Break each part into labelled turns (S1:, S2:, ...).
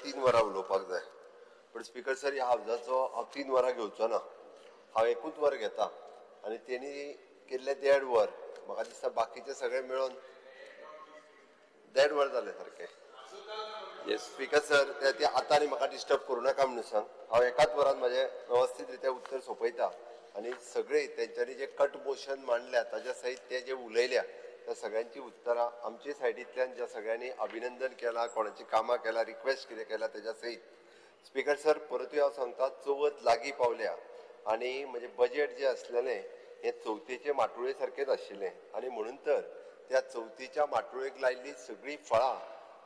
S1: 3 वरां उलोवपाक जाय, पण स्पीकर सर ह्या हावजाचो हांव 3 वरां घेवचो ना, हांव 1 वर घेता आनी तेणी केल्लें 1.5 वर म्हाका दिसता बाकीचे सगळे मेळून 1.5 वर जालें सारकें. स्पीकर सर ते आतां आनी म्हाका डिस्टर्ब करूं नाका म्हणून सांग. हांव 1 वरान म्हाजें वेवस्थीत रित्या उत्तर सोंपयता आनी सगळे तेंच्यांनी जे कट मोशन मांडल्या ताज्या सयत ते जे उलयल्या त्या सगळ्यांची उत्तरां आमचे सायडींतल्यान ज्या सगळ्यांनी अभिनंदन केलां, कोणाची कामां केलां, रिक्वेस्ट कितें केलां तेज्या सयत. स्पीकर सर परतूय हांव सांगता, चवथ लागीं पावल्या आनी म्हजें बजेट जें आसलेलें हें चवथीचे माटुळे सारकेंच आशिल्लें आनी म्हणून तर त्या चवथीच्या माटुळेक लायिल्लीं सगळीं फळां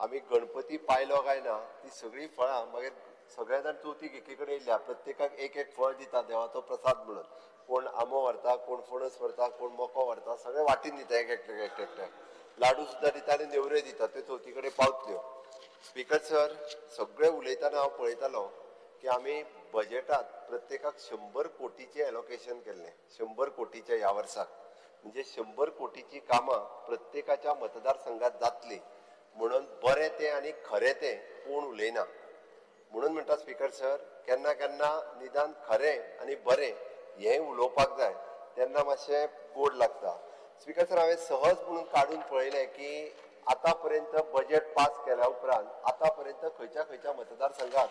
S1: आमी गणपती पायलो काय ना ती सगळीं फळां मागीर सगळे जाण चवथीक एकी कडेन येयल्या, प्रत्येकाक एक एक फळ दिता देवाचो प्रसाद म्हणून. कोण आंबो व्हरता, कोण फणस व्हरता, कोण मको व्हरता, सगळे वांटीन दिता एक एकट्याक एक एकट्याक, लाडू सुद्दां दिता आनी नेवऱ्यो दिता, त्यो चवथी कडेन पावतल्यो. स्पीकर सर सगळे उलयतना हांव पळयतालो की आमी बजेटांत प्रत्येकाक 100 कोटीचें एलोकेशन केल्लें, 100 कोटीचें ह्या वर्साक, म्हणजे 100 कोटीची कामां प्रत्येकाच्या मतदारसंघात जातली म्हणून बरें तें आनी खरें तें कोण उलयना. म्हणून म्हणटा स्पीकर सर केन्ना केन्ना निदान खरें आनी बरें हें उलोवपाक जाय, तेन्ना मातशें गोड लागता. स्पीकर सर हांवें सहज म्हणून काडून पळयलें की आतां पर्यंत बजेट पास केल्या उपरांत आतां पर्यंत खंयच्या खंयच्या मतदारसंघात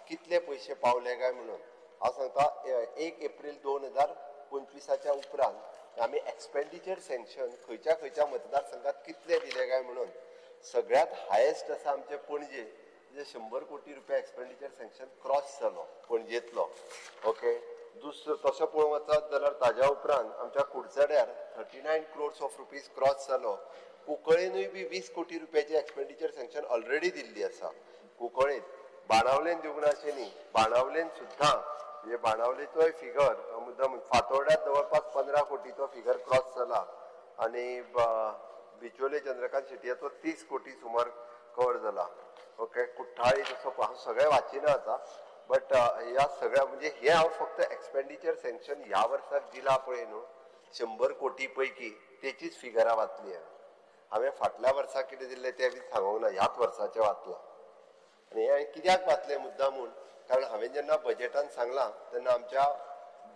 S1: कितले पयशे पावले काय म्हणून. हांव सांगता 1 एप्रील 2025 उपरांत आमी एक्सपेंडिचर सँक्शन खंयच्या खंयच्या मतदारसंघात कितले दिले काय म्हणून सगळ्यात हायेस्ट आसा आमचे पणजे, म्हणजे 100 कोटी रुपया एक्सपेंडिचर सँक्शन क्रॉस जालो पणजेंतलो. ओके, दुसरो तसो पळोवंक वचत जाल्यार ताज्या उपरांत आमच्या कुडचड्यार 39 क्रोर्स ऑफ रुपीज क्रॉस जालो. कुंकळेनूय बी 20 कोटी रुपयाची एक्सपेंडिचर सँक्शन ऑलरेडी दिल्ली आसा कुंकळेंत. बाणावलेन दिवंक ना अशें न्ही, बाणावलेन सुद्दां म्हणजे बाणावलेचोय फिगर मुद्दाम फातोर्ड्यात जवळपास 15 कोटीचो फिगर क्रॉस जाला आनी बिचोले चंद्रकांत शेटयाचो 30 कोटी सुमार कवर जाला. ओके, कुठ्ठाळी तसो हांव सगळें वाचिना आतां, बट ह्या सगळ्या म्हणजे हे हांव फक्त एक्सपेंडिचर सँक्शन ह्या वर्साक दिला पळय न्हू 100 कोटी पैकी तेचीच फिगरां वाचली हांवें. हांवें फाटल्या वर्सा कितें दिल्लें तें बी सांगूंक ना, ह्याच वर्साचें वाचलां. आनी हें कित्याक वाचलें मुद्दाम म्हूण, कारण हांवें जेन्ना बजेटान सांगलां तेन्ना आमच्या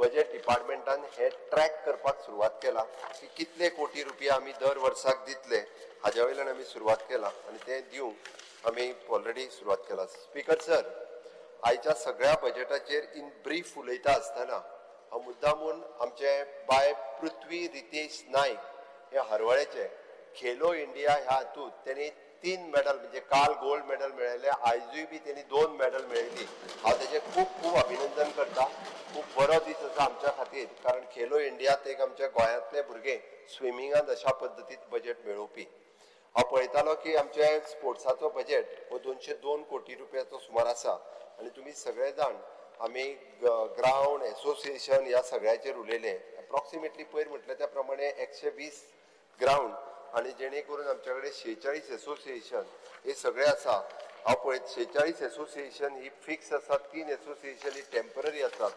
S1: बजेट डिपार्टमेंटान हें ट्रॅक करपाक सुरवात केला की कितले कोटी रुपया आमी दर वर्साक दितले हाज्या वयल्यान आमी सुरवात केला आनी तें दिवंक आमी ऑलरेडी सुरवात केला. स्पीकर सर आयच्या सगळ्या बजेटाचेर इन ब्रीफ उलयता आसतना हांव मुद्दामून आमचे बाय पृथ्वी रितेश नायक हे हरवळेचे खेलो इंडिया ह्या हातूंत तेणी 3 मॅडल म्हणजे काल गोल्ड मॅडल मेळयलें, आयजूय बी तेणी 2 मॅडल मेळयली. हांव तेजें खूब खूब अभिनंदन करता. खूब बरो दीस आसा आमच्या खातीर, कारण खेलो इंडियात एक आमच्या गोंयांतले भुरगे स्विमिंगांत अशा पद्दतीन बजेट मेळोवपी. हांव पळयतालो की आमच्या स्पोर्ट्साचो बजेट हो 202 कोटी रुपयाचो सुमार आसा आनी तुमी सगळे जाण आमी ग्रावंड एसोसिएशन ह्या सगळ्याचेर उलयले. एप्रॉक्सिमेटली पयर म्हटलें त्या प्रमाणे 120 ग्रावंड आनी जेणे करून आमच्या कडेन 46 एसोसिएशन हे सगळे आसा. हांव पळयत 46 एसोसिएशन ही फिक्स आसा, 3 एसोसिएशन ही टेम्पररी आसात.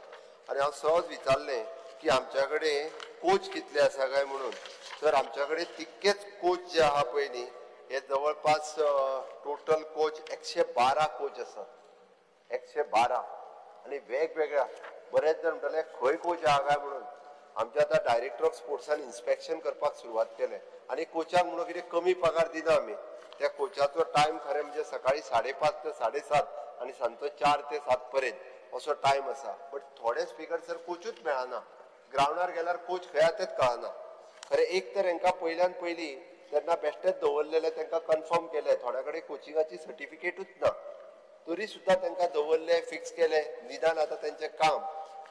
S1: आनी हांव सहज विचारलें की आमच्या कडेन कोच कितले आसा काय म्हणून, तर आमच्या कडेन तितकेच कोच जे आहा पळय न्ही हे जवळपास टोटल कोच 112 कोच आसात, 112. आनी वेगवेगळ्या बरेच जाण म्हणटाले खंय कोच आहा काय म्हणून. आमच्या आतां डायरेक्टर ऑफ स्पोर्ट्सान इन्स्पेक्शन करपाक सुरवात केलें आनी कोचाक म्हणून कितें कमी पगार दिना आमी. त्या कोचाचो टायम खरें म्हणजे सकाळी 5:30 ते 7:30 आनी सांजचो 4 ते 7 पर्यंत असो टायम आसा. बट थोडे स्पीकर सर कोचूच मेळना, ग्रावंडार गेल्यार कोच खंय आसा तेंच कळना. खरें एक तर हांकां पयल्यान पयलीं तेन्ना बेश्टेच दवरलेले तांकां कन्फर्म केलें, थोड्या कडेन कोचिंगाची सर्टिफिकेटूच ना तरी सुद्दां तांकां दवरले, फिक्स केले. निदान आतां तेंचें काम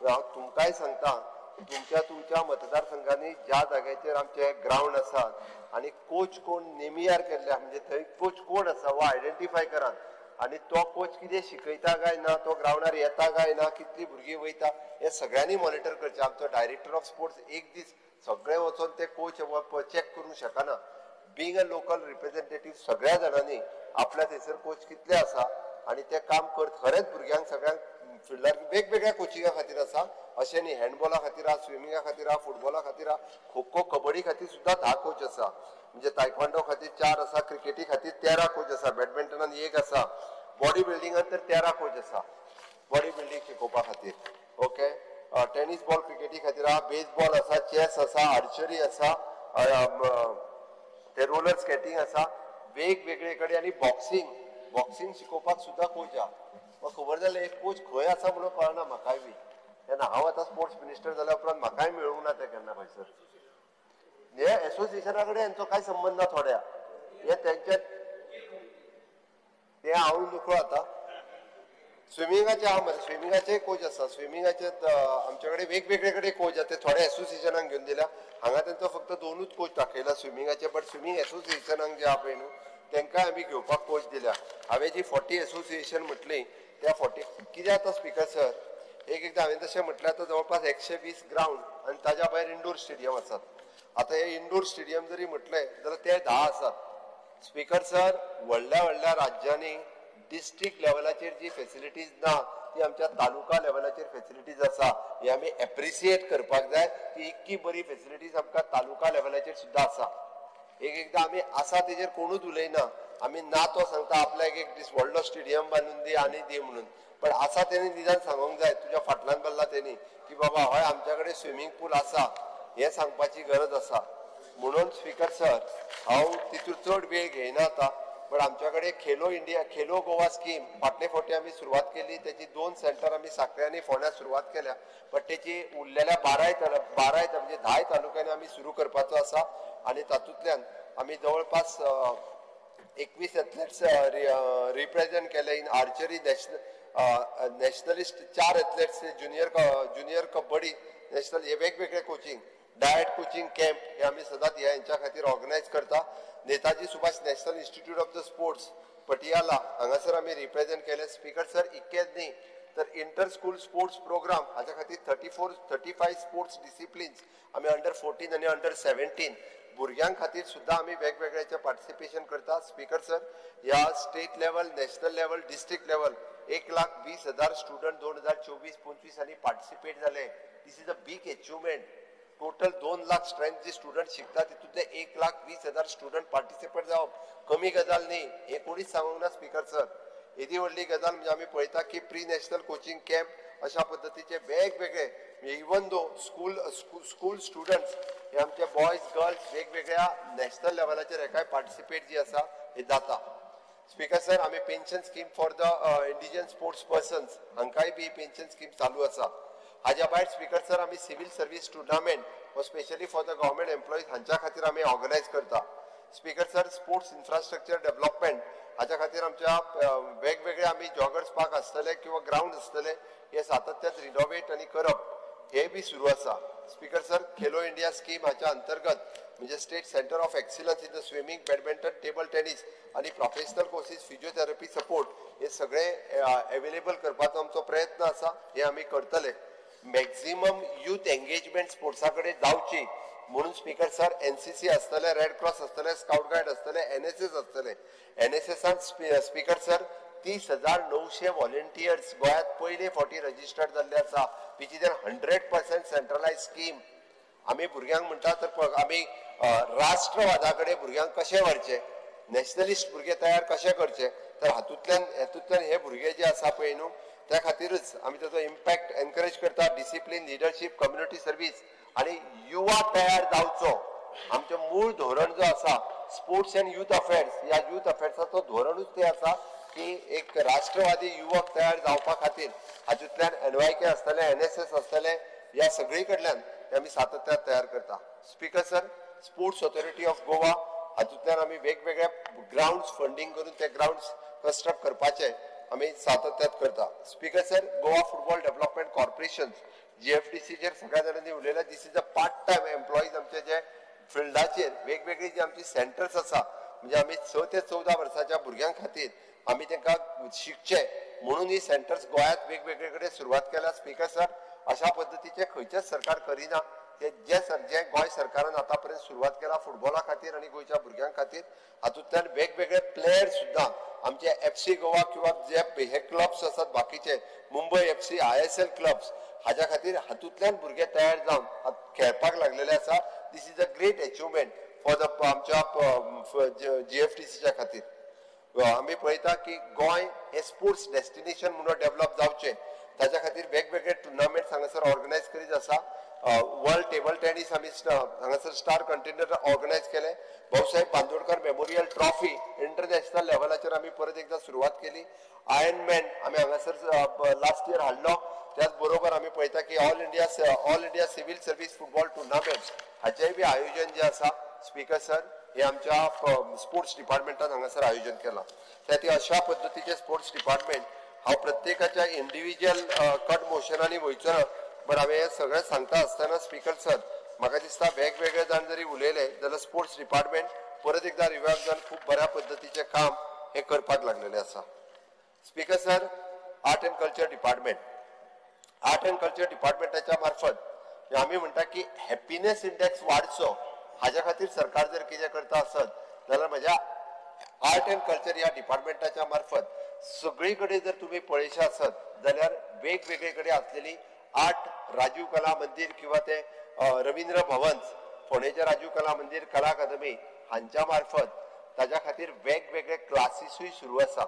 S1: हांव तुमकांय सांगता, तुमच्या तुमच्या मतदारसंघांनी ज्या जाग्याचेर आमचे ग्रावंड आसात आनी कोच कोण नेमियार केल्ले म्हणजे थंय कोच कोण आसा हो आयडेंटिफाय करात आनी तो कोच कितें शिकयता काय ना, तो ग्रावंडार येता काय ना, कितलीं भुरगीं वयता हें सगळ्यांनी मॉनिटर करचें. आमचो डायरेक्टर ऑफ स्पोर्ट्स एक दीस सगळे वचोन ते कोच चॅक करूंक शकना. बीइंग अ लोकल रिप्रेझेंटेटीव सगळ्या जाणांनी आपल्या थंयसर कोच कितले आसा आनी ते काम करत खरेंच भुरग्यांक सगळ्यांक फिल्डार वेगवेगळ्या कोचिंगा खातीर आसा अशें न्ही, हँडबॉला खातीर आहा, स्विमिंगा खातीर आहा, फुटबॉला खातीर आहा, खो खो कबड्डी खातीर सुद्दां 10 कोच आसा, म्हणजे तायक्वांडो खातीर 4 आसा, क्रिकेटी खातीर 13 कोच आसा, बॅडमिंटनान 1 आसा, बॉडी बिल्डिंगान तर 13 कोच आसा बॉडी बिल्डींग शिकोवपा खातीर. ओके, टेनीस बॉल क्रिकेटी खातीर आहा, बेसबॉल आसा, चॅस आसा, आर्चरी आसा, ते रोलर स्केटींग आसा, वेगवेगळे कडेन. आनी बॉक्सिंग, बॉक्सिंग शिकोवपाक सुद्दां कोच आहा. म्हाका खबर जालें एक कोच खंय आसा म्हणून कळना म्हाकाय बी. तेन्ना हांव आतां स्पोर्ट्स मिनिस्टर जाल्या उपरांत म्हाकाय मेळूंक ना तें केन्ना खंयसर. हे एसोसिएशना कडेन हेंचो कांय संबंद ना थोड्या, हे तेंचे ते हांव नकळो. आतां स्विमिंगाचे आहा मरे, स्विमिंगाचे कोच आसा. स्विमिंगाचे आमचे कडेन वेगवेगळे कडेन कोच आसा, ते थोडे एसोसिएशनाक घेवन दिल्या. हांगा तेंचो फक्त 2च कोच दाखयला स्विमिंगाचे, बट स्विमींग एसोसिएशनाक जे आहा पळय न्हू तेंकांय आमी घेवपाक कोच दिल्या. हांवें जी 40 एसोसिएशन म्हटली त्या 40 कितें आतां स्पिकर सर एक एकदां हांवें तशें म्हटल्यार आतां जवळपास 120 ग्रावंड आनी ताज्या भायर इंडोर स्टेडियम आसात. आतां हे इंडोर स्टेडियम जरी म्हटलें जाल्यार ते 10 आसात. स्पिकर सर, व्हडल्या व्हडल्या राज्यांनी डिस्ट्रिक्ट लेवलाचेर जी फेसिलिटीज ना ती आमच्या तालुका लेवलाचेर फेसिलिटीज आसा. हे आमी एप्रिसिएट करपाक जाय की इतकी बरी फेसिलिटीज आमकां तालुका लेवलाचेर सुद्दां आसा. एक एकदां आमी आसा तेजेर कोणूच उलयना, आमी ना तो सांगता आपल्याक एक दीस व्हडलो स्टेडियम बांदून दी आनी दी म्हणून, पण आसा तेणी निदान सांगूंक जाय तुज्या फाटल्यान बसला तेणी की बाबा हय आमच्या कडेन स्विमींग पूल आसा, हें सांगपाची गरज आसा. म्हणून स्पिकर सर हांव तितून चड वेळ घेयना आतां, पण आमच्या कडेन खेलो इंडिया खेलो गोवा स्कीम फाटले फावटी आमी सुरवात केली. तेची 2 सेंटर आमी साखळे आनी फोंड्या सुरवात केल्या, बट तेची उरलेल्या 12 म्हणजे 10 तालुक्यांनी आमी सुरू करपाचो आसा. आनी तातूंतल्यान आमी जवळपास 21 एथलेट्स रिप्रेझेंट केले in archery nationalist, 4 athletes junior kabaddi national, हे वेगवेगळे कोचिंग, डायट कोचिंग कॅम्प हे आमी सदांच ह्या हेंच्या खातीर ऑर्गनायज करता. Netaji Subhash national institute of the sports Patiala हांगासर आमी रिप्रेझेंट केले. स्पिकर सर इतकेच न्ही तर इंटर स्कूल स्पोर्ट्स प्रोग्राम हाच्या खातीर 34 35 स्पोर्ट्स डिसिप्लिन्स आमी अंडर 14 आनी अंडर 17 भुरग्यां खातीर सुद्दां आमी वेगवेगळ्याचें पार्टिसिपेशन करता. स्पिकर सर ह्या state level, national level, district level 1,20,000 student 2024-25 आनी पार्टिसिपेट जाले. This is a big achievement. Total 2 lakh strength ji student शिकता तितूंतले 1,20,000 स्टुडंट पार्टिसिपेट जावप कमी गजाल न्ही, हें कोणीच सांगूंक ना स्पिकर सर. येदी व्हडली गजाल म्हणजे आमी पळयता की प्री नॅशनल कोचिंग कॅम्प अशा पद्दतीचे वेगवेगळे, इवन दो स्कूल स्टुडंट्स हे आमचे बॉयज गर्ल्स वेगवेगळ्या नॅशनल लेवलाचेर हेकाय पार्टिसिपेट जी आसा हे जाता. स्पिकर सर आमी pension scheme for the indigent sports persons हांकांय बी पेन्शन स्कीम चालू आसा. हाज्या भायर स्पिकर सर आमी सिव्हील सर्वीस टुर्नामेंट हो specially for the government employees हांच्या खातीर आमी ऑर्गनायज करता. Speaker sir sports infrastructure development हाज्या खातीर आमच्या वेगवेगळे आमी जॉगर्स पार्क आसतले किंवा ग्रावंड आसतले हे सातत्यान रिनोवेट आनी करप हे बी सुरू आसा. Speaker sir Khelo India scheme हाच्या अंतर्गत म्हणजे state centre of excellence in the swimming, badminton, table tennis आनी प्रोफेशनल कोर्सीस, फिजियोथेरपी सपोर्ट हे सगळे अवेलेबल करपाचो आमचो प्रयत्न आसा, हे आमी करतले. मॅक्झिमम यूथ एंगेजमेंट स्पोर्ट्सा कडेन जावची म्हणून स्पिकर सर एनसीसी आसतले, रेड क्रॉस आसतले, स्काउट गायड आसतले, एनएसएस आसतले. एनएसएसान स्पिकर सर 30,900 व्हॉलेंटियर्स गोंयांत पयले फावटी रजिस्टर्ड जाल्ले आसा, which is an 100% centralise scheme. आमी भुरग्यांक म्हणटा तर आमी राष्ट्रवादा कडेन भुरग्यांक कशें व्हरचें, नॅशनलिस्ट भुरगे तयार कशें करचे, तर हातूंतल्यान हे भुरगे जे आसा पळय न्हू त्या खातीरच आमी ताचो इम्पॅक्ट एनकरेज करता. डिसिप्लीन, लिडरशीप, कम्युनिटी सर्वीस आनी युवा तयार जावचो. आमचें मूळ धोरण जो आसा स्पोर्ट्स अँड यूथ अफेर्स, ह्या यूथ अफेर्साचो धोरणूच तें आसा की एक राष्ट्रवादी युवक तयार जावपा खातीर हातूंतल्यान एनवायके आसतलें, एनएसएस आसतलें, ह्या सगळी कडल्यान आमी सातत्यान तयार करता. Speaker sir sports authority of Goa हातूंतल्यान आमी वेगवेगळ्या ग्रावंड्स फंडींग करून ते ग्रावंड्स कन्स्ट्रक्ट करपाचे आमी सातत्यान करता. Speaker sir Goa football development corporation जीएफडीसीचेर सगळ्या जाणांनी उलयला. This is a part time employees आमचे जे फिल्डाचेर वेगवेगळी जी आमची सेंटर्स आसा म्हणजे आमी 6 ते 14 वर्साच्या भुरग्यां खातीर आमी तांकां शिकचे म्हणून ही सेंटर्स गोंयांत वेगवेगळे कडेन सुरवात केल्या. स्पिकर सर अशा पद्दतीचे खंयचेच सरकार करिना, ते जे गोंय सरकारान आतां पर्यंत सुरवात केला फुटबॉला खातीर आनी गोंयच्या भुरग्यां खातीर. हातूंतल्यान वेगवेगळे प्लेयर सुद्दां आमचे एफसी गोवा किंवा जे हे क्लब्स आसात बाकीचे मुंबय एफसी, आयएसएल क्लब्स हाज्या खातीर हातूंतल्यान भुरगे तयार जावन खेळपाक लागलेले आसा. This is a great achievement for the आमच्या जीएफडीसीच्या खातीर. आमी पळयता की गोंय हे स्पोर्ट्स डेस्टिनेशन म्हणून डेव्हलप जावचें ताच्या खातीर वेगवेगळे टुर्नामेंट्स हांगासर ऑर्गनायज करीत आसा. वर्ल्ड टेबल टेनीस आमी हांगासर स्टार कंटेनर ऑर्गनायज केले. Bhausaheb Bandodkar memorial trophy international लेवलाचेर आमी परत एकदा सुरवात केली. आयर्न मॅन आमी हांगासर लास्ट इयर हाडलो. त्याच बरोबर आमी पळयता की all India civil service football tournament हाचेय बी आयोजन जें आसा स्पीकर सर हे आमच्या स्पोर्ट्स डिपार्टमेंटान हांगासर आयोजन केलां. त्या खातीर अशा पद्दतीचे स्पोर्ट्स डिपार्टमेंट हांव प्रत्येकाच्या इंडिविज्युअल कट मोशनांनी वयचो ना, बट हांवें हें सगळें सांगता आसतना स्पीकर सर म्हाका दिसता वेगवेगळे जाण जरी उलयले जाल्यार स्पोर्ट्स डिपार्टमेंट परत एकदा रिवायव जावन खूब बऱ्या पद्दतीचें काम हें करपाक लागलेलें आसा. Speaker sir, art and culture department, art and culture डिपार्टमेंटाच्या मार्फत आमी म्हणटा की हॅपिनेस इंडेक्स वाडचो हाज्या खातीर सरकार जर कितें करता आसत जाल्यार म्हज्या आर्ट अँड कल्चर ह्या डिपार्टमेंटाच्या मार्फत सगळी कडेन जर तुमी पळयशे आसत जाल्यार वेगवेगळे कडेन आसलेली आर्ट राजीव कला मंदीर किंवा ते रवींद्र भवन फोंडेचे राजीव कला मंदीर कला अकादमी हांच्या मार्फत ताज्या खातीर वेगवेगळे क्लासीसूय सुरू आसा.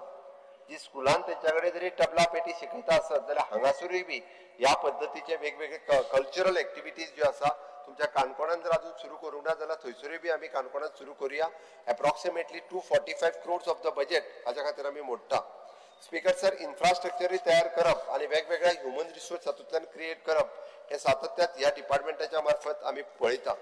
S1: जी स्कुलान तेंच्या कडेन जरी तबला पेटी शिकयता आसत जाल्यार हांगासरूय बी ह्या पद्दतीचे वेगवेगळे कल्चरल एक्टिविटीज ज्यो आसा तुमच्या काणकोणान जर अजून सुरू करूंक ना जाल्यार थंयसरूय बी आमी काणकोणांत सुरू करुया. Approximately 245 crores of the budget हाज्या खातीर आमी मोडटा. स्पीकर सर, इन्फ्रास्ट्रक्चरूय तयार करप आनी वेगवेगळ्या ह्युमन रिसोर्स हातूंतल्यान क्रिएट करप हे सातत्यात ह्या डिपार्टमेंटाच्या मार्फत आमी पळयता.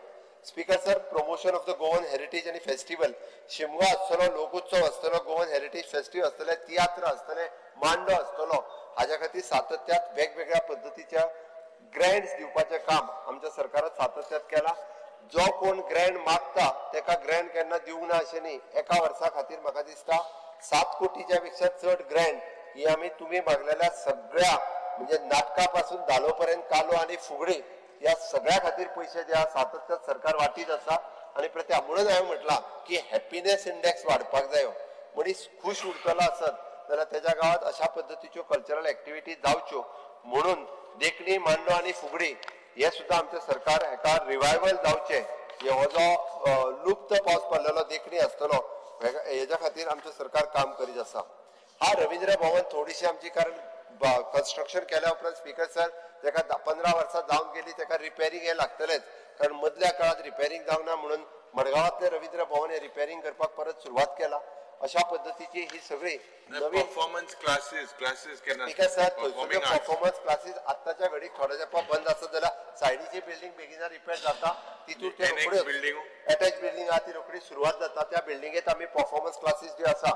S1: Speaker sir, promotion of the Goan heritage आनी फेस्टिवल, शिमगो आसतलो, लोकोत्सव आसतलो, गोवन हेरिटेज फेस्टिवल आसतले, तियात्र आसतले, मांडो आसतलो, हाज्या खातीर सातत्यात वेगवेगळ्या पद्दतीच्या ग्रँट्स दिवपाचें काम आमच्या सरकारान सातत्यात केलां. जो कोण ग्रँट मागता तेका ग्रँट केन्ना दिवंक ना अशें न्ही. एका वर्सा खातीर म्हाका दिसता 7 कोटीच्या पेक्षा चड ग्रँट ही आमी तुमी मागलेल्या सगळ्या म्हणजे नाटका पासून धालो पर्यंत कालो आनी फुगडी ह्या सगळ्या खातीर पयशे जे आसा सातत्यात सरकार वाटीत आसा. आनी प्रत्येक म्हणून हांवें म्हटलां की हॅपिनेस इंडेक्स वाडपाक जायो. मनीस खूश उरतलो आसत जाल्यार तेज्या गांवांत अशा पद्दतीच्यो कल्चरल एक्टिविटी जावच्यो म्हणून देखणी, मांडो आनी फुगडी हे सुद्दां आमचें सरकार हेका रिवायवल जावचें, हो जो लुप्त पावस पडलेलो देखणी आसतलो हेज्या खातीर आमचें सरकार काम करीत आसा. हा रवींद्र भवन थोडीशी आमची कारण कन्स्ट्रक्शन केल्या उपरांत स्पीकर सर तेका 15 वर्सां जावन गेली, तेका रिपेरींग हें लागतलेंच, कारण मदल्या काळांत रिपेरींग जावंक ना म्हणून मडगांवांतलें रवींद्र भवन हें रिपेरींग करपाक परत सुरवात केला. अशा पद्दतीची ही सगळी नवीन
S2: performance classes
S1: speaker sir performance classes आत्ताच्या घडीक थोड्या तेंपा बंद आसत जाल्यार सायडीची बिल्डींग बेगीन रिपेर जाता, तितून ते रोखड्यो एटॅच बिल्डींग आहा ती रोखडी सुरवात जाता. त्या बिल्डिंगेत आमी परफॉर्मन्स क्लासीस ज्यो आसा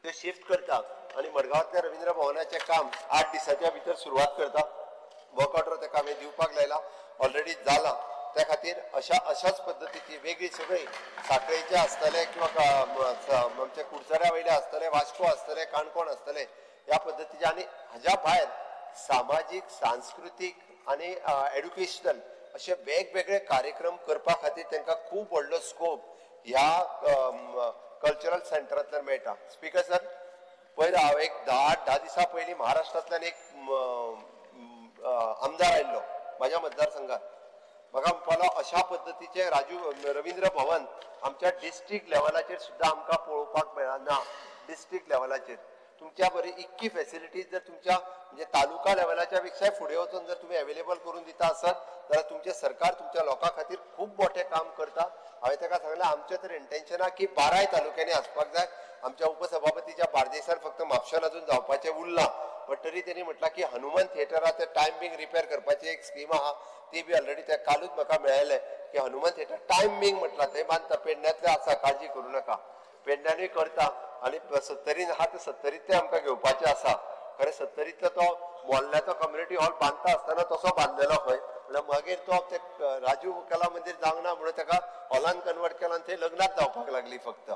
S1: त्यो शिफ्ट करता आनी मडगांवांतल्या रवींद्र भवनाचें काम 8 दिसाच्या भितर सुरवात करता. वर्क ऑर्डर तेका आमी दिवपाक लायला, ऑलरेडी जाला. त्या खातीर अशाच पद्दतीची वेगळी सगळी साखळेचे आसतले किंवा आमच्या कुडचड्या वयले आसतले, वास्को आसतले, काणकोण आसतले, ह्या पद्दतीचे. आनी हाज्या भायर सामाजीक, सांस्कृतीक आनी एड्युकेशनल अशे वेगवेगळे कार्यक्रम करपा खातीर तांकां खूब व्हडलो स्कोप ह्या कल्चरल सेंटरांतल्यान मेळटा. स्पीकर सर, पयर हांव एक 10 दिसां पयलीं महाराष्ट्रांतल्यान एक आमदार आयिल्लो म्हाज्या मतदारसंघात. म्हाका म्हणपालो अशा पद्दतीचे राजीव रवींद्र भवन आमच्या डिस्ट्रिक्ट लेवलाचेर सुद्दां आमकां पळोवपाक मेळना. डिस्ट्रिक्ट लेवलाचेर तुमच्या बरी इतकी फेसिलिटीज जर तुमच्या म्हणजे तालुका लेवलाच्या पेक्षाय फुडें वचून जर तुमी अवेलेबल करून दिता आसत जाल्यार तुमचें सरकार तुमच्या लोकां खातीर खूब मोठें काम करता. हांवें ताका सांगलें आमचें तर इंटेन्शन आहा की 12 तालुक्यांनी आसपाक जाय. आमच्या उपसभापतीच्या बार्देसान फक्त म्हापशान अजून जावपाचें उरलां, बट तरी तेणी म्हटलां की हनुमान थिएटरा ते टायम बींग रिपेर करपाची एक स्कीम आहा, ती बी ऑलरेडी त्या कालूच म्हाका मेळ्ळें की हनुमान थिएटर टायम बींग म्हटलां थंय बांदता, पेडण्यांतलें आसा, काळजी करूं नाका, पेडण्यानूय करता. आनी सत्तरीन आहा ते सत्तरींतलें आमकां घेवपाचें आसा. खरें सत्तरींतलो तो मोल्ल्याचो कम्युनिटी हॉल बांदता आसतना तसो बांदलेलो खंय, म्हणल्यार मागीर तो ते राजीव कला मंदीर जावंक ना म्हणून ताका हॉलान कन्वर्ट केला आनी थंय लग्नाक जावपाक लागली फक्त.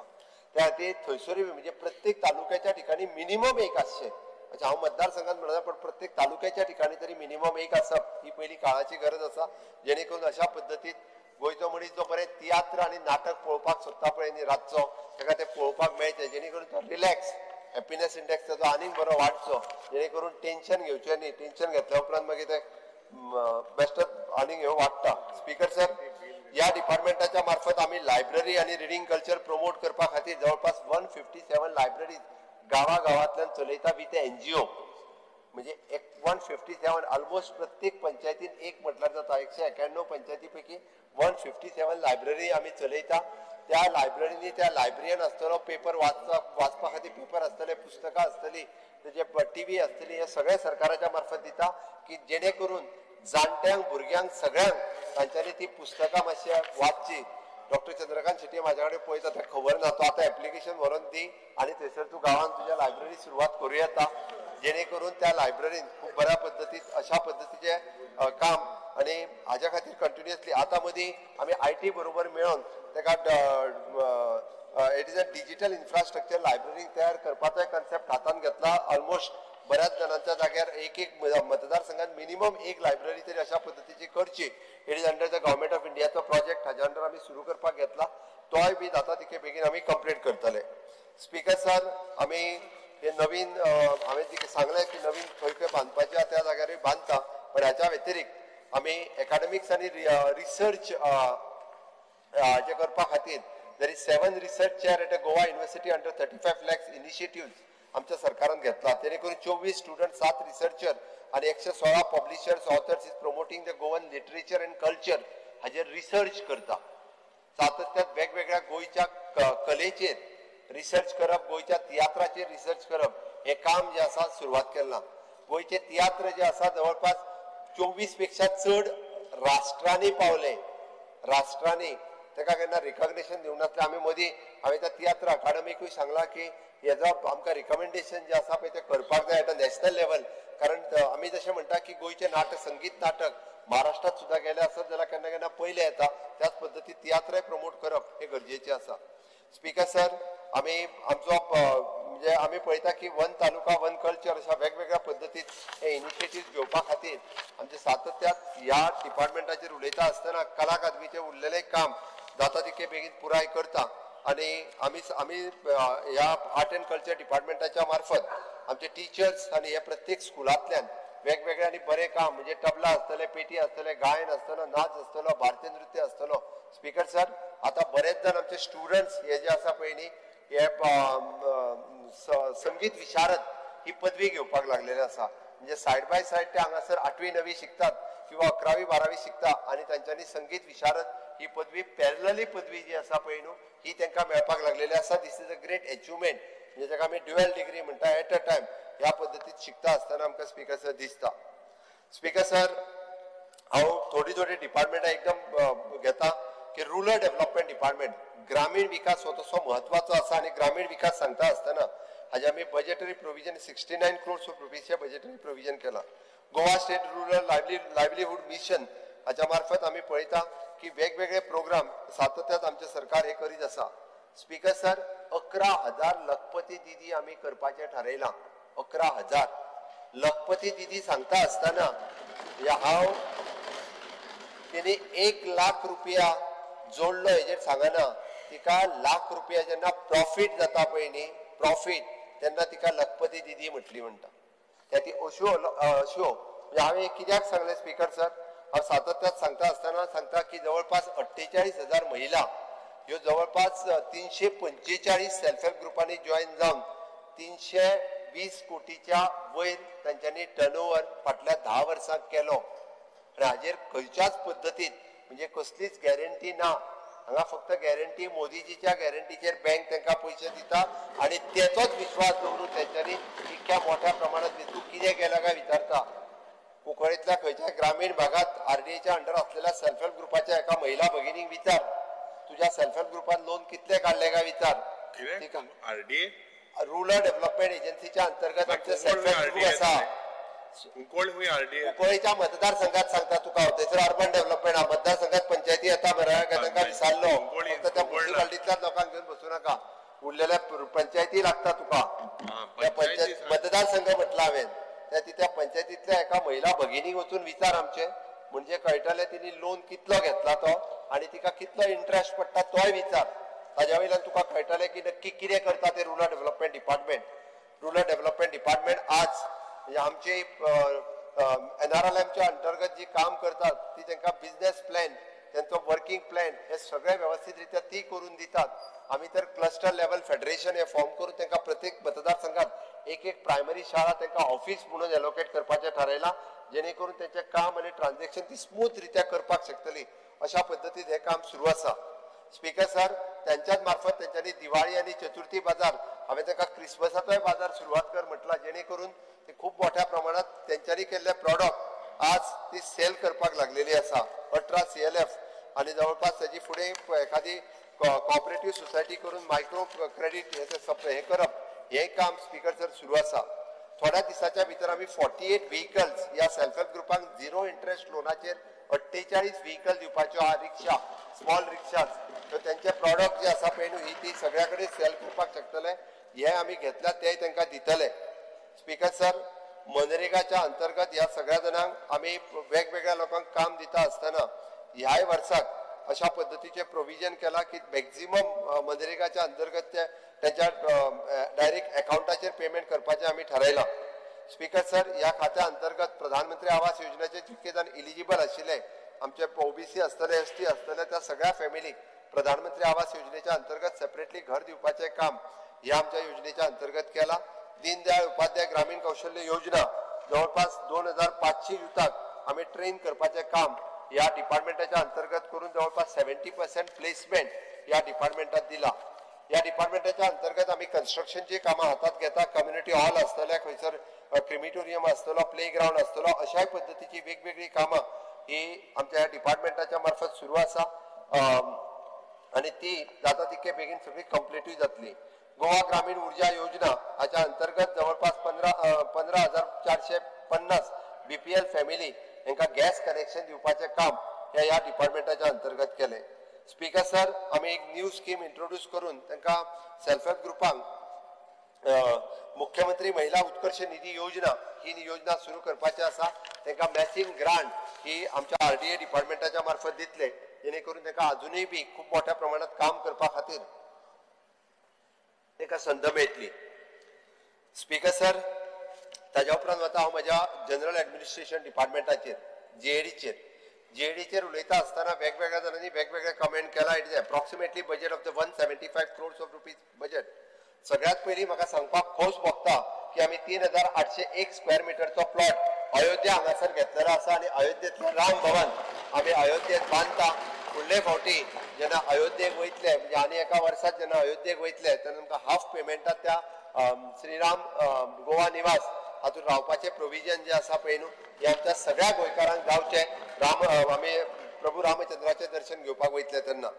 S1: त्या खातीर थंयसरूय म्हणजे प्रत्येक तालुक्याच्या ठिकाणी मिनिमम एक आसचें, म्हणजे हांव मतदारसंघात म्हणना पण प्रत्येक तालुक्याच्या ठिकाणी तरी मिनिमम एक आसप ही पयली काळाची गरज आसा, जेणे करून अशा पद्दतीत गोंयचो मनीस जो बरें तियात्र आनी नाटक पळोवपाक सोदता पळय न्ही रातचो, ताका तें पळोवपाक मेळचें, जेणे करून तो रिलॅक्स हॅपिनेस इंडेक्स ताचो आनीक बरो वाडचो, जेणे करून टेन्शन घेवचें न्ही. टेन्शन घेतल्या उपरांत मागीर तें बेश्टच आनीक ह्यो वाडटा. स्पीकर सर, ह्या डिपार्टमेंटाच्या मार्फत आमी लायब्ररी आनी रिडींग कल्चर प्रमोट करपा खातीर जवळपास 157 लायब्ररीज गांवागांवांतल्यान चलयता विथ एनजीओ. म्हणजे 157 ऑलमोस्ट प्रत्येक पंचायतीन एक म्हटल्यार जाता. 191 पंचायती पैकी 157 लायब्ररी आमी चलयता. त्या लायब्ररींनी त्या लायब्ररीन आसतलो पेपर वाचपा खातीर पेपर आसतले, पुस्तकां आसतली, तेजे टीव्ही आसतली, हे सगळें सरकाराच्या मार्फत दिता की जेणे करून जाणट्यांक भुरग्यांक सगळ्यांक तांच्यांनी ती पुस्तकां मातशी वाचची. डॉक्टर चंद्रकांत शेट्टी म्हाज्या कडेन पळयता, ताका खबर ना, तो आतां एप्लिकेशन व्हरोन दी आनी थंयसर तूं गांवांत तुज्या लायब्ररी सुरवात करूं येता, जेणे करून त्या लायब्ररीन खूब बऱ्या पद्दतीन अशा पद्दतीचें काम आनी हाज्या खातीर कंटिन्युअसली आतां मदीं आमी IT बरोबर मेळोन ताका it is a digital infrastructure library तयार करपाचोय कन्सेप्ट हातान घेतला. ऑलमोस्ट बऱ्याच जाणांच्या जाग्यार एक एक मतदारसंघात मिनिमम एक लायब्ररी तरी अशा पद्दतीची करची. It is under the government of इंडियाचो प्रोजेक्ट हाज्या अंडर आमी सुरू करपाक घेतला, तोय बी जाता तितके बेगीन आमी कंप्लीट करतले. स्पीकर सर, आमी हे नवीन हांवें सांगलें की नवीन खंय खंय बांदपाचें आसा त्या जाग्यारूय बांदता, पण हाच्या व्यतिरिक्त आमी एकाडेमिक्स आनी रिसर्च हाजें करपा खातीर there is 7 research chair at a Goa University under 35 lakhs initiatives आमच्या सरकारान घेतला. तेणे करून 24 स्टुडंट, 7 रिसर्चर आनी 116 publishers authors is promoting the Goan literature and culture हाजेर रिसर्च करता. सातत्यात वेगवेगळ्या गोंयच्या कलेचेर रिसर्च करप, गोंयच्या तियात्राचेर रिसर्च करप हें काम जें आसा सुरवात केलां. गोंयचे तियात्र जे आसा जवळपास 24 पेक्षा चड राष्ट्रांनी पावले, राष्ट्रांनी ताका केन्ना रिकॉग्निशन दिवंक नासलें. आमी मदीं हांवें त्या तियात्र अकाडमीकूय सांगलां की हेजो आमकां रिकमेंडेशन जें आसा पळय तें करपाक जाय एट अ नॅशनल लेवल. कारण आमी जशें म्हणटा की गोंयचें नाटक, संगीत नाटक महाराष्ट्रांत सुद्दां गेलें आसत जाल्यार केन्ना केन्ना पयलें येता, त्याच पद्दतीन तियात्रय प्रमोट करप हें गरजेचें आसा. स्पीकर सर, आमी आमचो म्हणजे आमी पळयता की वन तालुका वन कल्चर अशा वेगवेगळ्या पद्दतीन हे इनिशिएटीव घेवपा खातीर आमचे सातत्यात ह्या डिपार्टमेंटाचेर उलयता आसतना कला अकादमीचें उरलेलें काम जाता तितके बेगीन पुराय करता. आनी आमी आमी ह्या आर्ट एंड कल्चर डिपार्टमेंटाच्या मार्फत आमचे टिचर्स आनी हे प्रत्येक स्कुलांतल्यान वेगवेगळे आनी बरें काम म्हणजे तबला आसतलें, पेटी आसतलें, गायन आसतलो, नाच आसतलो, भारतीय नृत्य आसतलो. स्पीकर सर, आतां बरेच जाण आमचे स्टुडंट्स हे जे आसा पळय न्ही हे संगीत विशारद ही पदवी घेवपाक लागलेले आसा. म्हणजे सायड बाय सायड ते हांगासर 8वी 9वी शिकतात किंवा 11वी 12वी शिकता आनी तांच्यांनी संगीत विशारद ही पदवी पॅरलली पदवी जी आसा पळय न्हू ही तांकां मेळपाक लागलेली आसा. This is a great achievement, म्हणजे जाका आमी ड्युएल डिग्री म्हणटा एट अ टायम ह्या पद्दतीत शिकता आसतना आमकां स्पीकर सर दिसता. स्पीकर सर, हांव थोडी थोडी डिपार्टमेंटां एकदम घेता की रुरल डेव्हलपमेंट डिपार्टमेंट, ग्रामीण विकास हो तसो म्हत्वाचो आसा आनी ग्रामीण विकास सांगता आसतना हाजे आमी बजेटरी प्रोविजन 69 क्रोर्स ऑफ रुपीजचें बजेटरी प्रोविजन केलां. Goa state rural livelihood mission हाच्या मार्फत आमी पळयता की वेगवेगळे प्रोग्राम सातत्यात आमचें सरकार हे करीत आसा. स्पीकर सर, 11,000 लखपती दिदी आमी करपाचें थारायलां. 11,000 लखपती दिदी सांगता आसतना हांव तेणी 1 लाख रुपया जोडलो हेजेर सांगना, तिका लाख रुपया जेन्ना प्रॉफीट जाता पळय न्ही, प्रॉफीट, तेन्ना तिका लखपती दिदी म्हटली म्हणटा. त्या ती अश्यो अश्यो म्हणजे हांवें कित्याक सांगलें स्पीकर सर, हांव सातत्यात सांगता आसतना सांगता की जवळपास 48,000 महिला ह्यो जवळपास 345 सेल्फ हेल्प ग्रुपांनी जॉयन जावन 320 कोटीच्या वयर तांच्यांनी टर्नओवर फाटल्या 10 वर्सांत केलो. आनी हाजेर खंयच्याच पद्दतीन म्हणजे कसलीच गॅरंटी ना. हांगा फक्त गॅरंटी मोदीजीच्या गॅरंटीचेर बँक तांकां पयशे दिता आनी तेचोच विश्वास दवरून तेंच्यांनी इतक्या मोठ्या प्रमाणात तूं कितें केलां काय विचारता. कुंकळींतल्या खंयच्याय ग्रामीण भागात आरडीएच्या अंडर असलेल्या सेल्फ हेल्प ग्रुपाच्या एका महिला भगिनीक विचार, तुझ्या सेल्फ हेल्प ग्रुपान लोन कितले काडले काय विचार.
S2: आरडीए
S1: रुरल डेव्हलपमेंट एजन्सीच्या अंतर्गत आमचे सेल्फ हेल्प ग्रुप आसा. कुंकळीच्या मतदारसंघात सांगता तुका, थंयसर अर्बन डेव्हलपमेंट मतदारसंघात पंचायती येता बरं काय तांकां विसरलो, फक्त त्या मुन्सिपालिटींतल्याच लोकांक घेवन बसूं नाका, उरलेल्या पंचायती लागता तुका. त्या पंचायत मतदारसंघ म्हटला हांवें, त्या त्या पंचायतींतल्या एका महिला भगिनीक वचून विचार आमचे, म्हणजे कळटलें तिणी लोन कितलो घेतला तो आनी तिका कितलो इंट्रस्ट पडटा तोय विचार. ताज्या वयल्यान तुका कळटलें की नक्की कितें करता ते rural development department. Rural development department आज म्हणजे आमचे एनआरएलएमच्या अंतर्गत जी काम करतात ती तांकां बिझनेस प्लॅन, तांचो वर्किंग वर्किंग प्लॅन हे सगळे वेवस्थीत रित्या ती करून दितात. आमी तर क्लस्टर लेवल फेडरेशन हे फॉर्म करून तांकां प्रत्येक मतदारसंघात एक एक प्रायमरी शाळा तांकां ऑफिस म्हणून एलोकेट करपाचें थारायलां, जेणे करून तेंचें काम आनी ट्रान्झॅक्शन ती स्मूथ रित्या करपाक शकतली. अशा पद्दतीन हें काम सुरू आसा. स्पीकर सर, त्यांच्याच मार्फत तेंच्यांनी दिवाळी आनी चतुर्थी बाजार, हांवें तांकां क्रिसमसाचोय बाजार सुरवात कर म्हटलां, जेणे करून ते खूब मोठ्या प्रमाणात तेंच्यांनी केल्ले प्रॉडक्ट आज ती सेल करपाक लागलेली आसा. 18 CLF आनी जवळपास तेजी फुडें एखादी कॉपरेटीव सोसायटी करून मायक्रो क्रेडीट हे करप हें काम स्पीकर सर सुरू आसा. थोड्या दिसाच्या भितर आमी 48 व्हेकल्स ह्या सेल्फ हेल्प ग्रुपांक झिरो इंट्रस्ट लोनाचेर 48 व्हेकल दिवपाच्यो आहा, रिक्षा, स्मॉल रिक्षाज. सो तेंचे प्रॉडक्ट जे आसा पळय न्हू ही ती सगळ्या कडेन सेल करपाक शकतले. हे आमी घेतल्या तेय तांकां दितले. स्पीकर सर, मनरेगाच्या अंतर्गत ह्या सगळ्या जाणांक आमी वेगवेगळ्या लोकांक काम दिता आसतना ह्याय वर्साक अशा पद्दतीचें प्रोविजन केलां की मॅक्झिमम मनरेगाच्या अंतर्गत ते तेंच्या डायरेक्ट एकावंटाचेर पेमेंट करपाचें आमी थारायलां. स्पीकर सर, ह्या खात्या अंतर्गत प्रधानमंत्री आवास योजनेचे जितके जाण इलिजिबल आशिल्ले, आमचे OBC आसतले, ST आसतले, त्या सगळ्या फॅमिलीक प्रधानमंत्री आवास योजनेच्या अंतर्गत सेपरेटली घर दिवपाचें काम ह्या आमच्या योजनेच्या अंतर्गत केलां. दीनदयाळ उपाध्याय ग्रामीण कौशल्य योजना जवळपास 2500 युथाक आमी ट्रेन करपाचें काम ह्या डिपार्टमेंटाच्या अंतर्गत करून जवळपास 70% प्लेसमेंट ह्या डिपार्टमेंटात दिला. ह्या डिपार्टमेंटाच्या अंतर्गत आमी कन्स्ट्रक्शनची कामां हातात घेता. कम्युनिटी हॉल आसतले, खंयसर क्रिमिटोरियम आसतलो, प्ले ग्रावंड आसतलो, अशाय पद्दतीची वेगवेगळी कामां ही आमच्या ह्या डिपार्टमेंटाच्या मार्फत सुरू आसा आनी ती जाता तितके बेगीन सगळी कंप्लिटूय जातली. गोवा ग्रामीण ऊर्जा योजना हाच्या अंतर्गत जवळपास 15,450 BPL family हांकां गॅस कनेक्शन दिवपाचें काम हे ह्या डिपार्टमेंटाच्या अंतर्गत केलें. स्पीकर सर, आमी एक न्यू स्कीम इंट्रोड्यूस करून तांकां सेल्फ हेल्प ग्रुपांक मुख्यमंत्री महिला उत्कर्ष निधी योजना ही योजना सुरू करपाची आसा. तांकां मॅचिंग ग्रांट ही आमच्या RDA डिपार्टमेंटाच्या मार्फत दितले, जेणे करून तांकां अजुनूय बी खूब मोठ्या प्रमाणात काम करपा खातीर तांकां संद मेळटली. स्पीकर सर, ताज्या उपरांत वता हांव म्हज्या जनरल ऍडमिनिस्ट्रेशन डिपार्टमेंटाचेर, GADचेर. GADचेर उलयता आसतना वेगवेगळ्या जाणांनी वेगवेगळे कमेंट केला. It is approximately budget of the 175 crores of rupees budget. सगळ्यात पयलीं म्हाका सांगपाक खोस भोगता की आमी 3801 स्क्वेअर मिटरचो प्लॉट अयोध्या हांगासर घेतलेलो आसा आनी अयोध्येंतलें राम भवन आमी अयोध्येंत बांदता. फुडले फावटी जेन्ना अयोध्येक वयतले, म्हणजे आनी एका वर्सात जेन्ना अयोध्येक वयतले तेन्ना आमकां हाफ पेमेंटात त्या श्रीराम गोवा निवास हातूंत रावपाचें प्रोविजन जें आसा पळय न्हू हें आमच्या सगळ्या गोंयकारांक जावचें. राम आमी प्रभू रामचंद्राचें दर्शन घेवपाक वयतले तेन्ना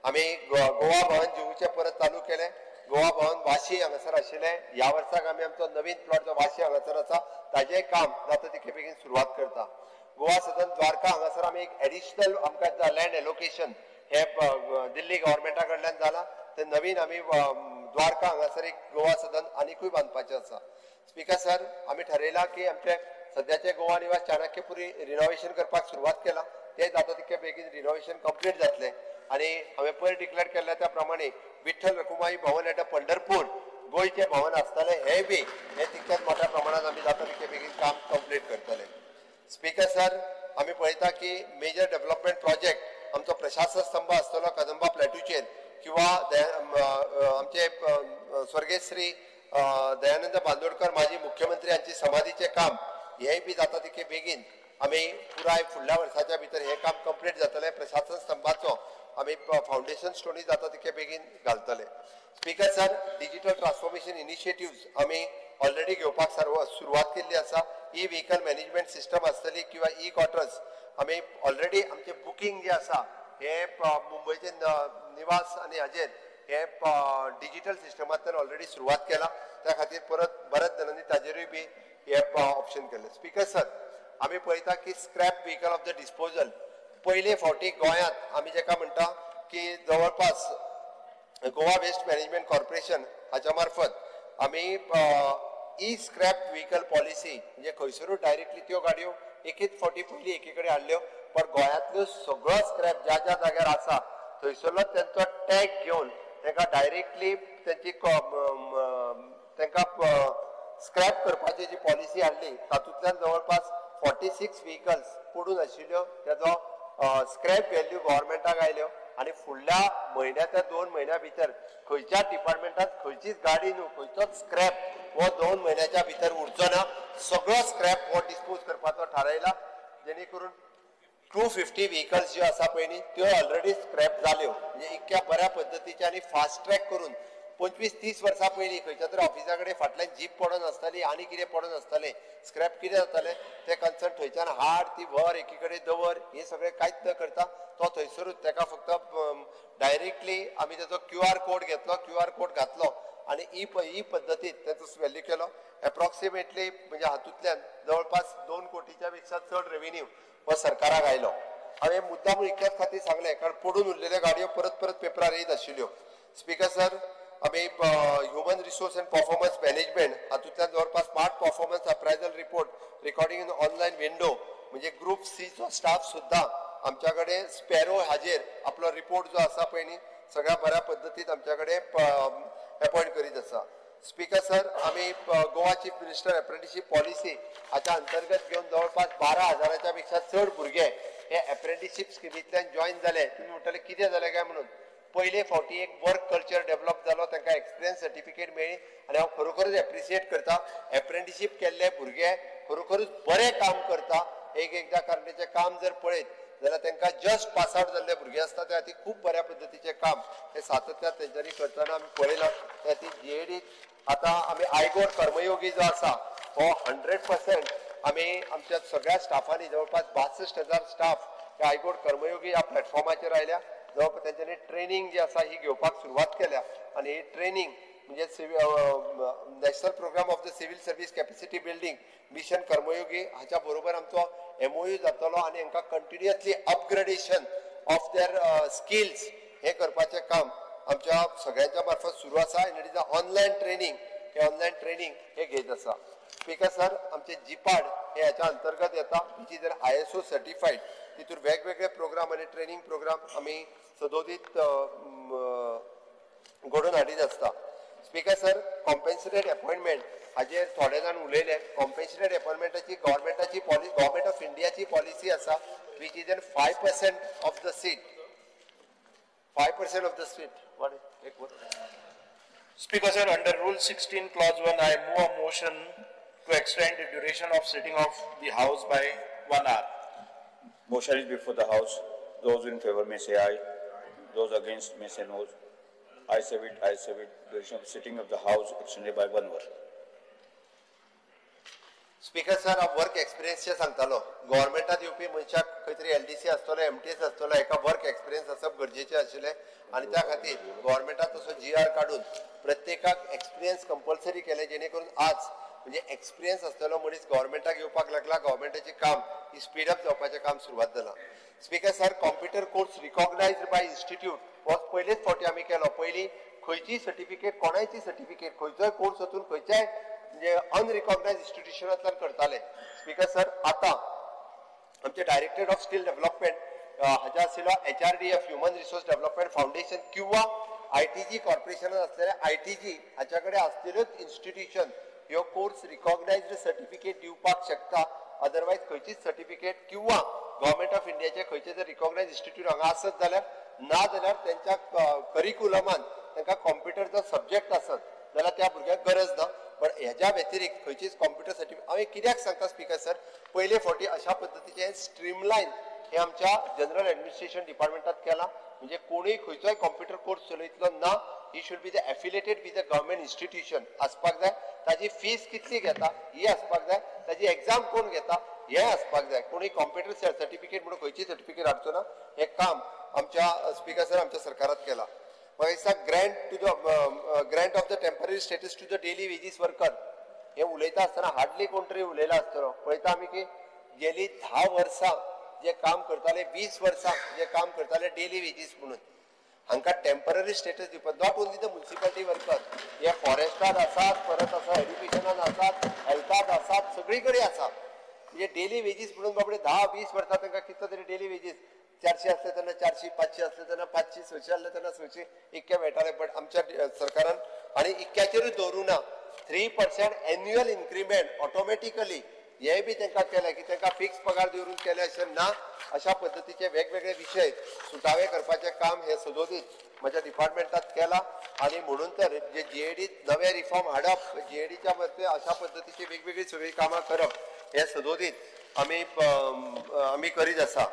S1: आमी गोवा भवन जिवूचें परत चालू केलें. गोवा भवन वाशी हांगासर आशिल्लें. ह्या वर्साक आमी आमचो नवीन प्लॉट जो वाशी हांगासर आसा ताजें काम जाता तितके बेगीन सुरवात करता. गोवा सदन द्वारका हांगासर आमी एक एडिशनल आमकां लँड एलोकेशन हें दिल्ली गव्हर्मेंटा कडल्यान जालां. ते नवीन आमी द्वारका हांगासर एक गोवा सदन आनिकूय बांदपाचें आसा. स्पीकर सर, आमी ठरयलां की आमचे सद्याचे गोवा निवास चाणक्यपुरी रिनोवेशन करपाक सुरवात केला, ते जाता तितके बेगीन रिनोवेशन कंप्लीट जातलें. आनी हांवें पयर डिक्लेअर केल्ल्या त्या प्रमाणे विठ्ठल रखुमाई भवन एट पंढरपूर गोंयचें भवन आसतलें, हें बी हें तितक्याच मोठ्या प्रमाणात आमी जाता तितके बेगीन काम कंप्लीट करतले. स्पीकर सर, आमी पळयता की मेजर डेव्हलपमेंट प्रोजेक्ट आमचो प्रशासन स्तंभ आसतलो कदंबा प्लॅटूचेर किंवा आमचे स्वर्गीय श्री दयानंद बांदोडकर माजी मुख्यमंत्री हांची समाधीचें काम हेंय बी जाता तितके बेगीन आमी पुराय फुडल्या वर्साच्या भितर हें काम कंप्लीट जातलें. प्रशासन स्तंभाचो आमी फावंडेशन स्टोनी जाता तितके बेगीन घालतले. Speaker sir, digital transformation initiatives आमी ऑलरेडी घेवपाक सुरवात केल्ली आसा. ई व्हेकल मॅनेजमेंट सिस्टम आसतली किंवा ई क्वॉर्टर्स आमी ऑलरेडी आमचें बुकींग जें आसा हें मुंबयचे निवास आनी हाजेर हे डिजिटल सिस्टमांतल्यान ऑलरेडी सुरवात केला. त्या खातीर परत बऱ्याच जाणांनी ताजेरूय बी हे ऑप्शन केलें. स्पीकर सर, आमी पळयता की scrap vehicle of the disposal पयले फावटी गोंयांत आमी जेका म्हणटा की जवळपास गोवा वेस्ट मॅनेजमेंट कॉर्पोरेशन हाच्या मार्फत आमी ई स्क्रॅप व्हेकल पॉलिसी म्हणजे खंयसरूय डायरेक्टली त्यो गाडयो एकेच फावटी पयलीं एके कडेन हाडल्यो, पण गोंयांतल्यो सगळो स्क्रॅप ज्या ज्या जाग्यार आसा थंयसरलो तेंचो टॅग घेवन तांकां डायरेक्टली तेंची तांकां स्क्रॅप करपाची जी पॉलिसी हाडली तातूंतल्यान जवळपास 46 व्हेकल्स पडून आशिल्ल्यो तेजो स्क्रॅप व्हॅल्यू गव्हर्मेंटाक आयल्यो आनी फुडल्या म्हयन्या त्या 2 म्हयन्या भितर खंयच्या डिपार्टमेंटात खंयचीच गाडी न्हू, खंयचोच स्क्रॅप हो 2 म्हयन्याच्या भितर उरचो ना, सगळो स्क्रॅप हो डिस्पोज करपाचो थारायला. जेणे करून 250 व्हिकल्स ज्यो आसा पळय न्ही त्यो ऑलरेडी स्क्रॅप जाल्यो. म्हणजे इतक्या बऱ्या पद्दतीचे आनी फास्ट ट्रॅक करून 25-30 वर्सां पयलीं खंयच्या तरी ऑफिसा कडेन फाटल्यान जीप पडून आसताली आनी कितें पडून आसतालें, स्क्रॅप कितें जातालें तें कन्सर्न थंयच्यान हाड ती व्हर एकी कडेन दवर, हें सगळें कांयच न करता तो थंयसरूच ताका फक्त डायरेक्टली आमी ताचो क्यू आर कोड घेतलो, क्यू आर कोड घातलो आनी ही पद्दतीन ताचो व्हॅल्यू केलो. एप्रॉक्सिमेटली म्हणजे हातूंतल्यान जवळपास 2 कोटीच्या पेक्षा चड रेव्हेन्यू हो सरकाराक आयलो. हांवें मुद्दाम इतल्याच खातीर सांगलें कारण पडून उरलेल्यो गाडयो परत परत पेपरार येत आशिल्ल्यो. स्पीकर सर, आमी human resource and performance management हातूंतल्यान जवळपास smart performance appraisal report recording in online window म्हणजे ग्रुप सीचो स्टाफ सुद्दां आमच्या कडेन स्पॅरो हाजेर आपलो रिपोर्ट जो आसा पळय न्ही सगळ्या बऱ्या पद्दतीन आमच्या कडेन अपॉयंट करीत आसा. स्पीकर सर, आमी Goa chief minister apprenticeship policy हाच्या अंतर्गत घेवन जवळपास 12,000 पेक्षा चड भुरगे हे एप्रेंटिशीप स्किमींतल्यान जॉयन जाले. तुमी म्हणटले कितें जालें काय म्हणून, पयले फावटी एक वर्क कल्चर डेव्हलप जालो, तांकां एक्सपिरियन्स सर्टिफिकेट मेळ्ळी आनी हांव खरोखरच एप्रिशिएट करता एप्रेंटिशीप केल्ले भुरगे खरोखरूच बरें काम करता. एक एकदां कारण तेचें काम जर पळयत जाल्यार तांकां जस्ट पास आवट जाल्ले भुरगे आसता त्या खातीर खूब बऱ्या पद्दतीचें काम हे सातत्यान तेंच्यांनी करतना आमी पळयलां. त्या खातीर जीएडीत आतां आमी आयगोर कर्मयोगी जो आसा हो 100% आमी आमच्या सगळ्या स्टाफांनी जवळपास 62,000 स्टाफ हे आयगोर कर्मयोगी ह्या प्लॅटफॉर्माचेर आयल्या. जवळपास तेंच्यांनी ट्रेनींग जी आसा ही घेवपाक सुरवात केल्या आनी ही ट्रेनींग म्हणजे national programme of the civil service capacity building mission Karmayogi हाच्या बरोबर आमचो एमओयू जातलो आनी हांकां continuously upgradation of their skills हें करपाचें काम आमच्या सगळ्यांच्या मार्फत सुरू आसा. आनी it is a online training, hey online training हे घेत आसा. स्पीकर सर, आमचे जिपाड हे हाच्या अंतर्गत येता which is an ISO certified. तितून वेगवेगळे प्रोग्राम आनी ट्रेनींग प्रोग्राम आमी सदोदीत घडोवन हाडीत आसता. स्पीकर सर, कॉम्पेन्सेटेड अपॉयंटमेंट हाजेर थोडे जाण उलयले. कॉम्पेन्सेटेड अपॉयंटमेंटाची गव्हर्मेंटाची पॉलिसी, गव्हर्मेंट ऑफ इंडियाची पॉलिसी आसा which is an 5% of the seat, 5% of the seat.
S3: Speaker sir, under Rule 16 Clause 1, I move a motion to extend the duration of sitting of the House by 1 hour.
S4: Motion is before the House. Those in favor may say aye. Those against may say no. I say it, I say it. Duration of sitting of the House extended by 1 hour.
S1: Speaker sir, हांव work एक्सपिरियन्सचें सांगतालो. गव्हर्मेंटात येवपी मनशाक खंय तरी LDC आसतलो, MTS आसतलो, एका work experience आसप गरजेचें आशिल्लें आनी त्या खातीर गव्हर्मेंटात तसो जी आर काडून प्रत्येकाक एक्सपिरियन्स कंपल्सरी केलें, जेणे करून आज म्हणजे एक्सपिरियन्स आसतलो मनीस गव्हर्मेंटाक येवपाक लागला, गव्हर्मेंटाचें काम ही स्पीडअप जावपाचें काम सुरवात जालां. Speaker sir, computer course recognised by institute हो पयलेच फावटी आमी केलो. पयलीं खंयचीय सर्टिफिकेट, कोणायची सर्टिफिकेट, खंयचोय कोर्स वचून खंयच्याय म्हणजे अनरिकॉग्नायज इन्स्टिट्युशनांतल्यान करताले. स्पीकर सर, आतां आमचे डायरेक्टरेट ऑफ स्कील डेव्हलपमेंट हाज्या आशिल्लो HRDF human resource development foundation किंवा ITG कॉर्पोरेशनान आसलेले ITG हाच्या कडेन आसलेल्योच इन्स्टिट्युशन ह्यो कोर्स रिकॉग्नायज्ड सर्टिफिकेट दिवपाक शकता. अदरवायज खंयचीच सर्टिफिकेट किंवा गव्हर्मेंट ऑफ इंडियाचे खंयचे जर रिकॉग्नायज इन्स्टिट्यूट हांगा आसत जाल्यार, ना जाल्यार तेंच्या करिकुलमान तांकां कॉम्प्युटरचो सब्जेक्ट आसत जाल्यार त्या भुरग्याक गरज ना. बट हेज्या व्यतिरिक्त खंयचीच कॉम्प्युटर सर्टिफिकेट हांवें कित्याक सांगता स्पीकर सर, पयले फावटी अशा पद्दतीचें स्ट्रीमलायन हें आमच्या जनरल एडमिनिस्ट्रेशन डिपार्टमेंटात केलां. म्हणजे कोणूय खंयचोय कॉम्प्युटर कोर्स चलयतलो ना, he should be the affiliated with the government institution आसपाक जाय. ताजी फीस कितली घेता ही आसपाक जाय, ताजी एग्जाम कोण घेता हें आसपाक जाय. कोणूय कॉम्प्युटर सर्टिफिकेट म्हणून खंयची सर्टिफिकेट हाडचो ना. हें काम आमच्या स्पीकर सर आमच्या सरकारात केलां. म्हाका दिसता grant to the grant of the temporary status to the daily wages worker हें उलयता आसतना हार्डली कोण तरी उलयला आसतलो. पळयता आमी की गेली 10 वर्सां जे काम करताले, 20 वर्सां जे काम करताले डेली वेजीस म्हणून, हांकां टेम्पररी स्टेटस दिवपाक. Not only the municipality worker, हे फॉरेस्टान आसात, परत आसा एड्युकेशनान आसात, हेल्थान आसात, सगळी कडेन आसा. म्हणजे डेली वेजीस म्हणून बाबडे 10-20 वर्सां तांकां कितलो तरी डेली वेजीस, 400 आसले तेन्ना 400, 500 आसले तेन्ना 500, 600 आसले तेन्ना 600 इतके मेळटाले. बट आमच्या सरकारान आनी इतक्याचेरूय दवरूं ना, 3% एन्युअल इन्क्रिमेंट ऑटोमॅटिकली हेंय बी तांकां केलें की तांकां फिक्स पगार दवरून केलें अशें ना. अशा पद्दतीचे वेगवेगळे विशय सुटावे करपाचें काम हें सदोदीत म्हज्या डिपार्टमेंटात केलां आनी म्हणून तर जे जीएडीत नवे रिफॉर्म हाडप, जीएडीच्या वरती अशा पद्दतीची वेगवेगळी सगळीं कामां करप हें सदोदीत आमी आमी करीत आसा.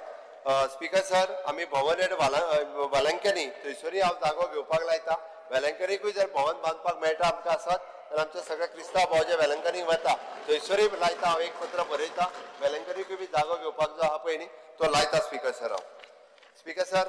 S1: स्पीकर सर, आमी भवन एट वेलंकनी थंयसरूय हांव जागो घेवपाक लायता. वेलंकनीकूय जर भवन बांदपाक मेळटा आमकां आसत तर आमच्या सगळ्या क्रिस्तांव भाव जे वेलंकनीक वता थंयसरूय लायता. हांव एक पत्र बरयता, वेलंकनीकूय बी जागो घेवपाक जो आहा पळय न्ही तो लायता स्पीकर सर. हांव speaker sir,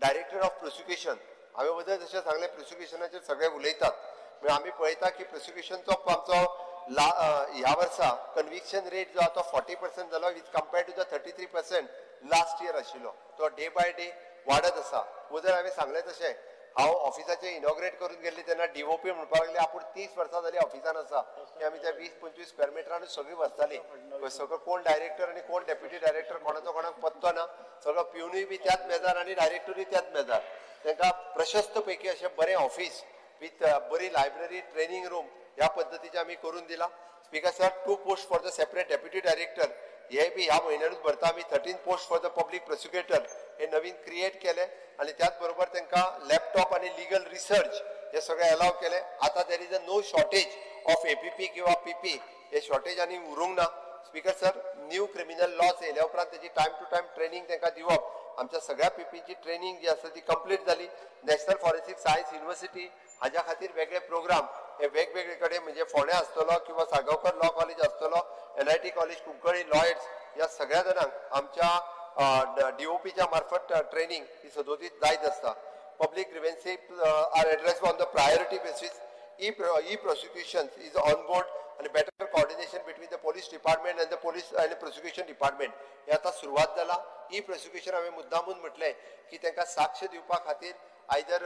S1: director of prosecution हांवें वदळ जशें सांगलें प्रोसिक्युशनाचेर सगळे उलयतात, म्हणजे आमी पळयता की प्रोसिक्युशनचो आमचो ह्या वर्सा कन्विक्शन रेट जो आहा तो 40% जालो with compare to the 33% last year आशिल्लो. तो डे बाय डे वाडत आसा. वदळ हांवें सांगलें तशें हांव ऑफिसाचें इनॉग्रेट करून गेल्ली तेन्ना डीओपी म्हणपाक लागले आपूण 30 वर्सां जाली ऑफिसान आसा की आमी त्या 20-25 स्क्वेअर मिटरानूच सगळीं बसतालीं. सगळो कोण डायरेक्टर आनी कोण डेप्युटी डायरेक्टर कोणाचो कोणाक पत्तो ना, सगळो पिवनूय बी त्याच मेजार आनी डायरेक्टरूय त्याच मेजार. तांकां प्रशस्त पैकी अशें बरें ऑफिस विथ बरी लायब्ररी, ट्रेनिंग रूम ह्या पद्दतीचें आमी करून दिलां. Speaker sir, 2 post for the separate deputy director हे बी ह्या म्हयन्यानूच भरता आमी. 13 post for the public prosecutor हे नवीन क्रिएट केले आनी त्याच बरोबर तांकां लॅपटॉप आनी लिगल रिसर्च हे सगळें अलाव केलें. आतां there is a no shortage of APP किंवा पीपी हे शॉर्टेज आनी उरूंक ना. Speaker sir, new criminal laws येयल्या उपरांत तेजी टायम टू टायम ट्रेनिंग तांकां दिवप, आमच्या सगळ्या पीपीची ट्रेनिंग जी आसा ती कंप्लीट जाली. नॅशनल फॉरेन्सिक सायन्स युनिवर्सिटी हाज्या खातीर वेगळे प्रोग्राम हे वेगवेगळे कडेन म्हणजे फोंड्या आसतलो किंवा साळगांवकर लॉ कॉलेज आसतलो, NIT college Cuncolim, Lloyds ह्या सगळ्या जाणांक आमच्या डीओपीच्या मार्फत ट्रेनिंग ही सदोदीत जायत आसता. Public grievances are address on the priority basis. E prosecution is on board आनी better coordination between the police department and the police and prosecution department हे आतां सुरवात जाला. ई प्रोसिक्युशन हांवें मुद्दामून म्हटलें की तांकां साक्ष दिवपा खातीर आयदर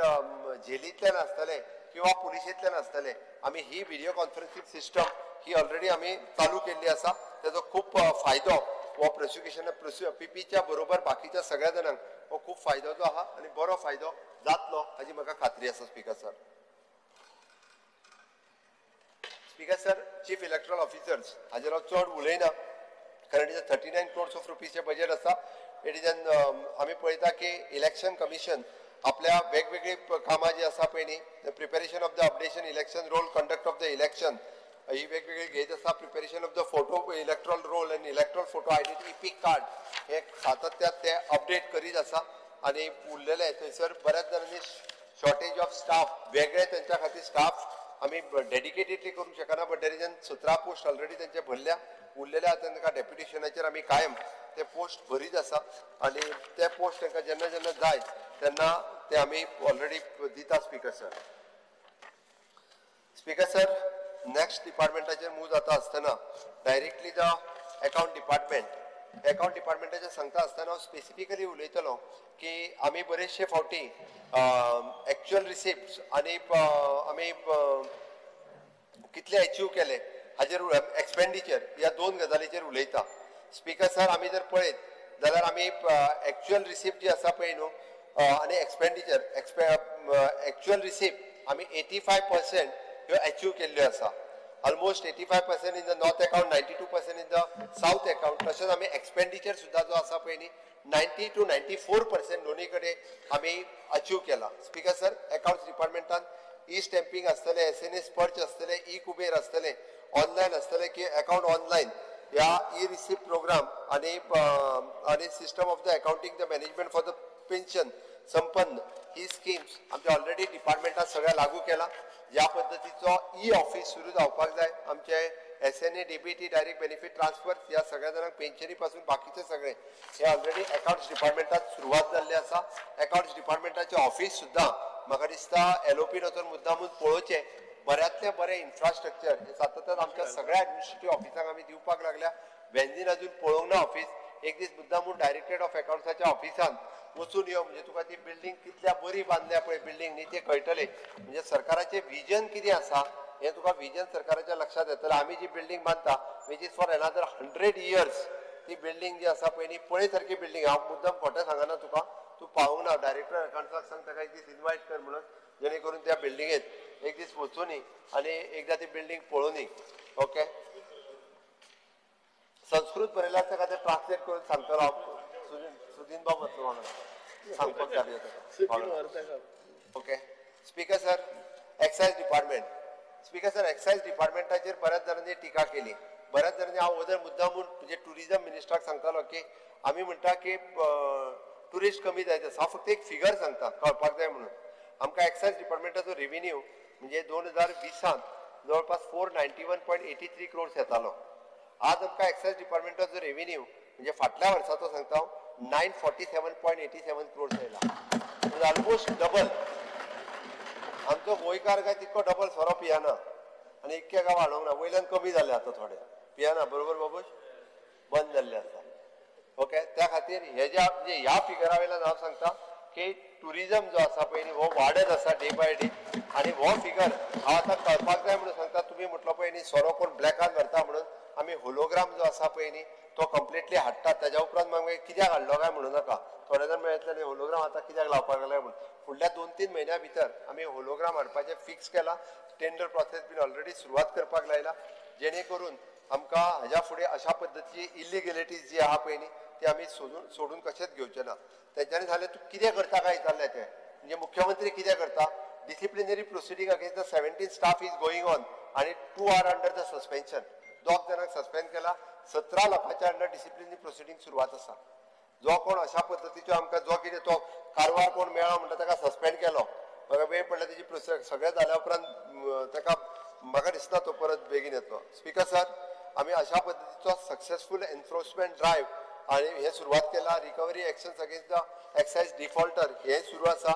S1: जेलींतल्यान आसतलें किंवा पुलिशेंतल्यान आसतलें. आमी ही व्हिडियो कॉन्फरन्सिंग सिस्टम ही ऑलरेडी आमी चालू केल्ली आसा. तेजो खूब फायदो हो प्रोसिक्युशन पीपीच्या बरोबर बाकीच्या सगळ्या जाणांक हो खूब फायदो जो आहा आनी बरो फायदो जातलो हाजी म्हाका खात्री आसा. Speaker sir, speaker sir, chief electoral officers हाजेर हांव चड उलयना कारण it is 39 crores of रुपीजचें budget आसा. It is an आमी पळयता की इलेक्शन कमिशन आपल्या वेगवेगळी कामां जी आसा पळय न्ही, preparation of the updation election roll, conduct of the election ही वेगवेगळी घेत आसा. Preparation of the photo electoral roll आनी electoral photo identity EPIC card हे सातत्यात ते अपडेट करीत आसा. आनी उरलेले थंयसर बऱ्याच जाणांनी शॉर्टेज ऑफ स्टाफ वेगळे तेंच्या खातीर स्टाफ आमी डेडिकेटेडली करूंक शकना, but there is an 17 post already तेंचे भरल्या. उरलेल्या आतां तांकां डेप्युटेशनाचेर आमी कायम ते पोस्ट भरीत आसा आनी ते पोस्ट तांकां जेन्ना जेन्ना जाय तेन्ना ते आमी ऑलरेडी दिता. Speaker sir, speaker sir, next डिपार्टमेंटाचेर मूव जाता आसतना directly the account department. Account डिपार्टमेंटाचेर सांगता आसतना हांव स्पेसिफिकली उलयतलो की आमी बरेचशे फावटी एक्च्युअल रिसिप्ट्स आनी आमी कितले अचीव केले हाजेर एक्सपेंडिचर ह्या दोन गजालीचेर उलयता. स्पीकर सर, आमी जर पळयत जाल्यार आमी एक्च्युअल रिसिप्ट जी आसा पळय न्हू आनी एक्सपेंडिचर एक्च्युअल रिसिप्ट आमी 85% ह्यो अचीव केल्ल्यो आसा. Almost 85% in the north account, 92% in the south account. तशेंच आमी एक्सपेंडिचर सुद्दां जो आसा पळय न्ही 90 to 94% दोन्ही कडेन आमी अचीव केला. स्पीकर सर, अकाउंट्स डिपार्टमेंटान ई स्टॅम्पिंग आसतलें, एसएनएस पर्च आसतलें, ई कुबेर आसतलें, ऑनलायन आसतलें की अकाउंट ऑनलायन ह्या ई रिसिप्ट प्रोग्राम आनी आनी system of the accounting the management for the pension Sampann he schemes आमच्या ऑलरेडी डिपार्टमेंटान सगळ्या लागू केला. ज्या पद्दतीचो ई ऑफीस सुरू जावपाक जाय आमचे SNA DBT direct benefit transfer ह्या सगळ्या जाणांक पेन्शनी पासून बाकीचे सगळे हे ऑलरेडी अकाउंट्स डिपार्टमेंटात सुरवात जाल्ली आसा. अकाउंट्स डिपार्टमेंटाचें ऑफीस सुद्दां म्हाका दिसता एलओपीन वचून मुद्दामून पळोवचें. बऱ्यांतलें बरें इन्फ्रास्ट्रक्चर हे सातत्यान आमच्या सगळ्या एडमिनिस्ट्रेटीव ऑफिसांक आमी दिवपाक लागल्या. वेंजीन अजून पळोवंक ना ऑफीस, एक दीस मुद्दामून डायरेक्टरेट ऑफ अकाउंट्साच्या ऑफिसान वचून यो, म्हणजे तुका ती बिल्डींग कितल्या बरी बांदल्या पळय बिल्डींग न्ही तें कळटलें. म्हणजे सरकाराचें विजन कितें आसा हें तुका विजन सरकाराच्या लक्षात येतलें. आमी जी बिल्डींग बांदता which is for another 100 years ती बिल्डींग जी आसा पळय न्ही पळय सारकी बिल्डींग. हांव मुद्दम खोटें सांगना तुका, तूं पावूंक ना. डायरेक्टर अकाउंट्साक सांग ताका एक दीस इनवायट कर म्हणून, जेणे करून त्या बिल्डिंगेत एक दीस वचूनी आनी एकदां ती बिल्डींग पळोवनी. ओके. संस्कृत बरयला ताका ते ट्रान्सलेट करून सांगतलो हांव. सुदीन बाब वतलो वांगडा सांगपाक जाय ताका. Okay speaker sir, excise department. Speaker sir, excise डिपार्टमेंटाचेर बऱ्याच जाणांनी टिका केली. बऱ्याच जाणांनी हांव वदर मुद्दाम म्हणजे टुरिजम मिनिस्टराक सांगतालो की आमी म्हणटा की टुरिस्ट कमी जायत आसा. हांव फक्त एक फिगर सांगता कळपाक जाय म्हणून. आमकां एक्सायज डिपार्टमेंटाचो रेविन्यू म्हणजे 2020 जवळपास 491.83 क्रोर्स येतालो. आज आमकां एक्सायज डिपार्टमेंटाचो रेविन्यू म्हणजे फाटल्या वर्साचो सांगता हांव 947.87 क्रोर्स आयला, म्हणजे ऑलमोस्ट डबल. आमचो गोंयकार काय तितको डबल सोरो पियाना आनी इतके काय वाडोवंक ना, वयल्यान कमी जाले आतां थोडे पियाना, बरोबर बाबूश, बंद जाल्ले आसा. ओके, त्या खातीर हे ज्या म्हणजे ह्या फिगरा वयल्यान हांव सांगता की टुरिजम जो आसा पळय न्ही हो वाडत आसा डे बाय डे. आनी हो फिगर हांव आतां कळपाक जाय म्हणून सांगता. तुमी म्हटलो पळय न्ही सोरो कोण ब्लॅकान व्हरता म्हणून, आमी होलोग्राम जो आसा पळय न्ही तो कंप्लिटली हाडटात. ताज्या उपरांत मागीर कित्याक हाडलो काय म्हणू नाका. थोडे जाण मेळटले न्ही होलोग्राम आतां कित्याक लावपाक लागले म्हणून. फुडल्या 2-3 म्हयन्या भितर आमी होलोग्राम हाडपाचें फिक्स केलां. टेंडर प्रोसेस बीन ऑलरेडी सुरवात करपाक लायला, जेणे करून आमकां हाज्या फुडें अशा पद्दतीची इलिगेलिटीज जी आहा पळय न्ही ती आमी सोडून कशेंच घेवचे ना. तेंच्यांनी जाल्यार तूं कितें करता काय विचारलें तें, म्हणजे मुख्यमंत्री कितें करता. Disciplinary proceeding against the 17 staff is going on आनी 2 are under the suspension. 2 जाणांक सस्पेंड केला, 17 लोकांच्या अंडर डिसिप्लिनरी प्रोसिडींग सुरवात आसा. जो कोण अशा पद्दतीचो आमकां जो कितें तो कारवार कोण मेळ्ळो म्हणटा ताका सस्पेंड केलो, म्हाका वेळ पडला तेजी प्रोसेस सगळें जाल्या उपरांत ताका म्हाका दिसना तो परत बेगीन येतलो. स्पीकर सर, आमी अशा पद्दतीचो सक्सेसफूल एन्फोर्समेंट ड्रायव्ह आनी हें सुरवात केला. Recovery actions against the excise defaulter हें सुरू आसा.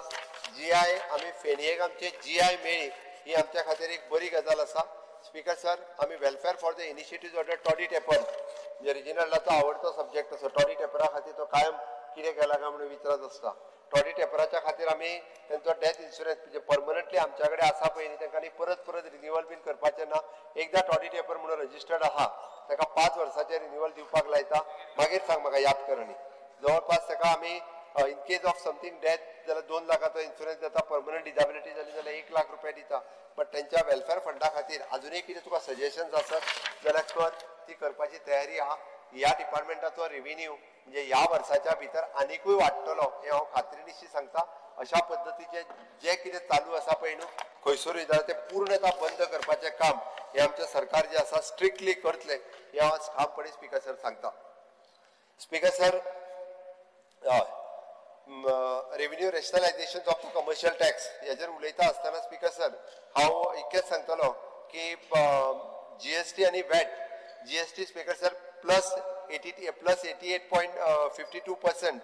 S1: जी आय आमी फेणयेक आमचे जी आय मेळ्ळी ही आमच्या खातीर एक बरी गजाल आसा. स्पीकर सर, आमी welfare for the initiative order toddy tapper, म्हणजे रिजिनलाचो आवडतो सब्जेक्ट आसा. टॉडी टेपरा खातीर तो कायम कितें केलां काय म्हणून विचारत आसता. टॉडी टेपराच्या खातीर आमी तेंचो डेथ इन्शुरन्स म्हणजे परमनंटली आमच्या कडेन आसा पळय न्ही, तांकां परत परत रिन्युअल बीन करपाचें ना. एकदां टॉडी टेपर म्हणून रजिस्टर्ड आहा ताका 5 वर्साचें रिन्युअल दिवपाक लायता. मागीर सांग म्हाका याद कर. आनी जवळपास ताका आमी in case of something death जाल्यार 2 लाखाचो इन्शुरन्स जाता, परमनंट डिजेबिलिटी जाली जाल्यार 1 लाख रुपया दिता. बट तेंच्या वेलफेअर फंडा खातीर अजुनूय कितें तुका सजेशन्स आसत जाल्यार कर, ती करपाची तयारी आहा. ह्या डिपार्टमेंटाचो रेविन्यू म्हणजे ह्या वर्साच्या भितर आनिकूय वाडटलो हें हांव खात्रीनिशी सांगता. अशा पद्दतीचें जें कितें चालू आसा पळय न्हू खंयसरूय जाल्यार तें पूर्णता बंद करपाचें काम हें आमचें सरकार जें आसा स्ट्रिक्टली करतलें हें हांव आज ठामपणी स्पीकर सर सांगता. स्पीकर सर, हय, revenue rationalisation of the commercial tax हेजेर उलयता आसतना स्पीकर सर हांव इतकेंच सांगतलो की जी एस टी आनी VAT, G S T speaker sir plus 88.52%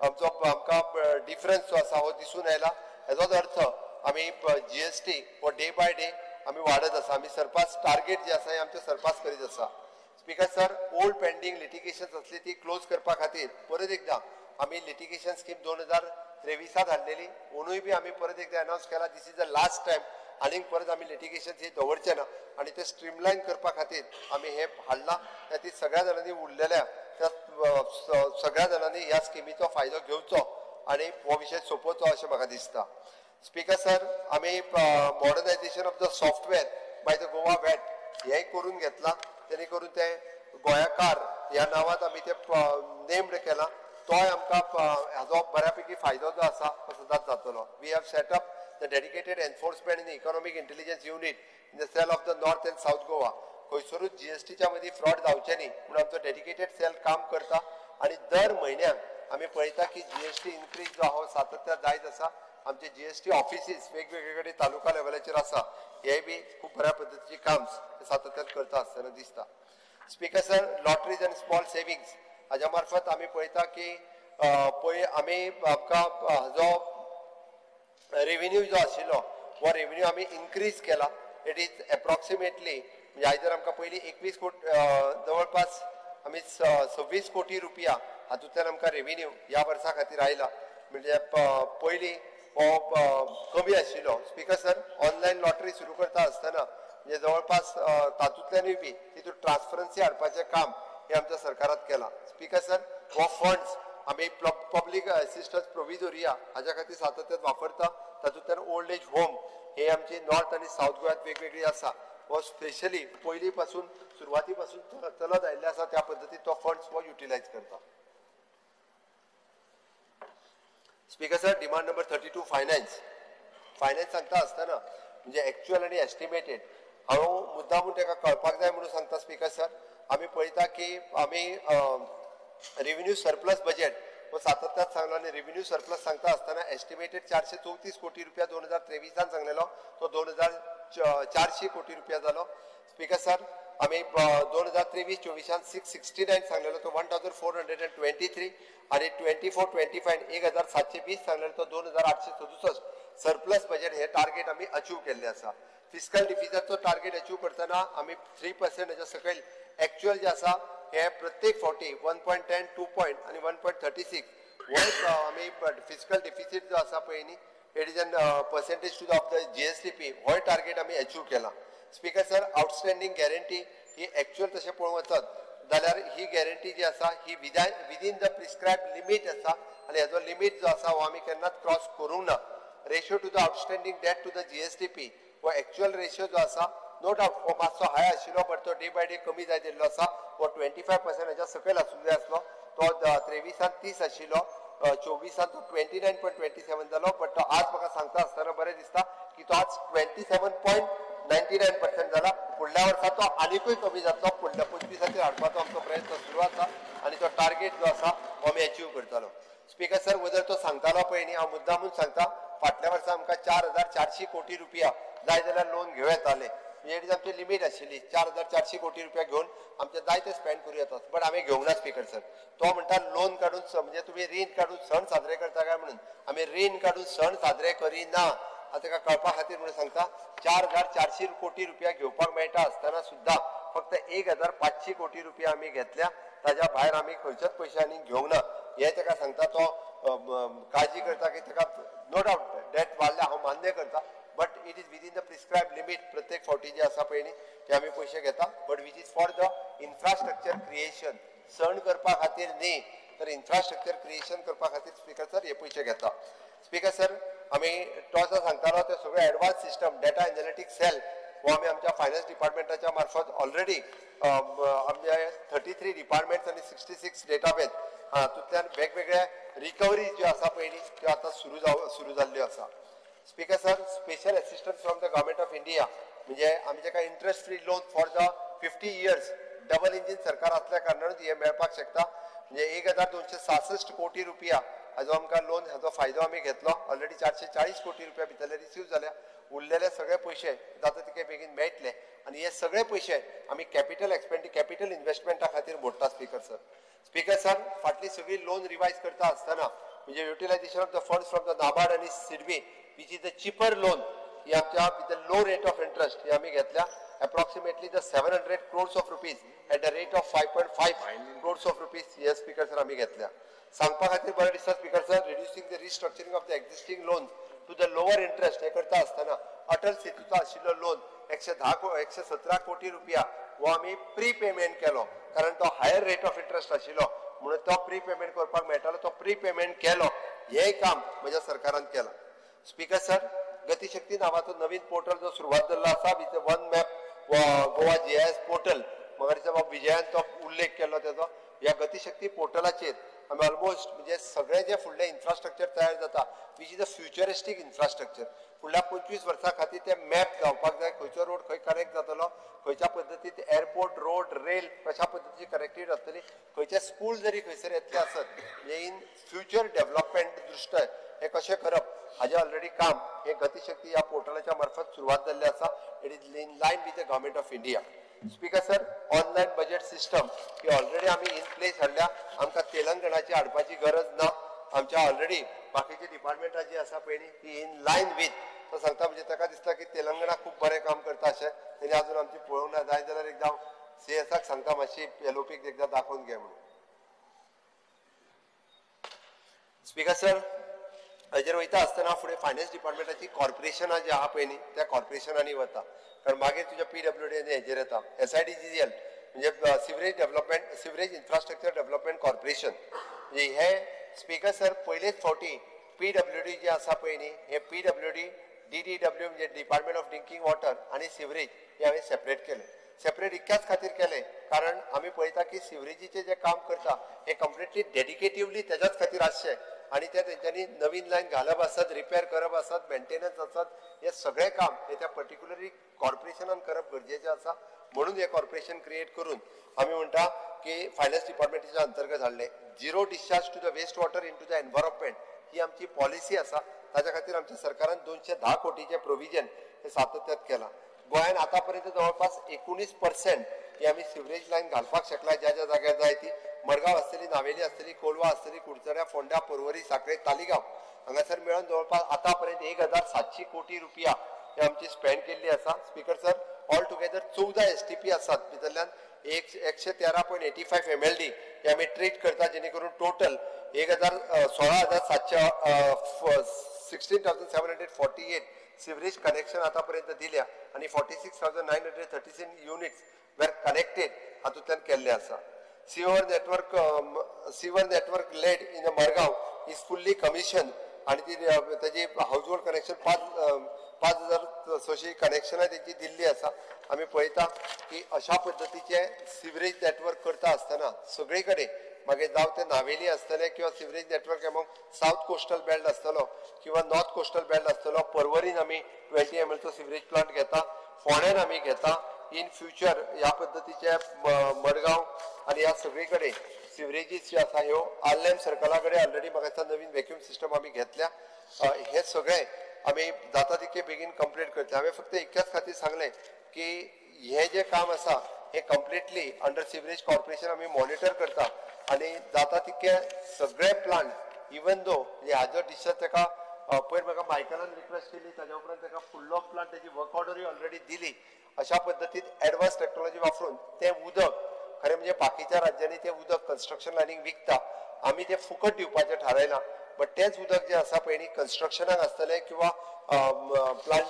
S1: आमचो आमकां डिफरन्स जो आसा हो दिसून आयला. हेजोच अर्थ आमी जी एस टी हो डे बाय डे आमी वाडत आसा. आमी सरपास टार्गेट जे आसा हें आमचें सरपास करीत आसा. Speaker sir, old pending litigations आसली ती क्लोज करपा खातीर परत एकदां आमी लिटिगेशन स्कीम 2023 हाडलेली. ओनूय बी आमी परत एकदां अनावन्स केला this is the last time, आनीक परत आमी लिटिगेशन ही दवरचे ना आनी ते स्ट्रीमलायन करपा खातीर आमी हें हाडलां. त्या खातीर सगळ्या जाणांनी उरलेल्या त्या सगळ्या जाणांनी ह्या स्किमीचो फायदो घेवचो आनी हो विशय सोंपोवचो अशें म्हाका दिसता. स्पीकर सर, आमी modernisation of the software by the Goa VAT हेंय करून घेतलां, तेणे करून तें गोंयकार ह्या नांवांत आमी तें नेम्ड केलां. तोय आमकां हाजो बऱ्या पैकी फायदो जो आसा तो सदांच जातलो. We have set up the dedicated enforcement and economic intelligence unit in the cell of the north and south Goa. खंयसरूच जी एस टीच्या मदीं फ्रॉड जावचें न्ही म्हणून आमचो डेडिकेटेड सेल काम करता आनी दर म्हयन्याक आमी पळयता की जी एस टी इन्क्रीज जो आहा सातत्यान जायत आसा. आमचे जी एस टी ऑफिसीस वेगवेगळे कडेन तालुका लेवलाचेर आसा, हें बी खूब बऱ्या पद्दतीचें काम सातत्यान करता आसतना दिसता. Speaker sir, lotteries and small savings हाज्या मार्फत आमी पळयता की पळय आमी आमकां हाजो रेविन्यू जो आशिल्लो हो रेविन्यू आमी इन्क्रीज केला. It is approximately म्हणजे आयज जर आमकां पयलीं 21 कोटी जवळपास आमी 26 कोटी रुपया हातूंतल्यान आमकां रेविन्यू ह्या वर्सा खातीर आयला. म्हणजे पयलीं हो कमी आशिल्लो. स्पीकर सर, ऑनलायन लॉटरी सुरू करता आसतना म्हणजे जवळपास तातूंतल्यानूय बी तितून ट्रान्सपरन्सी हाडपाचें काम हें आमच्या सरकारात केलां. स्पीकर सर, हो फंड्स आमी पब्लीक असिस्टन्स प्रोविजोरिया हाज्या खातीर सातत्यान वापरता. तातूंतल्यान ओल्ड एज होम हे आमची नॉर्थ आनी सावथ गोव्यांत वेगवेगळी आसा, हो स्पेशली पयलीं पासून सुरवाती पासून चलत आयिल्ले आसा त्या पद्दतीन तो फंड्स हो युटिलायज करता. Speaker sir, demand number 32 finance. Finance सांगता आसतना म्हणजे एक्च्युअल आनी एस्टिमेटेड हांव मुद्दामून ताका कळपाक जाय म्हणून सांगता. स्पीकर सर, आमी पळयता की आमी रेव्हेन्यू सरप्लस बजेट हो सातत्यात सांगलो आनी रेव्हेन्यू सरप्लस सांगता आसतना एस्टिमेटेड 434 कोटी रुपया 2023 सांगलेलो तो 2400 कोटी रुपया जालो. स्पीकर सर, आमी 2023-24 669 सांगलेलो तो 1423 आनी 24-25 1720 सांगलेलो तो 2867 सरप्लस बजेट हे टार्गेट आमी अचीव केल्ले आसा. फिस्कल डिफिसीटाचो टार्गेट अचीव करतना आमी 3% हेच्या सकयल एक्च्युअल जे आसा हे प्रत्येक फावटी 1.10, 2 आनी 1.36 हो आमी फिस्कल डिफिसीट जो आसा पळय न्ही it is an percentage to of the GSDP होय टार्गेट आमी अचीव केला. स्पीकर सर, आउटस्टँडींग गॅरंटी ही एक्च्युअल तशें पळोवंक वचत जाल्यार ही गॅरंटी जी आसा ही विदीन the prescribe limit आसा आनी हेजो लिमीट जो आसा हो आमी केन्नाच क्रॉस करूंक ना. Ratio to the outstanding debt to the GSDP हो एक्च्युअल रेशियो जो आसा नो डावट हो मातसो हाय आशिल्लो बट तो डे बाय डे कमी जायत गेल्लो आसा. हो 25% हेच्या सकयल आसूंक जाय आसलो तो 23 30 आशिल्लो, 24 तो 29.27 जालो बट तो आज म्हाका सांगता आसतना बरें दिसता की तो आज 27.99% जाला. फुडल्या वर्सा तो आनिकूय कमी जातलो. फुडल्या 25 हाडपाचो आमचो प्रयत्न सुरू आसा आनी तो टार्गेट जो आसा हो आमी अचीव करतलो. स्पीकर सर, वजर तो सांगतालो पळय न्ही हांव मुद्दामून सांगता फाटल्या वर्सा आमकां 4400 कोटी रुपया जाय जाल्यार लोन घेवं येतालें. म्हणजे आमची लिमीट आशिल्ली 4400 कोटी रुपया घेवन आमचे जायते स्पेंड करूं येतात बट आमी घेवंक ना. स्पीकर सर, तो म्हणटा लोन काडून म्हणजे तुमी रीण काडून सण साजरे करता काय म्हणून. आमी रीण काडून सण साजरे करिना. आतां ताका कळपा खातीर म्हणून सांगता 4400 कोटी रुपया घेवपाक मेळटा आसतना सुद्दां फक्त 1500 कोटी रुपया आमी घेतल्या. ताज्या भायर आमी खंयचेच पयशे आनी घेवंक ना. हें ताका सांगता तो काळजी करता की ताका नो डावट डेट वाडल्या हांव मान्य करता but it is within the prescribe limit. प्रत्येक फावटी जे आसा पळय न्ही ते आमी पयशे घेता but which is for the infrastructure creation. सण करपा खातीर न्ही तर इन्फ्रास्ट्रक्चर क्रिएशन करपा खातीर स्पीकर सर हे पयशे घेता. स्पीकर सर, आमी तो जो सांगतालो ते सगळे advance system data analytics cell हो आमी आमच्या फायनान्स डिपार्टमेंटाच्या मार्फत ऑलरेडी आमचे 33 डिपार्टमेंट्स आनी 66 डेटाबेस हातूंतल्यान वेगवेगळे रिकवरी ज्यो आसा पळय न्ही त्यो आतां सुरू जाल्ल्यो आसा. Speaker sir, special assistance from the government of India म्हणजे आमी जाका interest free loan for the 50 years double engine सरकार आसल्या कारणानूच हें मेळपाक शकता. म्हणजे 1266 कोटी रुपया हाजो आमकां लोन हाजो फायदो आमी घेतलो. ऑलरेडी 440 कोटी रुपया भितरले रिसीव जाल्या. उरलेले सगळे पयशे जाता तितके बेगीन मेळटले आनी हे सगळे पयशे आमी कॅपिटल कॅपिटल इन्व्हेस्टमेंटा खातीर मोडटा. स्पीकर सर, स्पीकर सर, फाटली सगळी लोन रिवायज करता आसतना म्हणजे utilisation of the funds from the NABARD आनी SIDBI which is the cheaper loan ही आमच्या with the low rate of interest ही आमी घेतल्या. Approximately the 700 crores of rupees at the rate of 5.5 crores of rupees hey speaker sir आमी घेतल्या. सांगपा खातीर बरें दिसता speaker sir, reducing the restructuring of the existing loan to the lower interest हे करता आसतना अटल सेतूचो आशिल्लो लोन 117 कोटी रुपया हो आमी प्री पेमेंट केलो कारण तो हायर रेट ऑफ इंट्रस्ट आशिल्लो म्हणून तो प्री पेमेंट करपाक मेळटालो. तो प्री पेमेंट केलो. हें काम म्हज्या सरकारान केलां. स्पीकर सर, गतिशक्ती नांवाचो नवीन पोर्टल जो सुरवात जाल्लो आसा with one map Goa GIS portal म्हाका दिसता बाब विजयान तो उल्लेख केलो तेजो. ह्या गतिशक्ती पोर्टलाचेर आमी ऑलमोस्ट म्हणजे सगळें जें फुडलें इन्फ्रास्ट्रक्चर तयार जाता which is a futuristic infrastructure फुडल्या 25 वर्सां खातीर ते मॅप जावपाक जाय. खंयचो रोड खंय कनेक्ट जातलो, खंयच्या पद्दतीन एअरपोर्ट, रोड, रेल कशा पद्दतीची कनेक्टिविटी आसतली, खंयचे स्कूल जरी खंयसर येतले आसत म्हणजे इन फ्युचर डेव्हलपमेंट दृश्ट हे कशें करप हाजें ऑलरेडी काम हे गतिशक्ती ह्या पोर्टलाच्या मार्फत सुरवात जाल्लें आसा. It is in line with the government of India. Speaker sir, online budget system he already आमी इन प्लेस हाडल्या. आमकां तेलंगणाची हाडपाची गरज ना. आमच्या ऑलरेडी बाकीची डिपार्टमेंटां जी आसा पळय न्ही ती इन लायन वीथ तो सांगता. म्हणजे ताका दिसता की तेलंगणा खूब बरें काम करता अशें तेणी अजून आमची पळोवंक ना. जाय जाल्यार एकदां सीएसाक सांगता मातशी एलओपीक एकदां दाखोवन घे म्हणून. स्पीकर सर, हाजेर वयता आसतना फुडें फायनान्स डिपार्टमेंटाची कॉर्पोरेशनां जी आहा पळय न्ही त्या कॉर्पोरेशनांनी वता कारण मागीर तुज्या PWD आनी हेजेर येता. SIDGL म्हणजे सिवरेज इन्फ्रास्ट्रक्चर डेव्हलपमेंट कॉर्पोरेशन म्हणजे हे स्पीकर सर पयलेच फावटी PWD जे आसा पळय न्ही हे PWD DDW म्हणजे डिपार्टमेंट ऑफ ड्रिंकिंग वॉटर आनी सिवरेज हे हांवें सेपरेट केलें. सेपरेट इतक्याच खातीर केलें कारण आमी पळयता की सिवरेजीचें जें काम करता हें कंप्लिटली डेडिकेटिवली तेज्याच खातीर आसचें आनी ते तेंच्यांनी नवीन लायन घालप आसत, रिपेर करप आसत, मेंटेनन्स आसत, हें सगळें काम हें त्या पर्टिक्युलरली कॉर्पोरेशनान करप गरजेचें आसा. म्हणून हें कॉर्पोरेशन क्रिएट करून आमी म्हणटा की फायनान्स डिपार्टमेंटाच्या अंतर्गत हाडलें. Zero discharge to the waste water into the environment ही आमची पॉलिसी आसा. ताच्या खातीर आमच्या सरकारान 210 कोटीचें प्रोविजन हे सातत्यात केलां. गोंयान आतां पर्यंत जवळपास 19% ही आमी सिवरेज लायन घालपाक शकला ज्या ज्या जाग्यार जाय ती. मडगांव आसतली, नावेली आसतली, कोलवा आसतली, कुडचड्या, फोंड्या, पर्वरी, साखळे, तालिगांव हांगासर मेळून जवळपास आतां पर्यंत 1700 कोटी रुपया ही आमची स्पेंड केल्ली आसा. Speaker sir, all together 14 STP आसात, भितरल्यान 113.85 MLD हे आमी ट्रीट करता, जेणे करून टोटल 16,748 सिवरेज कनेक्शन आतापर्यंत दिल्या आनी 46,936 युनिट्स वेर कनेक्टेड हातूंतल्यान केल्ले आसा. Sewer network laid in Margao is fully commission आनी ती ताजी हावज होल्ड कनेक्शन 5,600 कनेक्शनां तेंची दिल्ली आसा. आमी पळयता की अशा पद्दतीचे सिवरेज नेटवर्क करता आसतना सगळे कडेन मागीर जावं ते नावेली आसतले किंवा sewerage network among south coastal belt आसतलो किंवा नॉर्थ कोस्टल बेल्ट आसतलो. पर्वरीन आमी 20 MLचो सिवरेज प्लांट घेता, फोंड्यान आमी घेता. इन फ्युचर ह्या पद्दतीचे मडगांव आनी ह्या सगळे कडेन सिवरेजीस ज्यो आसा ह्यो आर्लेम सर्कला कडेन ऑलरेडी म्हाका दिसता नवीन वॅक्यूम सिस्टम आमी घेतल्या. हे सगळे आमी जाता तितके बेगीन कंप्लीट करतले. हांवें फक्त इतक्याच खातीर सांगलें की हें जें काम आसा हें कंप्लिटली अंडर सिवरेज कॉर्पोरेशन आमी मॉनिटर करता आनी जाता तितके सगळे प्लांट इवन दो म्हणजे हाजो डिस्चार्ज ताका पयर म्हाका मायकलान रिक्वेस्ट केली, ताज्या उपरांत ताका फुडलो प्लांट ताजी वर्क ऑर्डरूय ऑलरेडी दिली. अशा पद्दतीन एडवान्स टॅक्नॉलॉजी वापरून तें उदक खरें म्हणजे बाकीच्या राज्यांनी तें उदक कन्स्ट्रक्शन लायनीक विकता, आमी तें फुकट दिवपाचें थारायलां. बट तेंच उदक जें आसा पळय न्ही कन्स्ट्रक्शनाक आसतलें किंवा प्लांट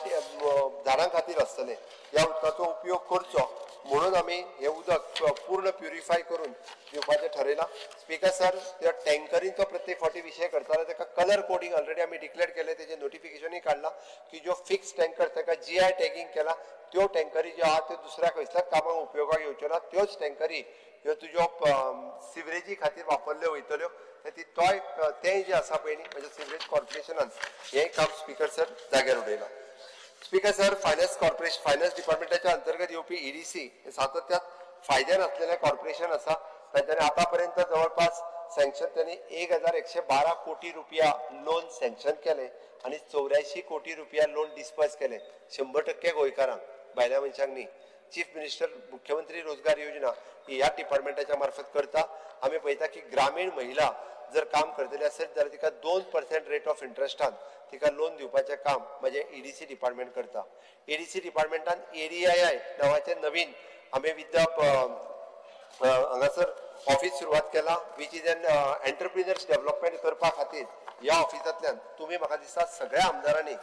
S1: झाडां खातीर आसतलें, ह्या उदकाचो उपयोग करचो म्हणून आमी हें उदक पूर्ण प्युरिफाय करून दिवपाचें ठरयलां. स्पीकर सर, त्या टँकरींचो प्रत्येक फावटी विशय करताले ताका कलर कोडींग ऑलरेडी आमी डिक्लेअर केलें, तेजें नोटिफिकेशनूय काडलां की ज्यो फिक्स टँकर ताका GI tagging केलां त्यो टँकरी ज्यो आहा त्यो दुसऱ्या खंयच्याच कामाक उपयोगाक येवच्यो ना, त्योच टँकरी ह्यो तुज्यो सिवरेजी खातीर वापरल्यो वयतल्यो. ती तोय तें जें आसा पळय न्ही म्हणजे सिवरेज कॉर्पोरेशनान हें काम स्पीकर सर जाग्यार उडयलां. स्पीकर सर, फायनान्स डिपार्टमेंटाच्या अंतर्गत येवपी EDC हे सातत्यात फायद्यान आसलेलें कॉर्पोरेशन आसा. तांच्यांनी आतां पर्यंत जवळपास सँक्शन त्यांनी 1112 कोटी रुपया लोन सँक्शन केलें आनी 84 कोटी रुपया लोन डिस्पर्स केलें 100% गोंयकारांक, भायल्या मनशांक न्ही. चीफ मिनिस्टर मुख्यमंत्री रोजगार योजना ही ह्या डिपार्टमेंटाच्या मार्फत करता. आमी पळयता की ग्रामीण महिला जर काम करतली आसत जाल्यार तिका 2% रेट ऑफ इंट्रस्टान तिका लोन दिवपाचें काम म्हणजे EDC department करता. EDC डिपार्टमेंटान ADII नांवाचें नवीन आमी विद्या हांगासर ऑफीस सुरवात केलां, which is an entrepreneurs development करपा खातीर. ह्या ऑफिसांतल्यान तुमी म्हाका दिसता सगळ्या आमदारांनी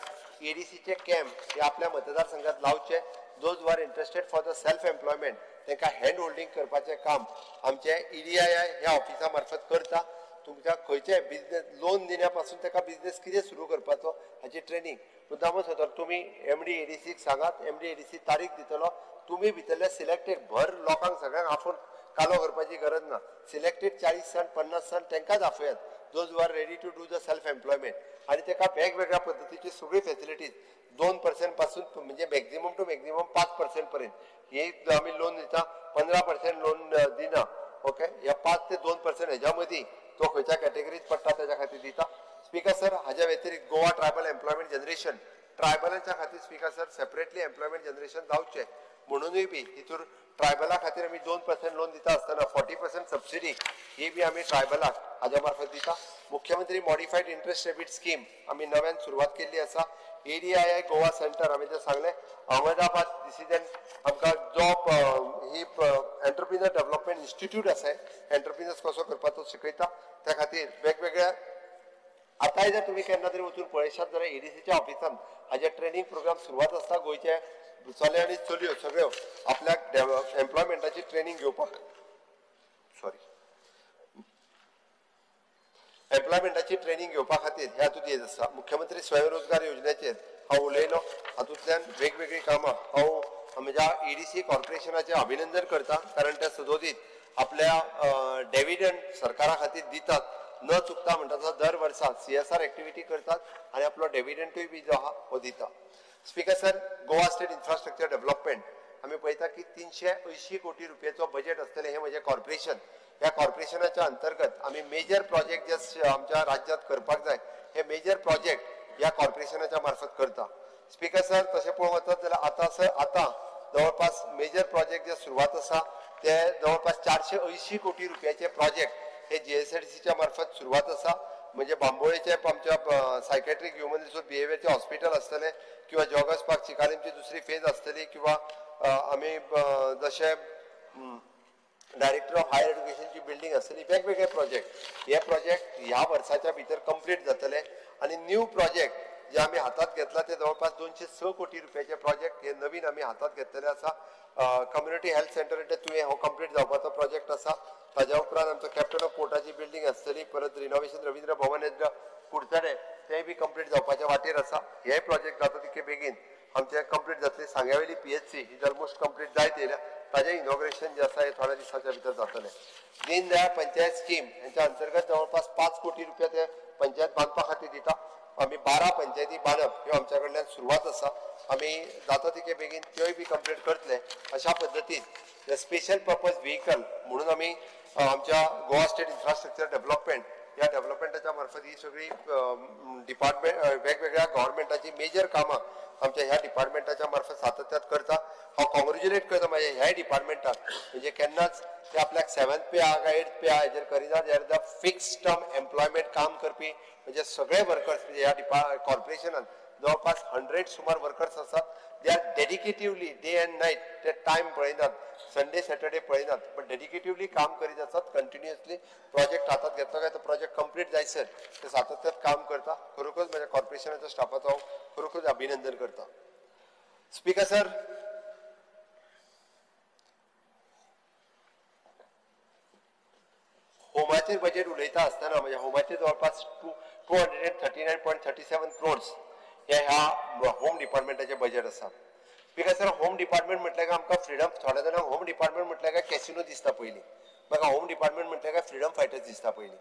S1: EDCचे कॅम्प हे आपल्या मतदारसंघात लावचे. Those who are interested for the self employment तांकां हँड होल्डींग करपाचें काम आमचें EDII ह्या ऑफिसा मार्फत करता. तुमच्या खंयचेय बिजनेस लोन दिण्या पासून ताका बिजनेस कितें सुरू करपाचो हाची ट्रेनींग मुद्दामूच वता. तुमी MD ADCक सांगात, MD ADC तारीख दितलो, तुमी भितरल्या सिलेक्टेड भर लोकांक सगळ्यांक आफोवन कालो करपाची गरज ना. सिलेक्टेड 40 जाण 50 जाण तांकांच आफयात, those who are ready to do the self employment आनी ताका वेगवेगळ्या पद्दतीची सगळी फेसिलिटीज 2% पासून म्हणजे मॅक्झिमम टू मॅक्झिमम 5% पर्यंत हे आमी लोन दिता. 15% लोन दिना, ओके, ह्या 5 ते 2% हेज्या मदीं तो खंयच्या कॅटेगरीत पडटा ताच्या खातीर दिता. स्पीकर सर, हाज्या व्यतिरिक्त गोवा ट्रायबल एम्प्लॉयमेंट जनरेशन ट्रायबलांच्या खातीर speaker sir separately employment generation जावचें म्हणूनय बी हितूर ट्रायबला खातीर आमी 2% लोन दिता आसतना 40% सबसिडी ही बी आमी ट्रायबलाक हाज्या मार्फत दिता. मुख्यमंत्री मॉडिफायड इंट्रस्ट रेबीट स्कीम आमी नव्यान सुरवात केल्ली आसा. ADII Goa सेंटर आमी तें सांगलें. अहमदाबाद this is an आमकां जॉब ही एंटरप्रिनर डेव्हलपमेंट इन्स्टिट्यूट आसा, एंटरप्रिनर्स कसो करपाचो शिकयता. त्या खातीर वेगवेगळ्या आतांय जर तुमी केन्ना तरी वचून पळयशात जाल्यार EDCच्या ऑफिसान हाजे ट्रेनींग प्रोग्राम सुरवात आसता. गोंयचे चले आनी चलयो सगळ्यो आपल्याक एम्प्लॉयमेंटाची ट्रेनींग घेवपाक एम्प्लॉयमेंटाची ट्रेनींग घेवपा खातीर ह्या हातूंत येत आसा. मुख्यमंत्री स्वयंरोजगार योजनेचेर हांव उलयलो. हातूंतल्यान वेगवेगळीं कामां हांव म्हज्या ईडीसी कॉर्पोरेशनाचें अभिनंदन करता, कारण ते सदोदीत आपल्या डेविडंट सरकारा खातीर दितात न चुकता. म्हणटा तसो दर वर्सा CSR activity करतात आनी आपलो डेविडंटूय बी जो आहा हो दिता. Speaker sir, Goa state infrastructure development आमी पळयता की 380 कोटी रुपयाचो बजेट आसतलें हें म्हजें कॉर्पोरेशन. ह्या कॉर्पोरेशनाच्या अंतर्गत आमी मेजर प्रोजेक्ट जे आमच्या राज्यांत करपाक जाय हे मेजर प्रोजेक्ट ह्या कॉर्पोरेशनाच्या मार्फत करता. स्पीकर सर, तशें पळोवंक वचत जाल्यार आतां सर आतां जवळपास मेजर प्रोजेक्ट जे सुरवात आसा ते जवळपास 480 कोटी रुपयाचे प्रोजेक्ट हे GSIDCच्या मार्फत सुरवात आसा. म्हणजे बांबोळेचे आमच्या सायकेट्रीक ह्युमन रिसोर्स बिहेवियरचे हॉस्पिटल आसतलें, किंवा जॉगर्स पार्क चिकालीमची दुसरी फेज आसतली, किंवा आमी जशें डायरेक्टर ऑफ हायर एज्युकेशनची बिल्डींग आसतली. वेगवेगळे प्रोजेक्ट हे प्रोजेक्ट ह्या वर्साच्या भितर कंप्लीट जातले. आनी न्यू प्रोजेक्ट जे आमी हातात घेतला ते जवळपास 206 कोटी रुपयाचे प्रोजेक्ट हे नवीन आमी हातात घेतलेले आसा. कम्युनिटी हेल्थ सेंटर तुवें हो कंप्लीट जावपाचो प्रोजेक्ट आसा. ताज्या उपरांत आमचो कॅप्टन ऑफ पोर्टाची बिल्डींग आसतली, परत रिनोवेशन रवींद्र भवन कुडचडे तें बी कंप्लीट जावपाच्या वाटेर आसा. हे प्रोजेक्ट जाता तितके बेगीन आमचे कंप्लीट जातले. सांग्यावेली PHC ही ऑलमोस्ट कंप्लीट जायत येयल्या, ताजें इनॉग्रेशन जें आसा हें थोड्या दिसाच्या भितर जातलें. दीनदयाळ पंचायत स्कीम हेंच्या अंतर्गत जवळपास 5 कोटी रुपया ते पंचायत बांदपा खातीर दिता. आमी 12 पंचायती बांदप ह्यो आमच्या कडल्यान सुरवात आसा. आमी जाता तितके बेगीन त्योय बी कंप्लीट करतले. अशा पद्दतीन स्पेशल पर्पज व्हेकल म्हणून आमी आमच्या गोवा स्टेट इन्फ्रास्ट्रक्चर डेव्हलपमेंट ह्या डेव्हलपमेंटाच्या मार्फत ही सगळी डिपार्टमेंट वेगवेगळ्या गव्हर्मेंटाची मेजर कामां आमच्या ह्या डिपार्टमेंटाच्या मार्फत सातत्यात करता. हांव कॉंग्रेच्युलेट करता म्हाज्या ह्या डिपार्टमेंटाक, म्हणजे केन्नाच ते आपल्याक 7th पे आहा काय 8th पे आहा हेजेर करिना. जाल्यार फिक्स टर्म एम्प्लॉयमेंट काम करपी म्हणजे सगळे वर्कर्स म्हणजे ह्या कॉर्पोरेशनान जवळपास 100 सुमार वर्कर्स आसात. They are dedicatively day and night, ते टायम पळयनात, संडे सॅटर्डे पळयनात, पण डेडिकेटिवली काम करीत आसात. कंटिन्युअसली प्रोजेक्ट हातात घेतलो काय तो प्रोजेक्ट कंप्लीट जायसर ते सातत्यात काम करता. खरोखरच म्हज्या कॉर्पोरेशनाच्या स्टाफाचो हांव खरोखरच अभिनंदन करता. स्पीकर सर, होमाचेर बजेट उलयता आसतना म्हणजे होमाचेर जवळपास 239.37 क्रोड्स हे ह्या होम डिपार्टमेंटाचें बजेट आसा. स्पीकर सर, होम डिपार्टमेंट म्हटल्यार काय आमकां फ्रिडम, थोड्या जाणांक होम डिपार्टमेंट म्हटल्यार काय कॅसिनो दिसता पयलीं, म्हाका होम डिपार्टमेंट म्हटल्यार काय फ्रिडम फायटर्स दिसता पयलीं,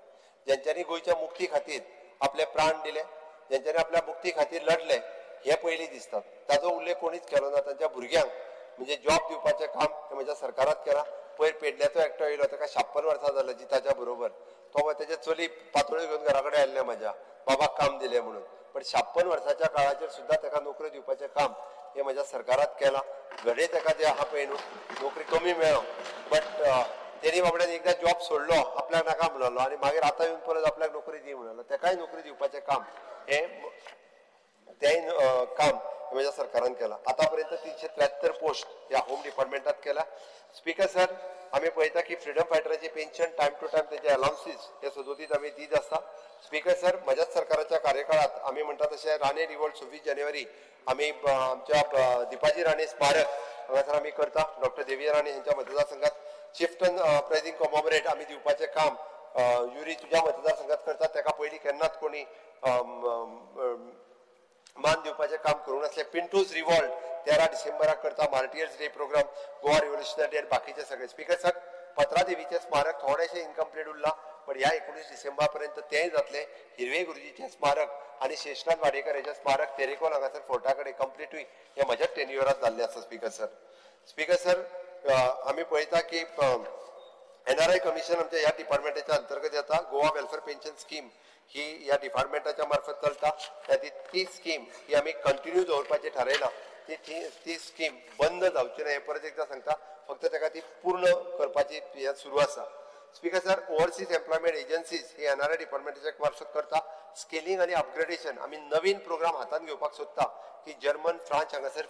S1: ज्यांच्यांनी गोंयच्या मुक्ती खातीर आपले प्राण दिले, ज्यांच्यांनी आपल्या मुक्ती खातीर लढले हे पयलीं दिसतात. ताजो उल्लेख कोणीच केलो ना. तांच्या भुरग्यांक म्हणजे जॉब दिवपाचें काम हें म्हज्या सरकारात केलां. पयर पेडल्याचो एकटो येयलो, ताका 56 वर्सां जालें जिताच्या बरोबर, तो तेजे चली पातोळ्यो घेवन घरा कडेन आयिल्लें म्हाज्या बाबाक काम दिलें म्हणून, पण 56 वर्साच्या काळाचेर सुद्दां ताका नोकरी दिवपाचें काम हें म्हज्या सरकारात केलां. घडये ताका जें आहा पळय न्हू नोकरी कमी मेळो, बट तेणी बाबड्यान एकदां जॉब सोडलो, आपल्याक नाका म्हणलो आनी मागीर आतां येवन परत आपल्याक नोकरी दी म्हणलो, ताकाय नोकरी दिवपाचें काम हें तेंय काम म्हज्या सरकारान केलां. आतां पर्यंत 373 पोस्ट ह्या होम डिपार्टमेंटात केला. स्पीकर सर, आमी पळयता की फ्रिडम फायटराचे पेन्शन टायम टू टायम तेजे अलावन्सीस हे सदोदीत आमी दीत आसता. स्पीकर सर, म्हज्याच सरकाराच्या कार्यकाळात आमी म्हणटा तशें राणे रिवोल्ट 26 जानेवारी आमी आमच्या दीपाजी राणे स्मारक हांगासर आमी करता. डॉक्टर देवी राणे हेंच्या मतदारसंघात चिफ्टन प्रायझींग कॉमोमरेट आमी दिवपाचें काम युरी तुज्या मतदारसंघात करता. ताका पयलीं केन्नाच कोणी मान दिवपाचें काम करूंक नासलें. पिंटूज रिवॉल्ट 13 डिसेंबराक करता, martyrs day programme, Goa revolutionary day आनी बाकीचे सगळे. स्पीकर सर, पत्रादेवीचें स्मारक थोडेशें इनकम्प्लीट उरलां, पण ह्या 19 डिसेंबर पर्यंत तेंय जातलें. हिरवे गुरुजीचें स्मारक आनी शेषनाथ वाडेकर हेचें स्मारक तेरेकोल हांगासर फोर्टा कडेन कंप्लिटूय हें म्हज्या टेन्युअरांत जाल्लें आसा. स्पीकर सर, स्पीकर सर, आमी पळयता की NRI commission आमच्या ह्या डिपार्टमेंटाच्या अंतर्गत येता. गोवा वेलफेअर पेन्शन स्कीम ही ह्या डिपार्टमेंटाच्या मार्फत चलता. ती स्कीम ही आमी कंटिन्यू दवरपाचें थारायलां. ती स्कीम बंद जावची ना हें परत एकदां सांगता, फक्त ताका ती पूर्ण करपाची हें सुरू आसा. Speaker sir, overseas employment agencies ही NRI डिपार्टमेंटाच्या मार्फत करता. स्केलिंग आनी अपग्रेडेशन आमी नवीन प्रोग्राम हातांत घेवपाक सोदता की जर्मन, फ्रांस हांगासर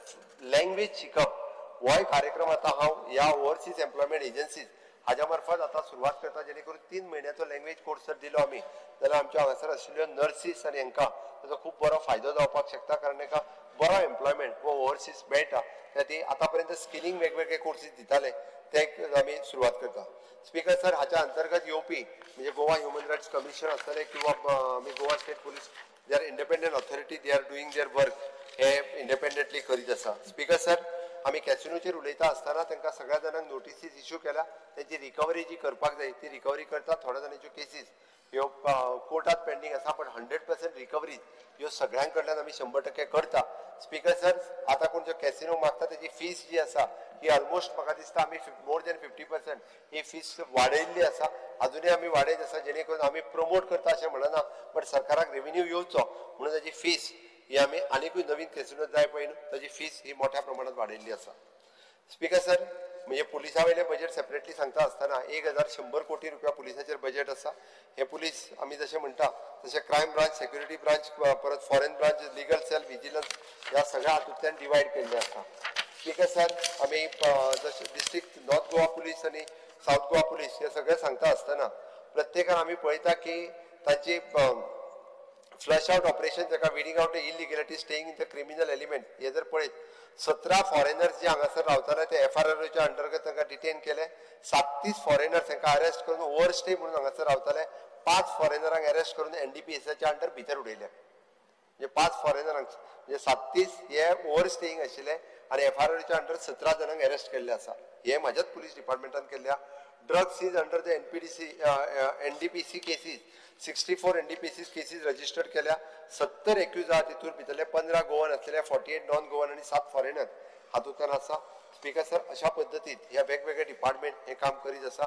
S1: लँग्वेज शिकप होय कार्यक्रम आतां हांव ह्या ओवरसीज एम्प्लॉयमेंट एजन्सीज हाज्या मार्फत आतां सुरवात करता, जेणे करून 3 म्हयन्याचो लँग्वेज कोर्स जर दिलो आमी जाल्यार आमच्या हांगासर आशिल्ल्यो नर्सीस आनी हांकां ताचो खूब बरो फायदो जावपाक शकता, कारण तांकां बरो एम्प्लॉयमेंट हो ओवरसीज मेळटा. त्या खातीर आतां पर्यंत स्किलिंग वेगवेगळे कोर्सीस दिताले ते आमी सुरवात करता. स्पीकर सर, हाच्या अंतर्गत येवपी म्हणजे गोवा ह्युमन रायट्स कमिशन आसतले किंवा आमी Goa state police, they are independent authority, they are doing their work hey independently करीत आसा. स्पीकर सर, आमी कॅसिनोचेर उलयता आसतना तांकां सगळ्या जाणांक नोटिसीस इश्यू केल्या, तेंची रिकवरी जी करपाक जाय ती रिकवरी करता. थोड्या जाणांच्यो केसीस ह्यो कोर्टात पेंडींग आसा, पण 100% रिकवरी ह्यो सगळ्यां कडल्यान आमी 100% करता. स्पीकर सर, आतां कोण जो कॅसिनो मागता तेजी फीस जी आसा ही ऑलमोस्ट म्हाका दिसता आमी मोर दॅन 50% ही फीस वाडयल्ली आसा. अजुनूय आमी वाडयत आसा, जेणे करून आमी प्रमोट करता अशें म्हणना, बट सरकाराक रेविन्यू येवचो म्हणून ताजी फीस ही आमी आनीकूय नवीन कॅसिनो जाय पळय न्हू ताजी फीस ही मोठ्या प्रमाणात वाडयल्ली आसा. स्पीकर सर, म्हणजे पुलिसा वयलें बजेट सेपरेटली सांगता आसतना 1100 कोटी रुपया पुलिसाचेर बजेट आसा. हे पुलीस आमी जशें म्हणटा तशें क्रायम ब्रांच, सेक्युरिटी ब्रांच, परत foreign branch, legal cell, vigilance ह्या सगळ्या हातूंतल्यान डिवायड केल्लें आसा. स्पीकर सर, आमी जशें डिस्ट्रिक्ट नॉर्थ गोवा पुलीस आनी सावथ गोवा पुलीस हे सगळें सांगता आसतना प्रत्येकान आमी पळयता की तांची फ्लश आवट ऑपरेशन जाका weeding out the illegality staying in the criminal element हे जर पळयत 17 फॉरेनर्स जे हांगासर रावताले ते एफआरआरच्या अंतर्गत तांकां डिटेन केले. 37 फॉरेनर्स तांकां अरेस्ट करून ओवर स्टे म्हणून हांगासर रावताले. 5 फॉरेनरांक अरेस्ट करून एनडीपीएसाच्या अंडर भितर उडयले. म्हणजे 5 फॉरेनरांक, म्हणजे 37 हे ओवर स्टेईंग आशिल्ले आनी एफआरआरच्या अंडर 17 जाणांक अरेस्ट केल्ले आसा. हे म्हाज्याच पुलीस डिपार्टमेंटान केल्ले. Drugs is under the NDPC cases, 64 NDPC cases registered केल्या. 70 एक्यूज आहा, तितूर भितरले 15 गोवन आसलेले, 48 नॉन गोवन आनी 7 फॉरेनर हातूंतल्यान आसा. स्पीकर सर, अशा पद्दतीत ह्या वेगवेगळे डिपार्टमेंट हे काम करीत आसा.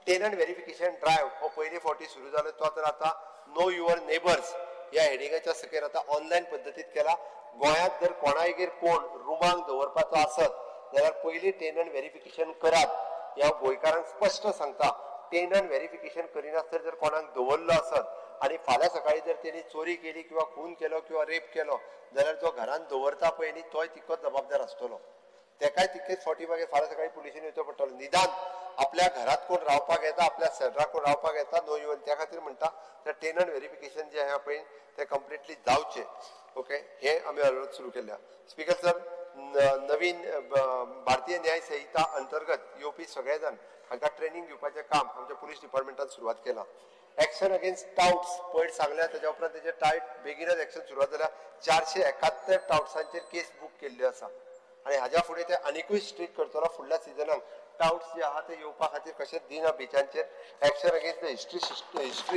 S1: टेनंट व्हेरिफिकेशन ड्रायव्ह हो पयले फावटी सुरू जालो, तो आतां आतां नो your neighbours ह्या हेडिंगाच्या सकयल आतां ऑनलायन पद्दतीत केला. गोंयांत जर कोणायगेर कोण रुमांक दवरपाचो आसत जाल्यार पयलीं टेनंट व्हेरिफिकेशन करात. ह्या गोंयकारांक स्पश्ट सांगता, टेनंट व्हेरिफिकेशन करिनासतना जर कोणाक दवरलो आसत आनी फाल्यां सकाळीं जर तेणी चोरी केली किंवा खून केलो किंवा रेप केलो जाल्यार जो घरान दवरता पळय न्ही तोय तितकोच जबाबदार आसतलो. तेकाय तितकेच फावटी मागीर फाल्यां सकाळीं पुलिशेन येवचो पडटलो. निदान आपल्या घरात कोण रावपाक येता, आपल्या शेजराक कोण रावपाक येता नो इवन, त्या खातीर म्हणटा तर टेनंट व्हेरिफिकेशन जें आहा पळय तें कंप्लिटली जावचें. ओके, हे आमी हळूहळू सुरू केल्या. स्पीकर सर, नवीन भारतीय न्याय संहिता अंतर्गत येवपी सगळे जाण हांकां ट्रेनींग दिवपाचें काम आमच्या पुलीस डिपार्टमेंटान सुरवात केलां. एक्शन अगेन्स्ट टावट्स पयर सांगल्या, तेज्या उपरांत तेजे टायट बेगीनच एक्शन सुरवात जाल्या. 471 टावट्सांचेर केस बूक केल्ल्यो आसा आनी हाज्या फुडें ते आनिकूय स्ट्रीक करतलो. फुडल्या सिजनाक टावट्स जे आहा ते येवपा खातीर कशेंच दिना बिचांचेर. Action against the history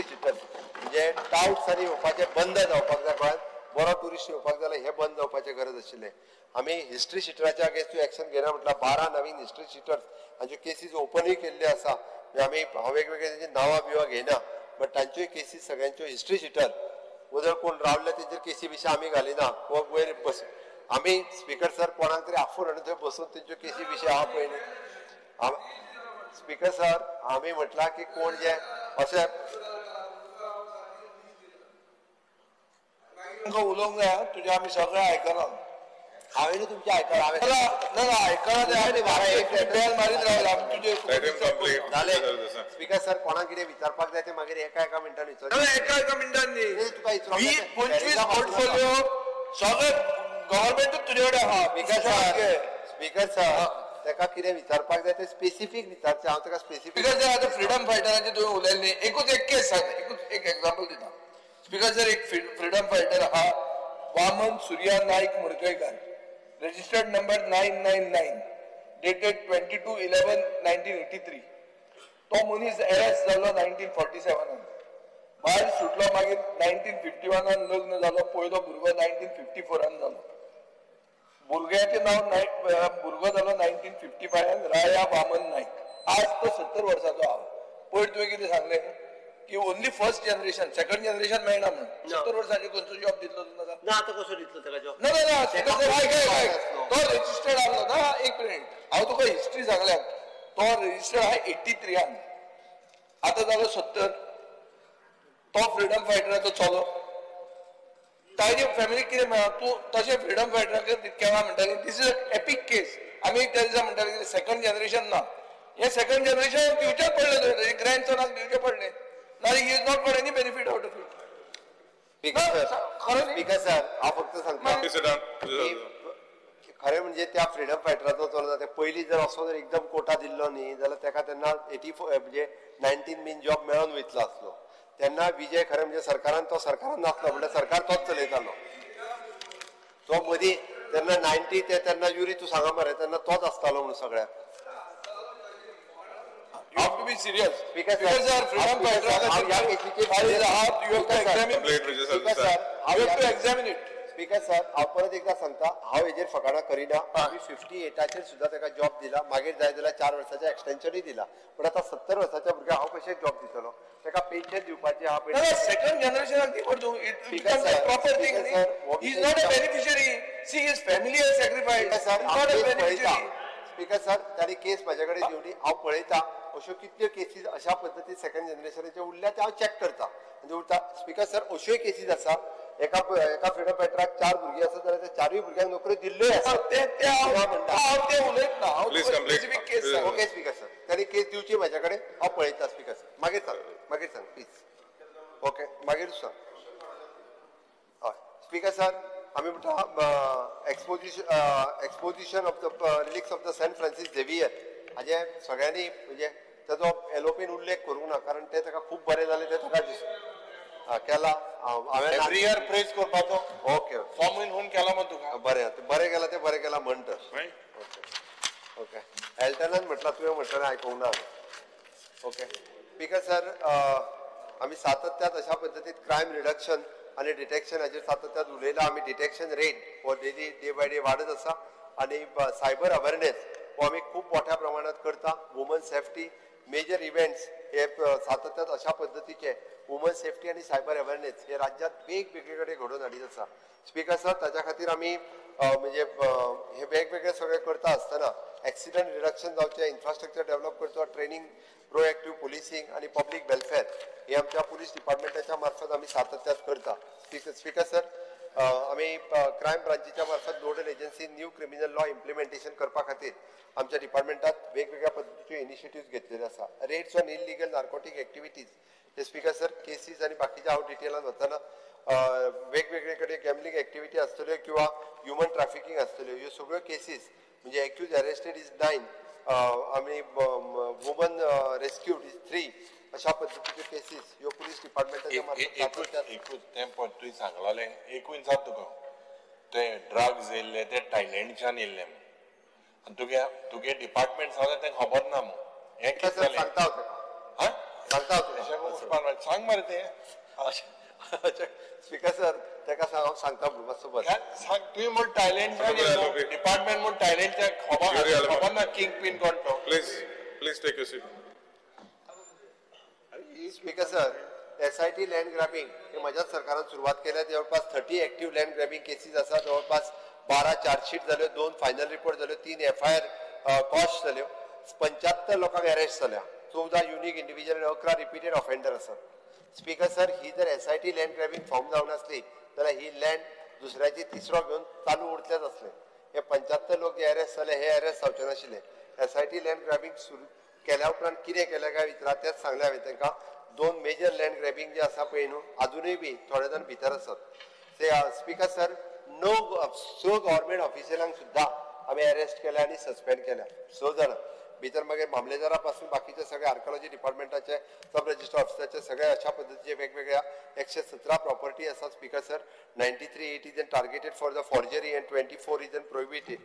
S1: sheeter म्हणजे टावट्स आनी येवपाचें बंद जावपाक जाय. गोंयांत बरो ट्युरिस्ट येवपाक जाल्यार हें बंद जावपाचें गरज आशिल्लें. आमी हिस्ट्री शिटराच्या अगेन्स्टूय एक्शन घेना म्हटल्यार 12 नवीन हिस्ट्री शिटर्स हांच्यो केसीस ओपनूय केल्ल्यो आसा. म्हणजे आमी हांव वेगवेगळे तेंची नांवां बिवां घेयना, बट तांच्योय केसीस सगळ्यांच्यो हिस्ट्री शिटर वदळ कोण रावले तेंचेर केसी बिशी आमी घालिना. वयर बस आमी स्पीकर सर कोणाक तरी आफोवन हाडून थंय बसून तेंच्यो केसी बिशी आहा पळय न्ही. स्पीकर सर, आमी म्हटलां की कोण जे अशें
S3: उलोवंक जाय तुजें आमी सगळें आयकलां.
S1: हांवें तुमचें आयकलां.
S3: आयकलां बेल मारीत रावला तुजें.
S1: स्पीकर सर, कोणाक कितें विचारपाक जाय तें मागीर एका एका मिनटान विचार.
S3: एका एका मिनटान न्ही,
S1: तुका
S3: 25 पोर्टफोलिओ सगळें गव्हर्मेंटूच तुजे कडेन आहा.
S1: स्पीकर सर, ताका कितें विचारपाक जाय तें स्पेसिफीक विचारचें. हांव ताका स्पेसिफीक.
S3: स्पीकर सर, आतां फ्रिडम फायटराचें तुवें उलयलें न्ही, एकूच एक केस सांग, एकूच एक एग्जाम्पल दिता. स्पीकर सर, एक फ्रिडम फायटर आहा Vaman Surya Naik Mudkaikar, registered number 999, dated 22/11/1983. तो मनीस अरेस्ट जालो 1947, भायर सुटलो मागीर 1951 लग्न जालो. पयलो भुरगो 1954 जालो. भुरग्याचें नांव नायक, भुरगो जालो 1955, राया वामन नायक. आज तो 70 वर्सांचो आहा. पयर तुवें कितें सांगलें की only first generation, second generation मेळना म्हणून. 70 वर्सांचेर खंयचो जॉब दितलो तुका?
S1: ना, आतां कसो दितलो ताका जॉब?
S3: ना ना ना, तो रजिस्टर्ड आसलो ना. एक मिनीट, हांव तुका हिस्ट्री सांगल्या. तो रजिस्टर्ड आहा 83, आतां जालो 70. तो फ्रिडम फायटराचो चलो. ताजे फॅमिलीक कितें मेळ्ळां? तूं तशें फ्रिडम फायटराक केन्ना म्हणटाले this is a epic case. आमी त्या दिसा म्हणटाले सेकंड जनरेशन ना, हें सेकंड जनरेशन दिवचेंच पडलें, तुवें ताजे ग्रँडसनाक दिवचें पडलें. ना, he is not got any benefit out of it.
S1: Speaker sir हांव फक्त सांगता खरें म्हणजे त्या फ्रिडम फायटराचो चलता ते पयलीं जर असो जर एकदम कोटा दिल्लो न्ही जाल्यार ताका तेन्ना 84 म्हणजे 19 बीन जॉब मेळोन वयतलो आसलो. तेन्ना विजय खरें म्हणजे सरकारान तो सरकारान नासलो म्हणल्यार सरकार तोच चलयतालो. तो मदीं तेन्ना 90 ते तेन्ना युरी तूं सांगा मरे तेन्ना तोच आसतालो म्हणून सगळ्याक.
S3: You have to be serious.
S1: Speaker
S3: sir, freedom fighter, you have to examine. You have to examine it.
S1: Speaker sir, हांव परत एकदा सांगता हांव हेजेर फकाणां करिना. आमी 58 सुद्दां ताका जॉब दिला, मागीर जाय जाल्यार 4 वर्साचें एक्सटेन्शनूय दिला. पूण आतां 70 वर्साच्या भुरग्याक हांव कशें जॉब दितलो? ताका पेन्शन दिवपाचें आहा.
S3: सेकंड जनरेशनाक दी तूं. It becomes a proper thing. He is not a beneficiary. See his family has sacrificed.
S1: Sir speaker sir ताणी केस म्हाजे कडेन दिवनी हांव पळयता अश्यो कितल्यो केसीस अशा पद्दतीन सेकंड जनरेशनाच्यो उरल्या ते हांव चॅक करता. आनी उरता स्पीकर सर अश्योय केसीस आसा एका एका फ्रिडम फायटराक 4 भुरगीं आसा जाल्यार त्या 4 भुरग्यांक नोकऱ्यो दिल्ल्योय आसा. ते उलयतना ओके स्पीकर सर ताणी केस दिवची म्हाजे कडेन हांव पळयता. स्पीकर सर मागीर सांग, मागीर सांग प्लीज. ओके मागीर सांग. हय स्पीकर सर आमी म्हणटा exposition of the relics of the Saint Francis Xavier हाजें सगळ्यांनी म्हणजे ताजो एलओपीन उल्लेख करूंक ना कारण ते ताका खूब बरें जालें तें ताका केला. हांवें
S2: एवरी इयर प्रेज करपाचो.
S1: ओके
S2: फॉर्म म्हणून केला मग तुका
S1: बरें बरें केलां तें बरें केलां म्हण तर. ओके ओके एल्टनान म्हटलां तुवें म्हटलें आयकूंक ना. ओके स्पीकर सर आमी सातत्यात अशा पद्दतीन क्रायम रिडक्शन आनी डिटेक्शन हाजेर सातत्यात उलयलां. आमी डिटेक्शन रेट हो डेली डे बाय डे वाडत आसा आनी सायबर अवेरनेस हो आमी खूब मोठ्या प्रमाणात करता. वुमन सेफ्टी मेजर इव्हेंट्स हे सातत्यात अशा पद्दतीचे वुमन सेफ्टी आनी सायबर अवेरनेस हे राज्यात वेगवेगळे कडेन घडोवन हाडीत आसा. स्पीकर सर ताच्या खातीर आमी म्हणजे हे वेगवेगळे सगळे करता आसतना एक्सिडंट रिडक्शन जावचें, इन्फ्रास्ट्रक्चर डेव्हलप करचो, ट्रेनिंग, प्रोएक्टीव पोलिसींग आनी पब्लीक वेलफेअर हे आमच्या पुलीस डिपार्टमेंटाच्या मार्फत आमी सातत्यात करता. स्पीकर सर आमी क्रायम ब्रांचीच्या मार्फत nodal agency new criminal law implementation करपा खातीर आमच्या डिपार्टमेंटात वेगवेगळ्या पद्दतीच्यो इनिशिएटिव्ह घेतलेले आसा. Raids on illegal narcotic activities hey speaker sir cases आनी बाकीच्या हांव डिटेलान वतना वेगवेगळे कडेन गॅमलिंग एक्टिविटी आसतल्यो किंवा ह्युमन ट्रॅफिकींग आसतल्यो ह्यो सगळ्यो केसीस म्हणजे एक्यूज अरेस्टेड is 9 आमी वुमन रेस्क्यूड is 3 अशा पद्दतीच्यो केसीस ह्यो पुलीस डिपार्टमेंटाच्या मार्फत.
S2: एकूच तें पळय तुवें सांगलेलें एकूय जाता तुका ते ड्रग्स येयल्ले ते थायलंडच्यान येयल्ले आनी तुगे तुगे डिपार्टमेंट सांगता तें खबर ना मू हें कितें जालें
S1: सांगता हांव ताका सांगता हांव
S2: सांग मरे तें.
S1: स्पीकर सर ताका हांव सांगता म्हणून मातसो बरें
S2: सांग. तुवें म्हण थायलंडच्यान डिपार्टमेंट म्हूण थायलंडच्या खबर खबर ना किंग पीन कोण तो.
S5: Please please take your seat.
S1: Speaker sir SIT land grabbing हे म्हज्याच सरकारान सुरवात केल्या. जवळपास 30 एक्टीव लँड ग्रॅबिंग केसीस आसा. जवळपास 12 चार्जशीट जाल्यो, 2 फायनल रिपोर्ट जाल्यो, 3 एफआयआर कॉश जाल्यो, 75 लोकांक अरेस्ट जाल्या, 14 युनीक इंडिव्हिज्युअल आनी 11 रिपीटेड ऑफेंडर आसात. स्पीकर सर ही जर एसआयटी लँड ग्रॅबिंग फॉर्म जावन आसली जाल्यार ही लँड दुसऱ्याची तिसरो घेवन चालू उरतलेच आसले. हे 75 लोक जे अरेस्ट जाले हे अरेस्ट जावचे नाशिल्ले. एसआयटी लँड ग्रॅबिंग सुरू केल्या उपरांत कितें केलें काय विचारा तेंच सांगलें हांवें तांकां. 2 मेजर लँड ग्रॅबिंग जे आसा पळय न्हू आजुनूय बी थोडे जाण भितर आसात. स्पीकर सर 6 गव्हर्मेंट ऑफिशियलांक सुद्दां आमी अरेस्ट केल्या आनी सस्पेंड केल्या 6 जाणां भितर. मागीर मामलेदारा पासून बाकीचे सगळे आर्किओलॉजी डिपार्टमेंटाचे सब रजिस्टर ऑफिसाचे सगळे अशा पद्दतीचे वेगवेगळ्या 117 प्रॉपर्टी आसात. Speaker sir 93 it is an targeted for the forgery and 24 is an prohibited.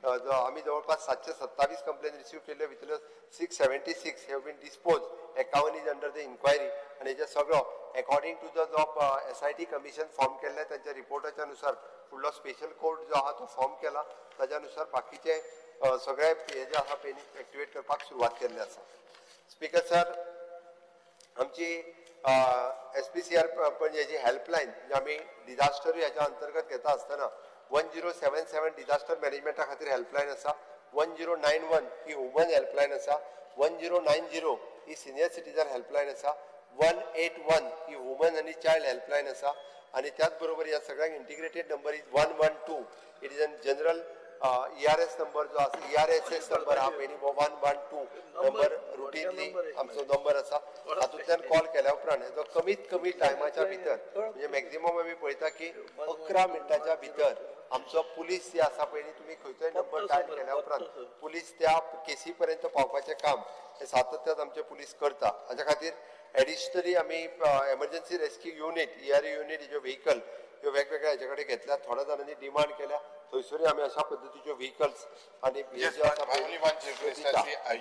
S1: आमी जवळपास 727 कंप्लेन रिसीव केल्यो, भितरल्यो 676 have been dispose, 51 is under the inquiry. आनी हेजे सगळो एकॉर्डिंग टू the जो एसआयटी कमिशन फॉर्म केल्लें तांच्या रिपोर्टाच्या नुसार फुडलो स्पेशल कोर्ट जो आहा तो फॉर्म केला, ताज्या नुसार बाकीचे सगळे हे जे आसा पेनी एक्टिवेट करपाक सुरवात केल्ली आसा. स्पीकर सर आमची एसपीसीआर म्हणजे जी हेल्पलायन जी आमी डिजास्टर ह्याच्या अंतर्गत घेता आसतना 1077 डिजास्टर मॅनेजमेंटा खातीर हेल्पलायन आसा, 1091 ही वुमन हेल्पलायन आसा, 1090 ही सिनियर सिटीजन हेल्पलायन आसा, 181 ही वुमन आनी चायल्ड हेल्पलायन आसा. आनी त्याच बरोबर ह्या सगळ्यांक integrated number is 112. It is an general ERS number जो आसा, ERSS number आहा पळय न्ही, 112 नंबर रुटीनली आमचो नंबर आसा. हातूंतल्यान कॉल केल्या उपरांत हेजो कमीत कमी टायमाच्या भितर, म्हणजे मॅक्झिमम आमी पळयता की 11 मिनटाच्या भितर आमचो पुलीस जे आसा पळय न्ही, तुमी खंयचोय नंबर डायल केल्या उपरांत पुलीस त्या केसी पर्यंत पावपाचें काम हे सातत्यान आमचे पुलीस करता. हाच्या खातीर एडिशनली आमी emergency rescue unit, ERU unit ज्यो व्हेकल ह्यो वेगवेगळ्या हेच्या कडेन घेतल्या. थोड्या जाणांनी डिमांड केल्या, थंयसरूय आमी अशा पद्दतीच्यो व्हेकल्स आनी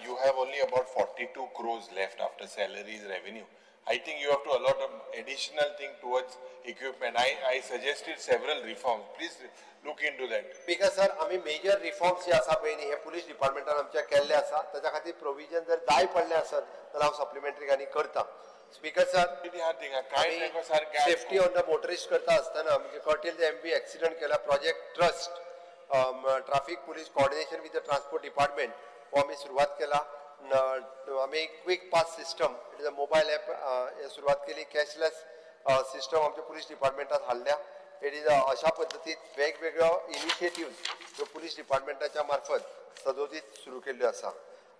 S2: You have only about 42 crores left after salaries, revenue. I think you have to allot an additional thing towards equipment. I suggested several reforms. Please look into that.
S1: Because sir, आमी major reforms जे आसा पळय न्ही, हे police डिपार्टमेंटान आमच्या केल्ले आसा. ताच्या खातीर प्रोविजन जर जाय पडलें आसत जाल्यार हांव सप्लिमेंटरी आनी करता. Speaker sir, safety on the motorist करता आसतना म्हणजे कर्टेल MB accident केला, project trust traffic police coordination with the transport department हो आमी सुरवात केला. आमी quick pass system, it is a mobile app हे सुरवात केली. कॅशलेस सिस्टम आमच्या पुलीस डिपार्टमेंटात हाडल्या. It is अशा पद्दतीत वेगवेगळ्यो इनिशिएटिव्ह ज्यो पुलीस डिपार्टमेंटाच्या मार्फत सदोदीत सुरू केल्ल्यो आसा.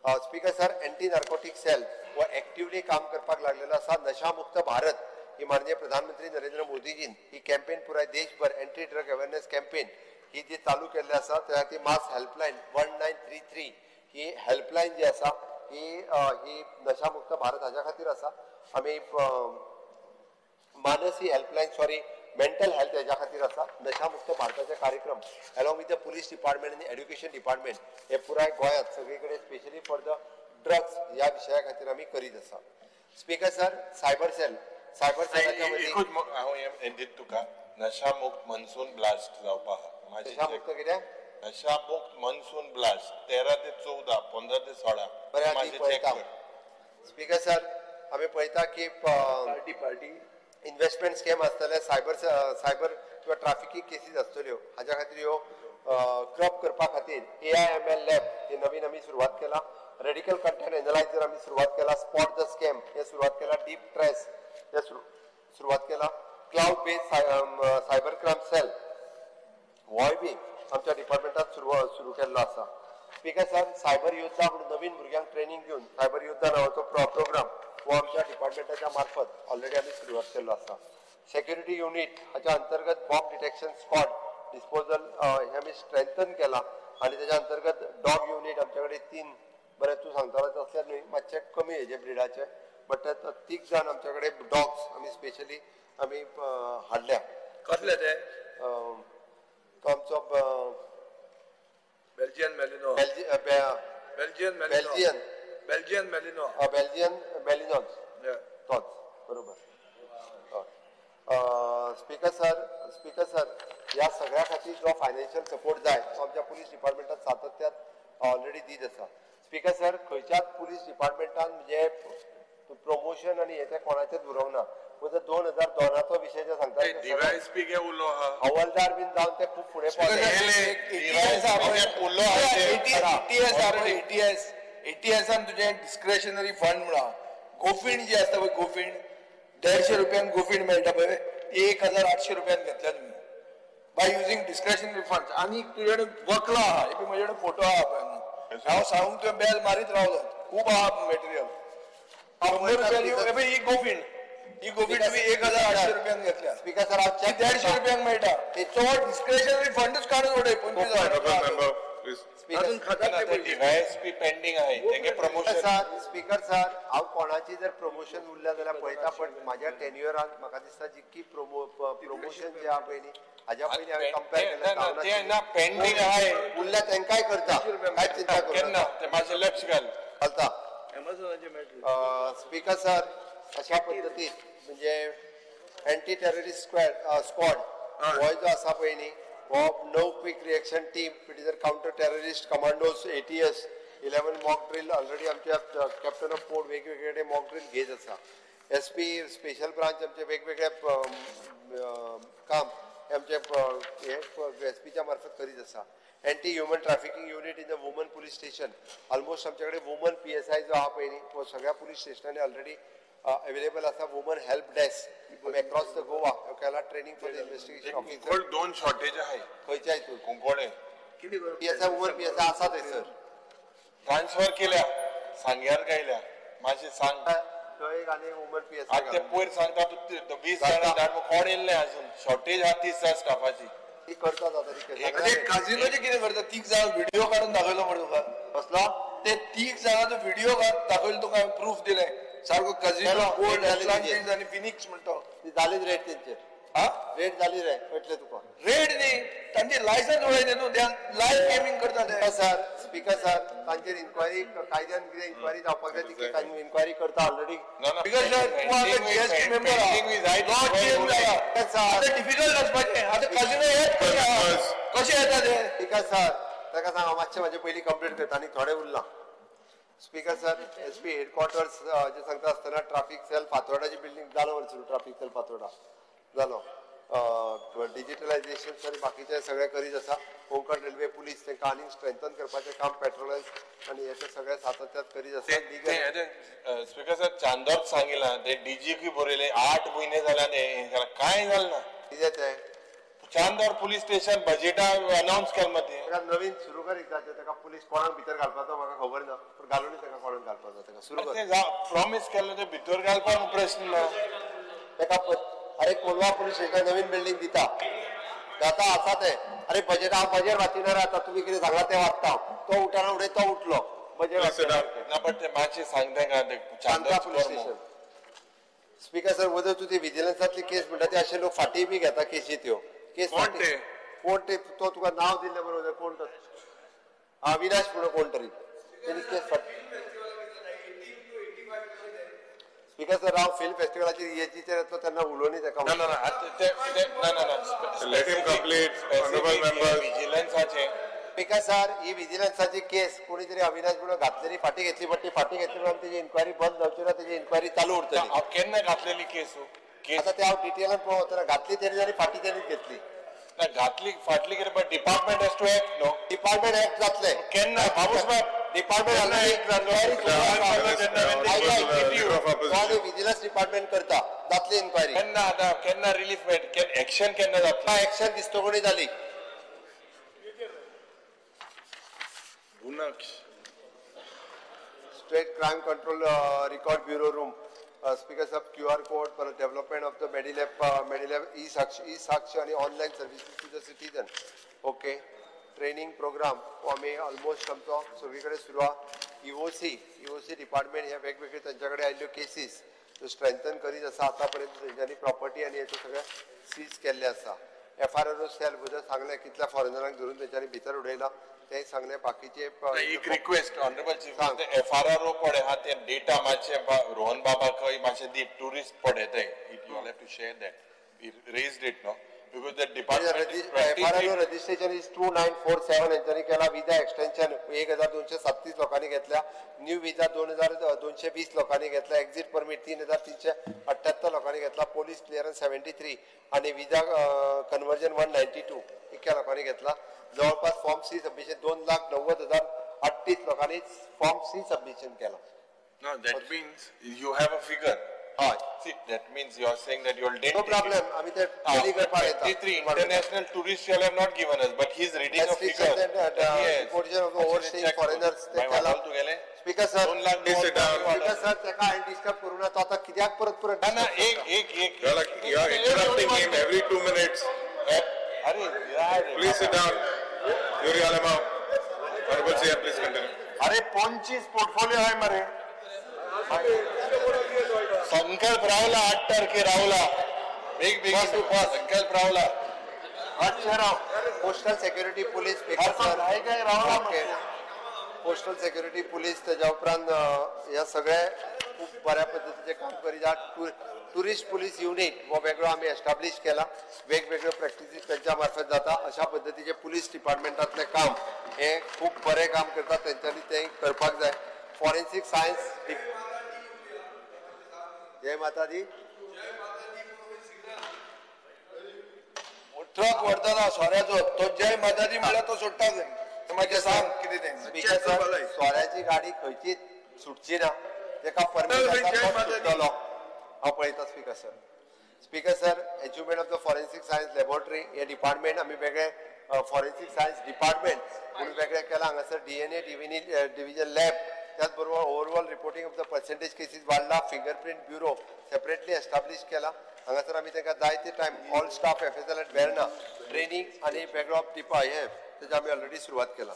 S1: Speaker sir, anti narcotic cell हो एक्टिवली काम करपाक लागलेलो आसा. नशामुक्त भारत ही माननीय प्रधानमंत्री नरेंद्र मोदीजीन ही कॅम्पेन पुराय देशभर एंटी ड्रग अवेअरनेस कॅम्पेन ही जी चालू केल्ली आसा. त्या खातीर मास हेल्पलायन 1933 ही हेल्पलायन जी आसा ही ही नशामुक्त भारत हाज्या खातीर आसा. आमी मानस ही हेल्पलायन, सॉरी, मेंटल हेल्थ हेज्या खातीर आसा. नशामुक्त भारताचे कार्यक्रम along with the police department आनी एड्युकेशन डिपार्टमेंट हे पुराय गोंयांत सगळे कडेन स्पेशली फॉर the drugs ह्या विशया खातीर आमी करीत आसा. Speaker sir, cyber cell, cyber सेलाच्या
S2: एकूच हांव हें दिता तुका, नशामुक्त मनसून ब्लास्ट जावपा आहा.
S1: नशामुक्त कितें?
S2: नशामुक्त मनसून ब्लास्ट 13 ते 14, 15 ते 16.
S1: बरें, आमी पळयता. स्पीकर सर, आमी पळयता की
S3: पार्टी पार्टी
S1: इन्व्हेस्टमेंट स्कॅम आसतले, सायबर सायबर किंवा ट्राफिकींग केसीस आसतल्यो. हाज्या खातीर ह्यो क्रप करपा खातीर AIML lab ही नवीन आमी सुरवात केला. रेडिकल कंटेंट एनलायझर आमी सुरवात केला. स्पॉट the scam हे सुरवात केला. डीप ट्रेस हे सुरवात केला. Cloud based cyber crime cell होय बी आमच्या डिपार्टमेंटात सुरू केल्लो आसा. स्पीकर सर, सायबर योद्धा म्हणून नवीन भुरग्यांक ट्रेनिंग घेवन सायबर योद्धा नांवाचो प्रोग्राम हो आमच्या डिपार्टमेंटाच्या मार्फत ऑलरेडी आमी सुरवात केल्लो आसा. सेक्युरिटी युनिट हाच्या अंतर्गत बॉम्ब डिटेक्शन स्क्वॉड डिस्पोजल हे आमी स्ट्रेंथन केला आनी तेच्या अंतर्गत डॉग युनिट आमच्या कडेन 3, बरें तूं सांगतालो तसले न्हय, मातशे कमी हेजे ब्रिडाचे, बट 3 जाण आमच्या कडेन डॉग्स आमी स्पेशली आमी हाडल्या.
S3: कसले ते?
S1: तो आमचो
S3: Belgian Malinois, Belgian
S1: Belgian
S3: Belgian Malinois,
S1: Belgian Malinois तोच बरोबर. स्पीकर सर, स्पीकर सर, ह्या सगळ्या खातीर जो फायनान्शियल सपोर्ट जाय तो आमच्या पुलीस डिपार्टमेंटात सातत्यान ऑलरेडी दीत आसा. स्पीकर सर, खंयच्याच पुलीस डिपार्टमेंटान म्हणजे प्रमोशन आनी हे ते कोणाचेच उरोवंक ना. म्हणजे 2002 विशय जे सांगता हवालदार बीन जावन ते खूब फुडें पावले.
S3: एटीएसान तुजें डिस्क्रेशनरी फंड म्हणा, गोफीण जी आसता पळय, गोफीण 150 रुपयान गोफीण मेळटा पळय, ती 1800 रुपयान घेतल्या तुमी बाय युजींग डिस्क्रेशनरी फंड. आनी तुजे कडेन वकलां आहा, हे म्हजे कडेन फोटो आहा पळय, हांव सांगूंक तुवें बेल मारीत रावलो, खूब आहा मटेरियल. 100 रुपया ही गोफीण, ही गोफीण तुमी 1800 रुपयान घेतल्या.
S1: स्पीकर सर, हांव
S3: 150 रुपयांक मेळटा. चड डिस्क्रेशनरी फंडूच काडून उडय 25,000.
S2: डीवायएसपी पेंडींग आहे, तेंगे प्रमोशन.
S1: स्पीकर सर, हांव कोणाची जर प्रमोशन उरल्या जाल्यार पळयता, पण म्हाज्या टेन्युअरान म्हाका दिसता जितकी प्रमोशन जे आहा पळय न्ही, हाज्या पयलीं हांवें कंपेर केलें
S2: पेंडींग आहे
S1: उरल्या तेंकांय करता, कांय चिंता करूं
S2: केन्ना ते मातशें लक्ष घाल
S1: घालता. स्पीकर सर, अशा पद्दतीन म्हणजे एंटी टेररिस्ट स्क्वॉड हो जो आसा पळय न्ही, हो 9 quick reaction team, it is counter terrorist commandos, ATS, 11 mock drill already आमच्या कॅप्टन ऑफ पोर्ट वेगवेगळे मॉक ड्रील घेत आसा. SP special branch आमचे वेगवेगळे काम आमचे हे एसपीच्या मार्फत करीत आसा. Anti human trafficking unit in the woman police station, almost आमच्या कडेन वुमन PSI जो आहा पळय न्ही, तो सगळ्या पुलीस स्टेशनांनी ऑलरेडी अवेलेबल आसा. Woman help desk across the Goa केला training for the investigation officer.
S2: 2 shortage आहे
S1: खंयच्या हितून?
S2: कुंकोळे.
S1: पीएसआय वुमन पीएसआय आसा थंयसर
S2: ट्रान्सफर केल्या सांग्यार गायल्या मातशें सांग
S1: थंय आनी वुमन पीएसआय
S2: आतां ते पयर सांगता तूं 20 जाणां धाड कोण येयल्ले अजून शॉर्टेज आहा 30 जाण स्टाफाची
S1: ती करतात आतां
S3: काजिनोचे कितें करता 3 जाणां व्हिडिओ काडून दाखयलो मरे तुका
S1: कसलो
S3: ते 3 जाणांचो व्हिडिओ दाखयलो तुका हांवें प्रूफ दिलें सारको काजिनो गोल्ड अटलांटीस आनी फिनिक्स म्हणटा
S1: ती जालीच रेट तेंचेर
S3: हा
S1: रेट जाली रे कळटलें तुका
S3: रेट न्ही तांची लायसन्स उडयलें न्हू लायव्ह गेमींग करता ते
S1: सर स्पीकर सर तांचेर इन्क्वायरी कायद्यान कितें इन्क्वायरी जावपाक जाय ती इन्क्वायरी करता ऑलरेडी
S3: स्पीकर सर तूं आतां जीएसटी मेंबर आहा लॉ चेंज जाला आतां डिफिकल्ट वचपाचें आतां काजिनो येत कशें येता ते
S1: स्पीकर सर ताका सांग हांव मातशें म्हाजें पयलीं कंप्लीट करता आनी थोडें उरलां स्पीकर सर एसपी हेडक्वॉर्टर्स जे सांगता आसतना ट्राफीक सेल फातोर्डाची बिल्डींग जालो मरे सुरू ट्राफीक सेल फातोर्डा जालो डिजिटलायझेशन आनी बाकीचे सगळे करीत आसा कोंकण रेल्वे पुलीस तांकां आनी स्ट्रेंथन करपाचें काम पेट्रोलन्स आनी हें सगळें सातत्यात करीत आसा
S2: स्पीकर सर चांदोर सांगिलां ते डीजीपी बरयले 8 म्हयने जाले कांय जालें ना
S1: कितें तें
S2: चांदोर पुलीस स्टेशन बजेटा अनाउन्स केलें मग
S1: ताका नवीन सुरू करीत जाचें ताका पुलीस कोणाक भितर घालपाचो म्हाका खबर ना पूण घालून ताका कोणाक घालपाचो ताका सुरू कर
S2: प्रॉमीस केल्लें तें भितर घालपाक प्रश्न ना
S1: ताका अरे कोलवा पुलीस स्टेशन नवीन बिल्डींग दिता जाता आसा तें अरे बजेट हांव बजेट वाचिना आतां तुमी कितें सांगलां तें वाचता तो उठना उडय तो उठलो बजेट वाचना
S2: ना बट ते मातशें सांगता का
S1: Chandra police station speaker sir Vadar तूं ती विजिलन्सांतली केस म्हणटा ते अशे लोक फाटीं बी घेता केशी त्यो केस कोण ते तो तुका नांव दिल्लें बरोबर कोण तो अविनाश म्हणून कोण तरी तेणी केस फाटी स्पीकर सर हांव फिल्म फेस्टिवलाचेर ईएचीचेर येतलो तेन्ना उलोवनी ताका
S2: ना ना ना ना
S5: Let him complete, honorable members.
S2: विजिलन्साचे
S1: स्पीकर सर ही विजिलन्साची केस कोणी तरी अविनाश म्हणून घातलेली फाटी घेतली पण ती फाटी घेतली म्हणून तेजी इन्क्वायरी बंद जावची ना तेजी इन्क्वायरी चालू उरतली
S2: केन्ना घातलेली केस
S1: आतां ते हांव डिटेलान पळोवतना घातली तेणी आनी फाटी तेणीच घेतली
S2: ना घातली फाटली कितें but department has to act no
S1: department act जातलें
S2: केन्ना बाबूसाहेब
S1: डिपार्टमेंट विजिलन्स डिपार्टमेंट करता जातली इन्क्वायरी
S2: केन्ना आतां केन्ना रिलीफ मेळटा एक्शन केन्ना जातलें
S1: एक्शन दिसतो कोणी जाली State Crime Control Record Bureau Room. Speaker Sahab, QR code for the development of the Medilab, Medilab e-Saksh and online services to the citizen. Okay. Training program. आमी almost आमचो सगळी सुरू आहा. EOC department ह्या वेगवेगळे तांच्या कडेन आयिल्ल्यो केसीस त्यो स्ट्रेंथन करीत आसा. आतां पर्यंत तेंच्यांनी प्रॉपर्टी आनी हेचो सगळें सीज केल्लें आसा. FRRO cell बद्दल सांगलें कितल्या फॉरेनरांक धरून तेंच्यांनी भितर उडयला तें सांगलें. बाकीचे
S2: एक रिक्वेस्ट ऑनरेबल चीफ FRRO पळय आहा ते डेटा मातशे रोहन बाबाकय मातशे दी टुरिस्ट पळय ते you all have to share that raised it no because the department
S1: FRRO registration is 2947 हेंच्यांनी केला. विजा एक्सटेन्शन 1237 लोकांनी घेतल्या. न्यू विजा 2220 लोकांनी घेतला. एक्झिट परमीट 3378 लोकांनी घेतला. पोलीस क्लिअरन्स 73 आणि विजा कन्वर्जन 192 इतक्या लोकांनी घेतला. जवळपास फॉर्म सी सबमिशन 2,90,038 लोकांनी फॉर्म सी सबमिशन केला.
S2: No, that means you have a figure.
S1: हय.
S2: See, that means you are saying that you will didn't.
S1: No problem. I mean, that
S2: 23 international tourists you have not given us, but he is reading a figure.
S1: Deportation of overseas foreigners. Speaker sir, Speaker sir, तेका हांवें disturb करूं ना तो आतां कित्याक परत परत
S2: ना ना एक एक एक
S5: You are interrupting him every 2 minutes.
S2: अरे यार,
S5: please sit down. Yuri Alemao, Honorable CM, please continue.
S2: अरे 25 पोर्टफोलियो आहे मरे. संकल्प रावला 8 तारखे रावला बेग बेग संकल्प रावला
S1: अच्छा राव. Postal security police postal security police तेज्या उपरांत ह्या सगळे खूब बऱ्या पद्दतीचें काम करीत आहा. टुरिस्ट पुलीस युनीट हो वेगळो आमी एस्टाब्लीश केला. वेगवेगळ्यो प्रॅक्टिसीस तेंच्या मार्फत जाता. अशा पद्दतीचें पुलीस डिपार्टमेंटांतलें काम हें खूब बरें काम करता. तेंच्यांनी तें करपाक जाय. फॉरेन्सीक सायन्स जय माता दी.
S3: ट्रक व्हरतना सोऱ्याचो तो जय माता दी म्हणल्यार तो सोडटा थंय. मागीर सांग कितें तें.
S1: स्पीकर सर, सोऱ्याची गाडी खंयचीच सुटची ना. तेका परमीट सुट्टलो. हांव पळयता speaker sir. Speaker sir, achievement of the forensic science laboratory hey department आमी वेगळे फॉरेन्सिक सायन्स डिपार्टमेंट म्हणून वेगळें केलां. हांगासर DNA division lab, त्याच बरोबर overall reporting of the percentage cases वाडला. फिंगरप्रिंट ब्युरो सेपरेटली एस्टाब्लीश केला. हांगासर आमी तांकां जायते time all staff FSL at Verna training आनी वेगळो टिपा हे तेजे आमी ऑलरेडी सुरवात केला.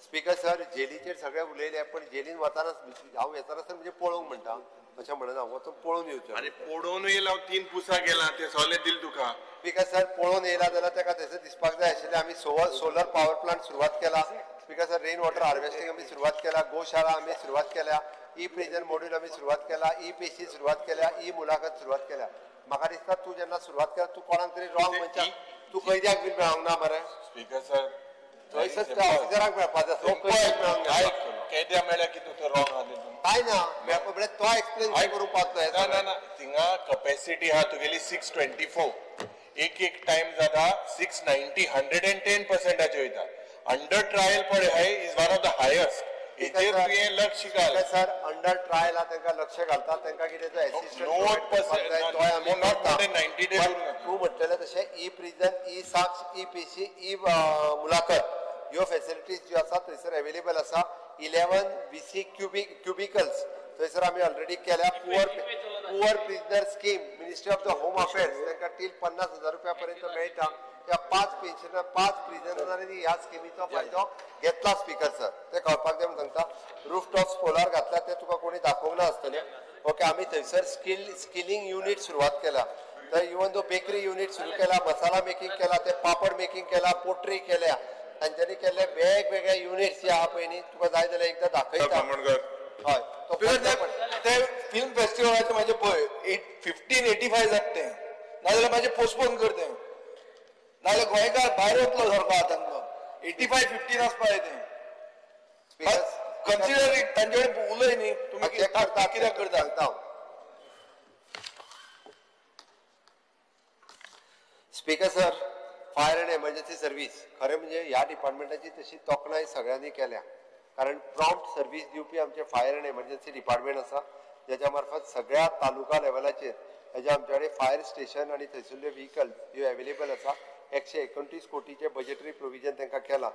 S1: स्पीकर सर, जेलीचेर सगळे उलयले, पण जेलीन वताना हांव येताना सर म्हणजे पळोवंक म्हणटा अशें म्हणना, वचून पळोवन येवचें.
S2: आनी पळोवन येयला, हांव 3 पुसा गेला ते सगळे दिले तुका.
S1: स्पीकर सर, पळोवन येयला जाल्यार ताका थंयसर दिसपाक जाय आशिल्लें. आमी सोलर पावर प्लांट सुरवात केला. Speaker sir, rain water harvesting आमी सुरवात केला. गोशाळा आमी सुरवात केल्या. ई प्रिजन मॉड्यूल आमी सुरवात केला. ई पेशी सुरवात केल्या. ई मुलाखत सुरवात केल्या. म्हाका दिसता तूं जेन्ना सुरवात केला तूं कोणाक तरी रॉंग मनशाक तूं कैद्याक बीन मेळोंक ना मरे.
S2: स्पीकर सर,
S1: थंयसर त्या ऑफिसराक मेळपाचो आसा, कैद्याक मेळोंक ना.
S2: कैद्या मेळ्ळ्या की तूं रॉंग आहा
S1: काय ना मेळपा म्हळ्यार तो एक्सप्लेन करूंक पावतलो.
S2: ना ना ना, थिंगा कपॅसिटी आहा तुगेली 624, एक एक टायम जाता 690, 110% वयता. अंडर ट्रायल पळय हाय is one of the highest. हेचेर तुवें लक्ष घाल.
S1: सर, अंडर ट्रायल आहा तांकां लक्ष घालता. तांकां कितें तो एसिस्टंट तूं म्हटलेलें तशें ई प्रिजन, ई साक्ष, ई पेशी, ई मुलाखत ह्यो फेसिलिटीज ज्यो आसा थंयसर एवेलेबल आसा. 11 VC cubicles थंयसर आमी ऑलरेडी केल्या. Poor prisoner scheme ministry of the home affairs तांकां टील 50,000 रुपया पर्यंत मेळटा. त्या 5 पेन्शनर 5 प्रिजनरांनी ह्या स्किमीचो फायदो घेतला. स्पीकर सर, ते कळपाक जाय म्हणून सांगता. रूफटॉप सोलार घातला ते तुका कोणी दाखोवंक ना आसतलें. ओके, आमी थंयसर स्किलिंग युनीट सुरवात केला. तर इवन दो बेकरी युनीट सुरू केला, मसाला मेकिंग केला, ते पापड मेकिंग केला, पोट्री केल्या, तांच्यांनी केल्ले वेगवेगळे युनिट्स जे आहा पळय न्ही, तुका जाय जाल्यार एकदां दाखयता. हय,
S3: ते फिल्म फेस्टिवलाचे म्हाजे पळय 1585 जाता तें, नाजाल्यार म्हाजें पोस्टपोन कर तें, नाजाल्यार गोंयकार भायर वतलो सारको हातांतलो. 85-15 आसपा जाय तें. कन्सिडर it, तांचे कडेन उलय न्ही तुमी कित्याक करता.
S1: Speaker sir, fire and emergency service खरें म्हणजे ह्या डिपार्टमेंटाची तशी तोखणाय सगळ्यांनी केल्या, कारण प्रॉम्प्ट सर्वीस दिवपी आमचे फायर अँड एमर्जन्सी डिपार्टमेंट आसा, ज्याच्या मार्फत सगळ्या तालुका लेवलाचेर हेज्या आमचे कडेन फायर स्टेशन आनी थंयसरल्यो व्हिकल ह्यो एवेलेबल आसा. 129 कोटीचें बजेटरी प्रोविजन तांकां केलां.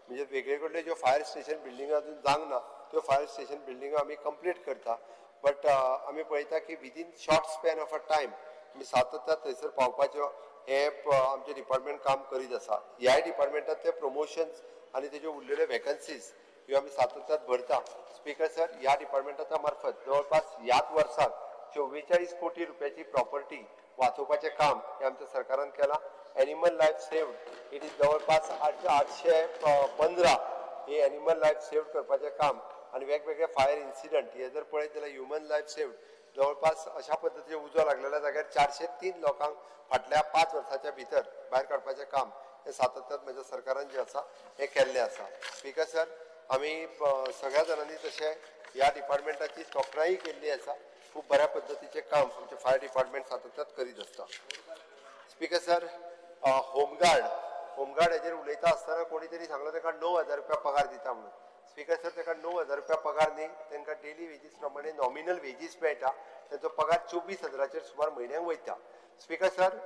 S1: म्हणजे वेगळे कडल्यो ज्यो फायर स्टेशन बिल्डिंगो अजून जावंक ना त्यो फायर स्टेशन बिल्डिंगो आमी कंप्लीट करता. बट आमी पळयता की within short span of a time आमी सातत्यान थंयसर पावपाच्यो हे आमचें डिपार्टमेंट काम करीत आसा. ह्याय डिपार्टमेंटात ते प्रमोशन्स आनी तेज्यो उरलेल्यो वेकन्सीज ह्यो आमी सातत्यान भरता. स्पीकर सर, ह्या डिपार्टमेंटाच्या मार्फत जवळपास ह्याच वर्साक 44 कोटी रुपयाची प्रॉपर्टी वाचोवपाचें काम हें आमच्या सरकारान केलां. Animal life saved it is जवळपास 815 हे एनिमल लायफ सेव्ड करपाचें काम आनी वेगवेगळे फायर इन्सिडंट हे जर पळयत जाल्यार ह्युमन लायफ सेव्ड जवळपास अशा पद्दतीचे उजो लागलेल्या जाग्यार 403 लोकांक फाटल्या 5 वर्साच्या भितर भायर काडपाचें काम हें सातत्यान म्हज्या सरकारान जें आसा हें केल्लें आसा. स्पीकर सर, आमी सगळ्या जाणांनी तशें ह्या डिपार्टमेंटाची तोखणाय केल्ली आसा. खूब बऱ्या पद्दतीचें काम आमचें फायर डिपार्टमेंट सातत्यान करीत आसता. Speaker sir, home guard home guard हेजेर उलयता आसतना कोणी तरी सांगलो ताका 9,000 रुपया पगार दिता म्हणून. स्पीकर सर, ताका 9,000 रुपया पगार न्ही, तांकां डेली वेजीस प्रमाणे नॉमिनल वेजीस मेळटा. तांचो पगार 24,000 सुमार म्हयन्याक वयता. स्पीकर सर,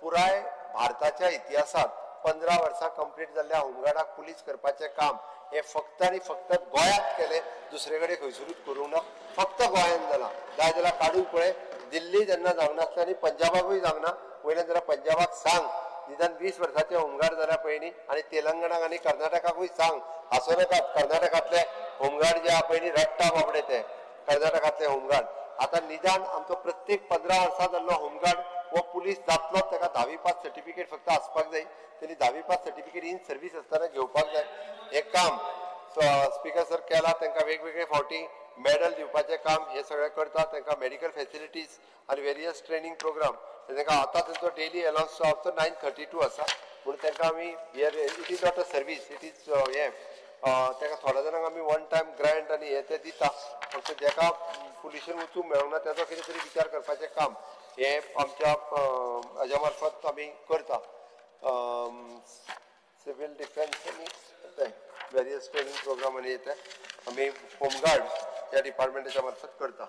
S1: पुराय भारताच्या इतिहासांत 15 वर्सां कंप्लीट जाल्ल्या होमगार्डाक पुलीस करपाचें काम हें फक्त आनी फक्त गोंयांत केलें, दुसरे कडेन खंयसरूच करूंक ना, फक्त गोंयांत जालां. जाय जाल्यार काडून पळय, दिल्ली जेन्ना जावंक नासलें आनी पंजाबाकूय जावंक ना, वयल्यान जाल्यार पंजाबाक सांग निदान 20 वर्साचे होमगार्ड जाल्यार पळय न्ही, आनी तेलंगणाक आनी कर्नाटकाकूय सांग, हांसो नाकात. कर्नाटकांतले होमगार्ड जे आहा पळय न्ही, रडटा बाबडे ते कर्नाटकांतले होमगार्ड. आतां निदान आमचो प्रत्येक 15 वर्सां जाल्लो होमगार्ड हो पुलीस जातलोच, ताका 10वी पास सर्टिफिकेट फक्त आसपाक जाय, तेणी 10वी पास सर्टिफिकेट इन सर्वीस आसतना घेवपाक जाय. हें काम स्पीकर सर केलां. तांकां वेगवेगळे फावटी मेडल दिवपाचें काम हें सगळें करता. तांकां मेडिकल फेसिलिटीज आनी वेरियस ट्रेनींग प्रोग्राम तांकां आतां तांचो डेली अलावन्स जो 932 आसा म्हणून तांकां आमी here it is not a service, it is हें ताका थोड्या जाणांक आमी वन टायम ग्रांट आनी हें तें दिता. फक्त जेका पुलिशेन वचूंक मेळूंक ना ताचो कितें तरी विचार करपाचें काम हें आमच्या हाज्या मार्फत आमी करता. सिवील डिफेन्स आनी तें वेरियस ट्रेनींग प्रोग्राम आनी तें आमी होमगार्ड ह्या डिपार्टमेंटाच्या मार्फत करता.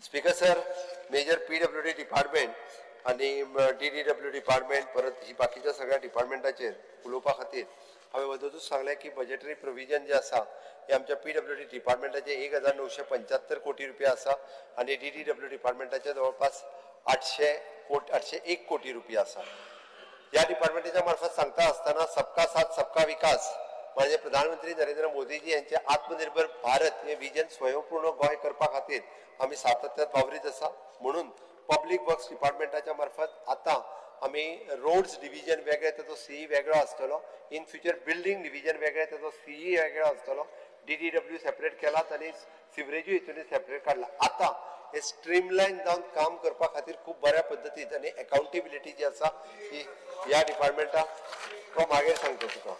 S1: Speaker sir, major PWD department आनी DDW department परत ही बाकीच्या सगळ्या डिपार्टमेंटाचेर उलोवपा खातीर हांवें वदतूच सांगलें की बजेटरी प्रोविजन जे आसा हे आमच्या PWD डिपार्टमेंटाचे 1975 कोटी रुपया आसा आनी DDW डिपार्टमेंटाचे जवळपास 801 कोटी रुपया आसा. ह्या डिपार्टमेंटाच्या मार्फत सांगता आसतना सबका साथ सबका विकास म्हणजे प्रधानमंत्री नरेंद्र मोदीजी यांचे आत्मनिर्भर भारत हे विजन स्वयंपूर्ण गोंय करपा खातीर आमी सातत्यात वावरीत आसा. म्हणून पब्लीक वर्क्स डिपार्टमेंटाच्या मार्फत आतां आमी रोड्स डिविजन वेगळे ताचो सीई वेगळो आसतलो, इन फ्युचर बिल्डींग डिविजन वेगळे ताचो सीई वेगळो आसतलो, DDW separate केलात आनी सिवरेजूय हितून सेपरेट काडला. आतां हे स्ट्रीमलायन जावन काम करपा खातीर खूब बऱ्या पद्दतीन आनी एकाउंटेबिलिटी जी आसा ही ह्या डिपार्टमेंटाक तो मागीर सांगता तुका.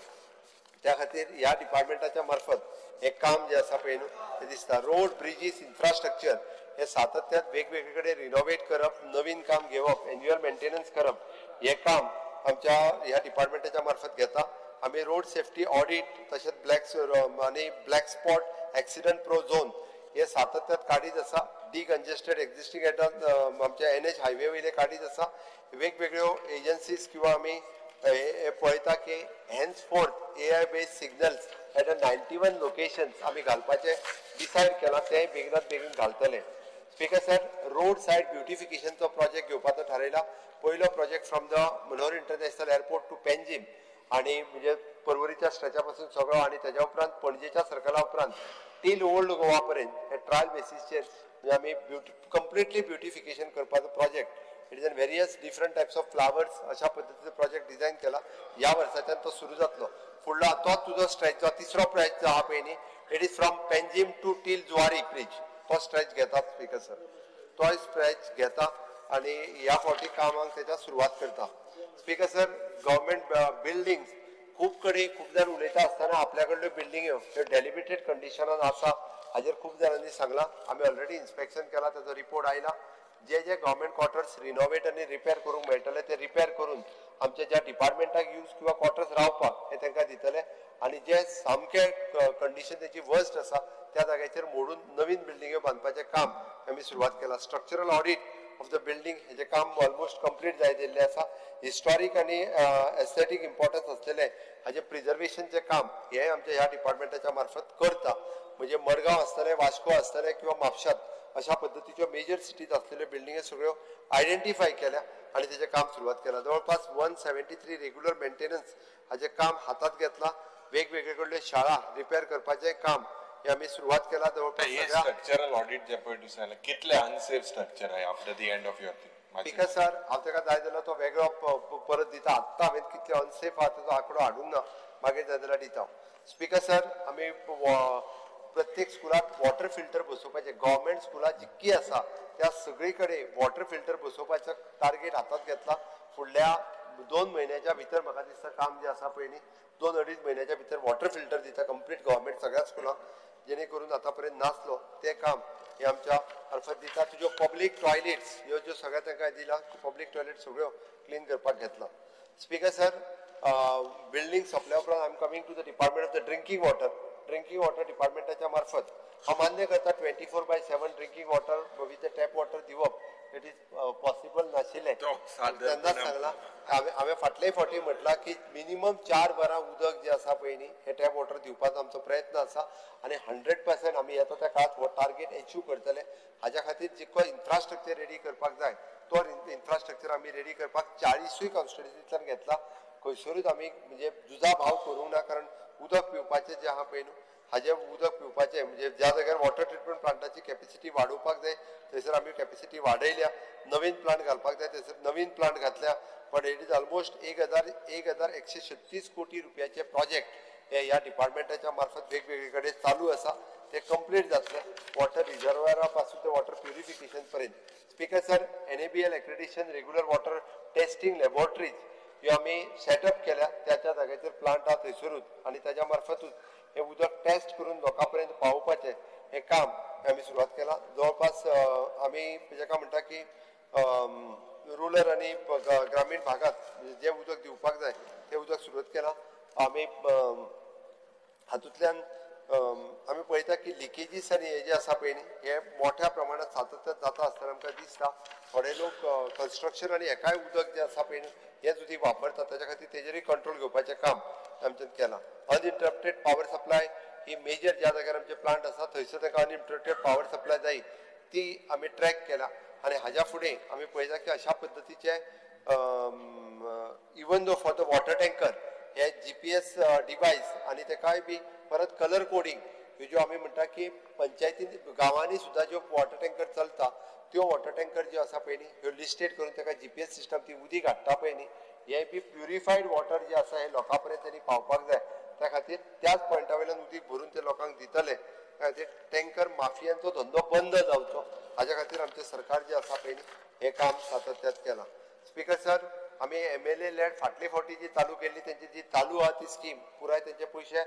S1: त्या खातीर ह्या डिपार्टमेंटाच्या मार्फत हे काम जे आसा पळय न्हू तें दिसता. रोड ब्रिजीस इन्फ्रास्ट्रक्चर हे सातत्यात वेगवेगळे कडेन रिनोवेट करप, नवीन काम घेवप, एन्युअल मेंटेनन्स करप हे काम आमच्या ह्या डिपार्टमेंटाच्या मार्फत घेता. आमी रोड सेफ्टी ऑडिट तशेंच ब्लॅक आनी black spot accident prone zone हे सातत्यात काडीत आसा. डिकंजेस्टेड एक्झिस्टींग आमच्या NH highway वयले काडीत आसा. वेगवेगळ्यो एजन्सीज किंवा आमी हे पळयता की henceforth AI based signals at a 91 locations आमी घालपाचें डिसायड केलां, तें बेगिनात बेगीन घालतले. स्पीकर सर, रोड सायड ब्युटिफिकेशनचो प्रोजेक्ट घेवपाचो थारायला. पयलो project from the Manohar international airport to Panjim आनी म्हणजे पर्वरीच्या स्ट्रेचा पासून सगळो आनी तेज्या उपरांत पणजेच्या सर्कला उपरांत टील ओल्ड गोवा पर्यंत हे ट्रायल बेसीसचेर म्हणजे आमी कंप्लिटली ब्युटिफिकेशन करपाचो project. It is in various different types of flowers अशा पद्दतीचो प्रोजेक्ट डिझायन केला. ह्या वर्साच्यान तो सुरू जातलो. फुडलो तो तुजो स्ट्रेच जो तिसरो स्ट्रेच जो आहा पळय न्ही, it is from Panjim to till Zuari bridge, तो स्ट्रेच घेता स्पीकर सर, तोय स्ट्रेच घेता आनी ह्या फावटी कामाक तेच्या सुरवात करता. स्पीकर सर, गव्हर्मेंट बिल्डिंग्स खूब कडेन खूब जाण उलयता आसतना आपल्या कडल्यो बिल्डिंग्यो ह्यो डेलिबिरेटेड कंडिशनान आसा हाजेर खूब जाणांनी सांगलां. आमी ऑलरेडी इन्स्पेक्शन केलां, ताचो रिपोर्ट आयला. जे जे गव्हर्मेंट क्वॉर्टर्स रिनोवेट आनी रिपेर करूंक मेळटले ते रिपेर करून आमच्या ज्या डिपार्टमेंटाक यूज किंवा क्वॉर्टर्स रावपाक हे तांकां दितले आनी जे सामके कंडिशन तेची वर्स्ट आसा त्या जाग्याचेर मोडून नवीन बिल्डिंग्यो बांदपाचें काम आमी सुरवात केलां. Structural audit of the building हेजें काम ऑलमोस्ट कंप्लीट जायत येयल्लें आसा. हिस्टॉरीक आनी एस्थेटीक इम्पॉर्टन्स आसलेलें हाजें प्रिजर्वेशनचें काम हें आमच्या ह्या डिपार्टमेंटाच्या मार्फत करता. म्हणजे मडगांव आसतलें, वास्को आसतलें किंवा म्हापशात अशा पद्दतीच्यो मेजर सिटीज आसलेल्यो बिल्डिंग्यो सगळ्यो आयडेंटिफाय केल्या आनी तेजें काम सुरवात केलां. जवळपास 173 रेग्युलर मेंटेनन्स हाजें काम हातांत घेतलां. वेगवेगळे कडल्यो शाळा रिपेर करपाचें काम हे आमी सुरवात केलां. जवळपास
S2: स्ट्रक्चरल ऑडिट जे पळय सांगलें कितले अनसेफ स्ट्रक्चर आहे after the end of your thing?
S1: Speaker sir, हांव ताका जाय जाल्यार तो वेगळो परत दिता. आत्तां हांवें कितले अनसेफ आहा ताचो आंकडो हाडूंक ना, मागीर जाय जाल्यार दिता. स्पीकर सर, आमी प्रत्येक स्कुलात वॉटर फिल्टर बसोवपाचें, गव्हर्मेंट स्कुलां जितकी आसा त्या सगळी कडेन वॉटर फिल्टर बसोवपाचो टार्गेट हातांत घेतला. फुडल्या 2 म्हयन्याच्या भितर म्हाका दिसता काम जें आसा पळय न्ही, 2-2.5 म्हयन्याच्या भितर वॉटर फिल्टर दिता कंप्लीट गव्हर्मेंट सगळ्या स्कुलांक, जेणे करून आतां पर्यंत नासलो तें काम हें आमच्या मार्फत दिता. तुज्यो पब्लीक टॉयलेट्स ह्यो ज्यो सगळ्या तांकां दिला, पब्लीक टॉयलेट सगळ्यो क्लीन करपाक घेतला. स्पीकर सर, बिल्डींग सोंपल्या उपरांत I am coming to the department of the drinking water. Drinking water डिपार्टमेंटाच्या मार्फत हांव मान्य करता 24/7 drinking water with tap water दिवप it is possible नाशिल्लें. तेन्नाच सांगलां हांवें फाटले फावटी म्हटलां की मिनिमम 4 वरां उदक जें आसा पळय न्ही हें टॅप वॉटर दिवपाचो आमचो प्रयत्न आसा आनी 100% आमी येता त्या काळांत हो टार्गेट एचीव करतले. हाज्या खातीर जितको इन्फ्रास्ट्रक्चर रेडी करपाक जाय तो इन्फ्रास्ट्रक्चर आमी रेडी करपाक 40 कॉन्स्टिट्युन्सींतल्यान घेतला. खंयसरूच आमी म्हणजे दुजाभाव करूंक ना, कारण उदक पिवपाचें जें आहा पळय न्हू हाजें उदक पिवपाचें म्हणजे ज्या जाग्यार वॉटर ट्रिटमेंट प्लांटाची कॅपेसिटी वाडोवपाक जाय थंयसर आमी कॅपेसिटी वाडयल्या, नवीन प्लांट घालपाक जाय थंयसर नवीन प्लांट घातल्या. पण it is almost 1136 कोटी रुपयाचे प्रोजेक्ट हे ह्या डिपार्टमेंटाच्या मार्फत वेगवेगळे कडेन चालू आसा, ते कंप्लीट जातले वॉटर रिजर्वरा पासून ते वॉटर प्युरिफिकेशन पर्यंत. Speaker sir, NABL accreditation regular water testing laboratories ह्यो आमी सेटअप केल्या त्या त्या जाग्याचेर प्लांट आहा थंयसरूच आनी ताज्या मार्फतूच हे उदक टेस्ट करून लोकां पर्यंत पावोवपाचें हें काम आमी सुरवात केलां. जवळपास आमी जेका म्हणटा की रुरल आनी ग्रामीण भागात जें उदक दिवपाक जाय तें उदक सुरवात केलां. आमी हातूंतल्यान आमी पळयता की लिकेजीस आनी हे जे आसा पळय न्ही हे मोठ्या प्रमाणात सातत्यान जाता आसतना आमकां दिसता. थोडे लोक कन्स्ट्रक्शन आनी हेकाय उदक जें आसा पळय न्ही हेंच उदीक वापरतात, ताच्या खातीर तेजेरूय कंट्रोल घेवपाचें काम आमच्यान केलां. अनइंटरप्टेड पावर सप्लाय ही मेजर ज्या जाग्यार आमचे प्लांट आसा थंयसर ताका अनइंटरप्टेड पावर सप्लाय जाय ती आमी ट्रॅक केला आनी हाज्या फुडें आमी पळयता की अशा पद्दतीचे even though for the water tanker हे GPS device आनी तेकाय बी परत कलर कोडींग ह्यो ज्यो आमी म्हणटा की पंचायतीन गांवांनी सुद्दां ज्यो वॉटर टँकर चलता त्यो वॉटर टँकर ज्यो आसा पळय न्ही ह्यो लिस्टेड करून ताका GPS system ती उदीक हाडटा पळय न्ही हे बी प्युरिफायड वॉटर जे आसा हे लोकां पर्यंत तेणी पावपाक जाय. त्या खातीर त्याच पॉयंटा वयल्यान उदीक भरून ते लोकांक दितले. त्या खातीर टँकर माफियांचो धंदो बंद जावचो हाज्या खातीर आमचें सरकार जें आसा पळय न्ही हें काम सातत्यात केलां. स्पीकर सर, आमी MLA lead फाटले फावटी जी चालू केल्ली तेंची जी चालू आहा ती स्कीम पुराय तेंचे पयशे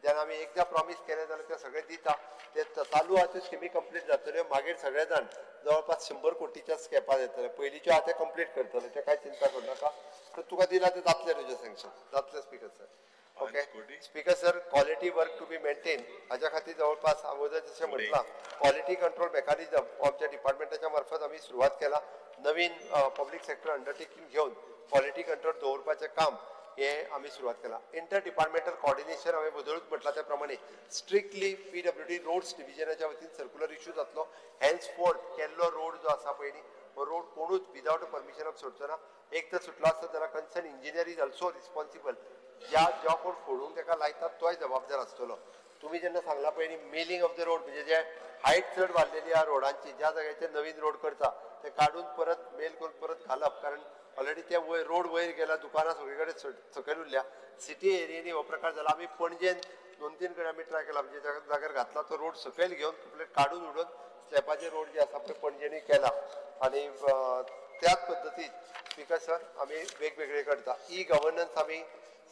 S1: जेन्ना आमी एकदां प्रॉमीस केलें जाल्यार ते सगळे दिता, ते चालू आहा त्यो स्किमी कंप्लीट जातल्यो. मागीर सगळे जाण जवळपास 100 कोटीच्या स्केपार येतले. पयलींच्यो आहा ते कंप्लीट करतले, ते कांय चिंता करूं नाका. तर तुका दिला ते जातले तुजें सँक्शन जातलें speaker sir. Okay speaker sir, quality work to be maintain हाज्या खातीर जवळपास अगोदर जशें म्हटलां क्वॉलिटी कंट्रोल मेकॅनिजम हो आमच्या डिपार्टमेंटाच्या मार्फत आमी सुरवात केला. नवीन पब्लीक सेक्टर अंडरटेकींग घेवन क्वॉलिटी कंट्रोल दवरपाचें काम हे आमी सुरवात केलां. इंटर डिपार्टमेंटल कॉर्डिनेशन हांवें बदलूच म्हटलां त्या प्रमाणे स्ट्रिक्टली PWD roads डिविजनाच्या वतीन सर्कुलर इश्यू जातलो. हेन्स फोर्थ केल्लो रोड जो आसा पळय न्ही हो रोड कोणूच विदावट परमिशन ऑफ सोडचो ना. एक तर सुटलो आसत जाल्यार concern engineer is also responsible. ज्या ज्या कोण फोडूंक ताका लायतात तोय जबाबदार आसतलो. तुमी जेन्ना सांगला पळय न्ही मेलिंग ऑफ the road म्हणजे जे हायट चड वाडलेली आहा रोडांची, ज्या जाग्याचेर नवीन रोड करता ते काडून परत मेल करून परत घालप, कारण ऑलरेडी ते वयर रोड वयर गेला, दुकानां सगळे कडेन सकयल उरल्या. सिटी एरियेनी हो प्रकार जाला. आमी पणजेन 2-3 कडेन आमी ट्राय केला, म्हणजे जाग्यार घातला तो रोड सकयल घेवन कंप्लीट काडून उडोवन स्लॅपाचे रोड जे आसा पळय पणजेनी केला. आनी त्याच पद्दतीन स्पीकर सर आमी वेगवेगळे करता. ई गव्हर्नन्स आमी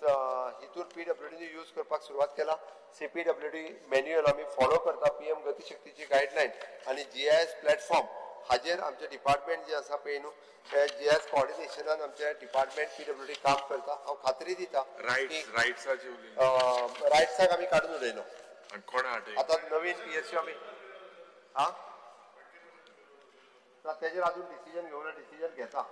S1: हितूर PWD use करपाक सुरवात केला. CPWD manual आमी फॉलो करता, PM गतिशक्तीची गायडलायन आनी GIS platform हाजेर आमचें डिपार्टमेंट जें आसा पळय न्हू ते GIS कॉर्डिनेशनान आमचें डिपार्टमेंट PWD काम करता. हांव खात्री दिता रायट्साक आमी काडून उडयलो. आतां नवीन PSU आमी आं तेजेर आजून डिसिजन घेवना, डिसिजन घेता.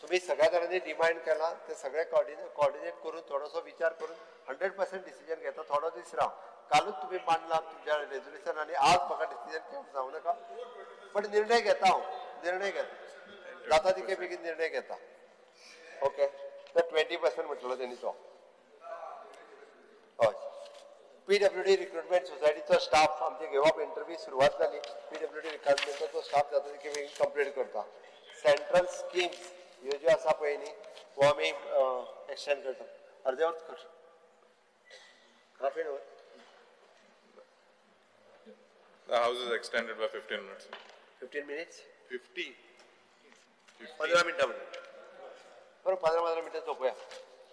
S1: तुमी सगळ्या जाणांनी डिमांड केला ते सगळे कॉर्डिनेट करून थोडोसो विचार करून 100% डिसिजन घेता. थोडो दीस राव, कालूच तुमी मांडला तुमच्या रेजोल्युशन आनी आज म्हाका डिसिजन घेवंक सांगू नाका, पण निर्णय घेता. हांव निर्णय घेता, जाता तितके बेगीन निर्णय घेता. ओके, तर 20% म्हटलो तेणी तो. हय, PWD recruitment सोसायटीचो स्टाफ आमचे घेवप इंटरव्यू सुरवात जाली. PWD रिक्रुटमेंटाचो स्टाफ जाता तितके बेगीन कंप्लीट करता. सेंट्रल स्किम्स ह्यो ज्यो आसा पळय न्ही हो आमी एक्सटेंड करता. अर्देवर कर half an hour.
S5: The house is extended by 15 minutes.
S1: 15 minutes?
S5: 50.
S1: 15 मिनटां बरोबर, 15 मिनटां सोंपोया.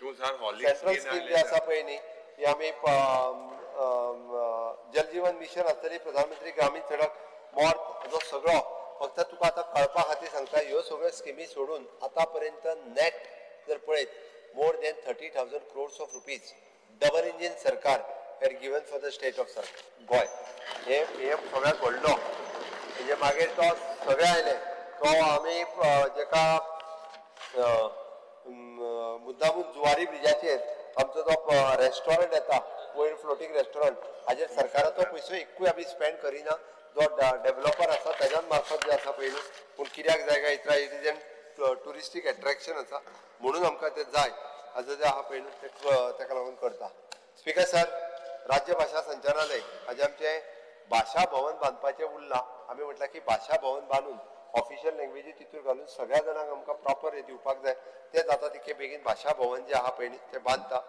S1: सेंट्रल स्कीम जे आसा पळय न्ही ही आमी जल जीवन मिशन आसतली, प्रधानमंत्री ग्रामीण सडक मॉर्थ जो सगळो. फक्त तुका आतां कळपा खातीर सांगता, ह्यो सगळ्यो स्किमी सोडून आतां पर्यंत नॅट जर पळयत more than 30,000 crores of rupees double engine सरकार had given for the state of Goa. हे सगळ्यात व्हडलो म्हणजे मागीर तो सगळे आयले तो आमी जेका मुद्दामून जुवारी ब्रिजाचेर आमचो जो रेस्टॉरंट येता वयर फ्लोटींग रेस्टॉरंट हाजेर सरकाराचो पयसो एकूय आमी स्पेंड करिना. जो डेव्हलपर आसा तेज्यान मार्फत जे आसा पयलू, पूण कित्याक जाय काय इतरा it is an touristic attraction आसा म्हणून आमकां तें जाय हाजो जें आहा पयलू तेका लागून करता. स्पीकर सर, राज्य भाशा संचालनालय हाजें आमचें भाशा भवन बांदपाचें उरलां. आमी म्हटलां की भाशा भवन बांदून ऑफिशियल लँग्वेजी तितूर घालून सगळ्या जाणांक आमकां प्रॉपर हें दिवपाक जाय. तें जाता तितके बेगीन भाशा भवन जें आहा पळय न्ही तें बांदता.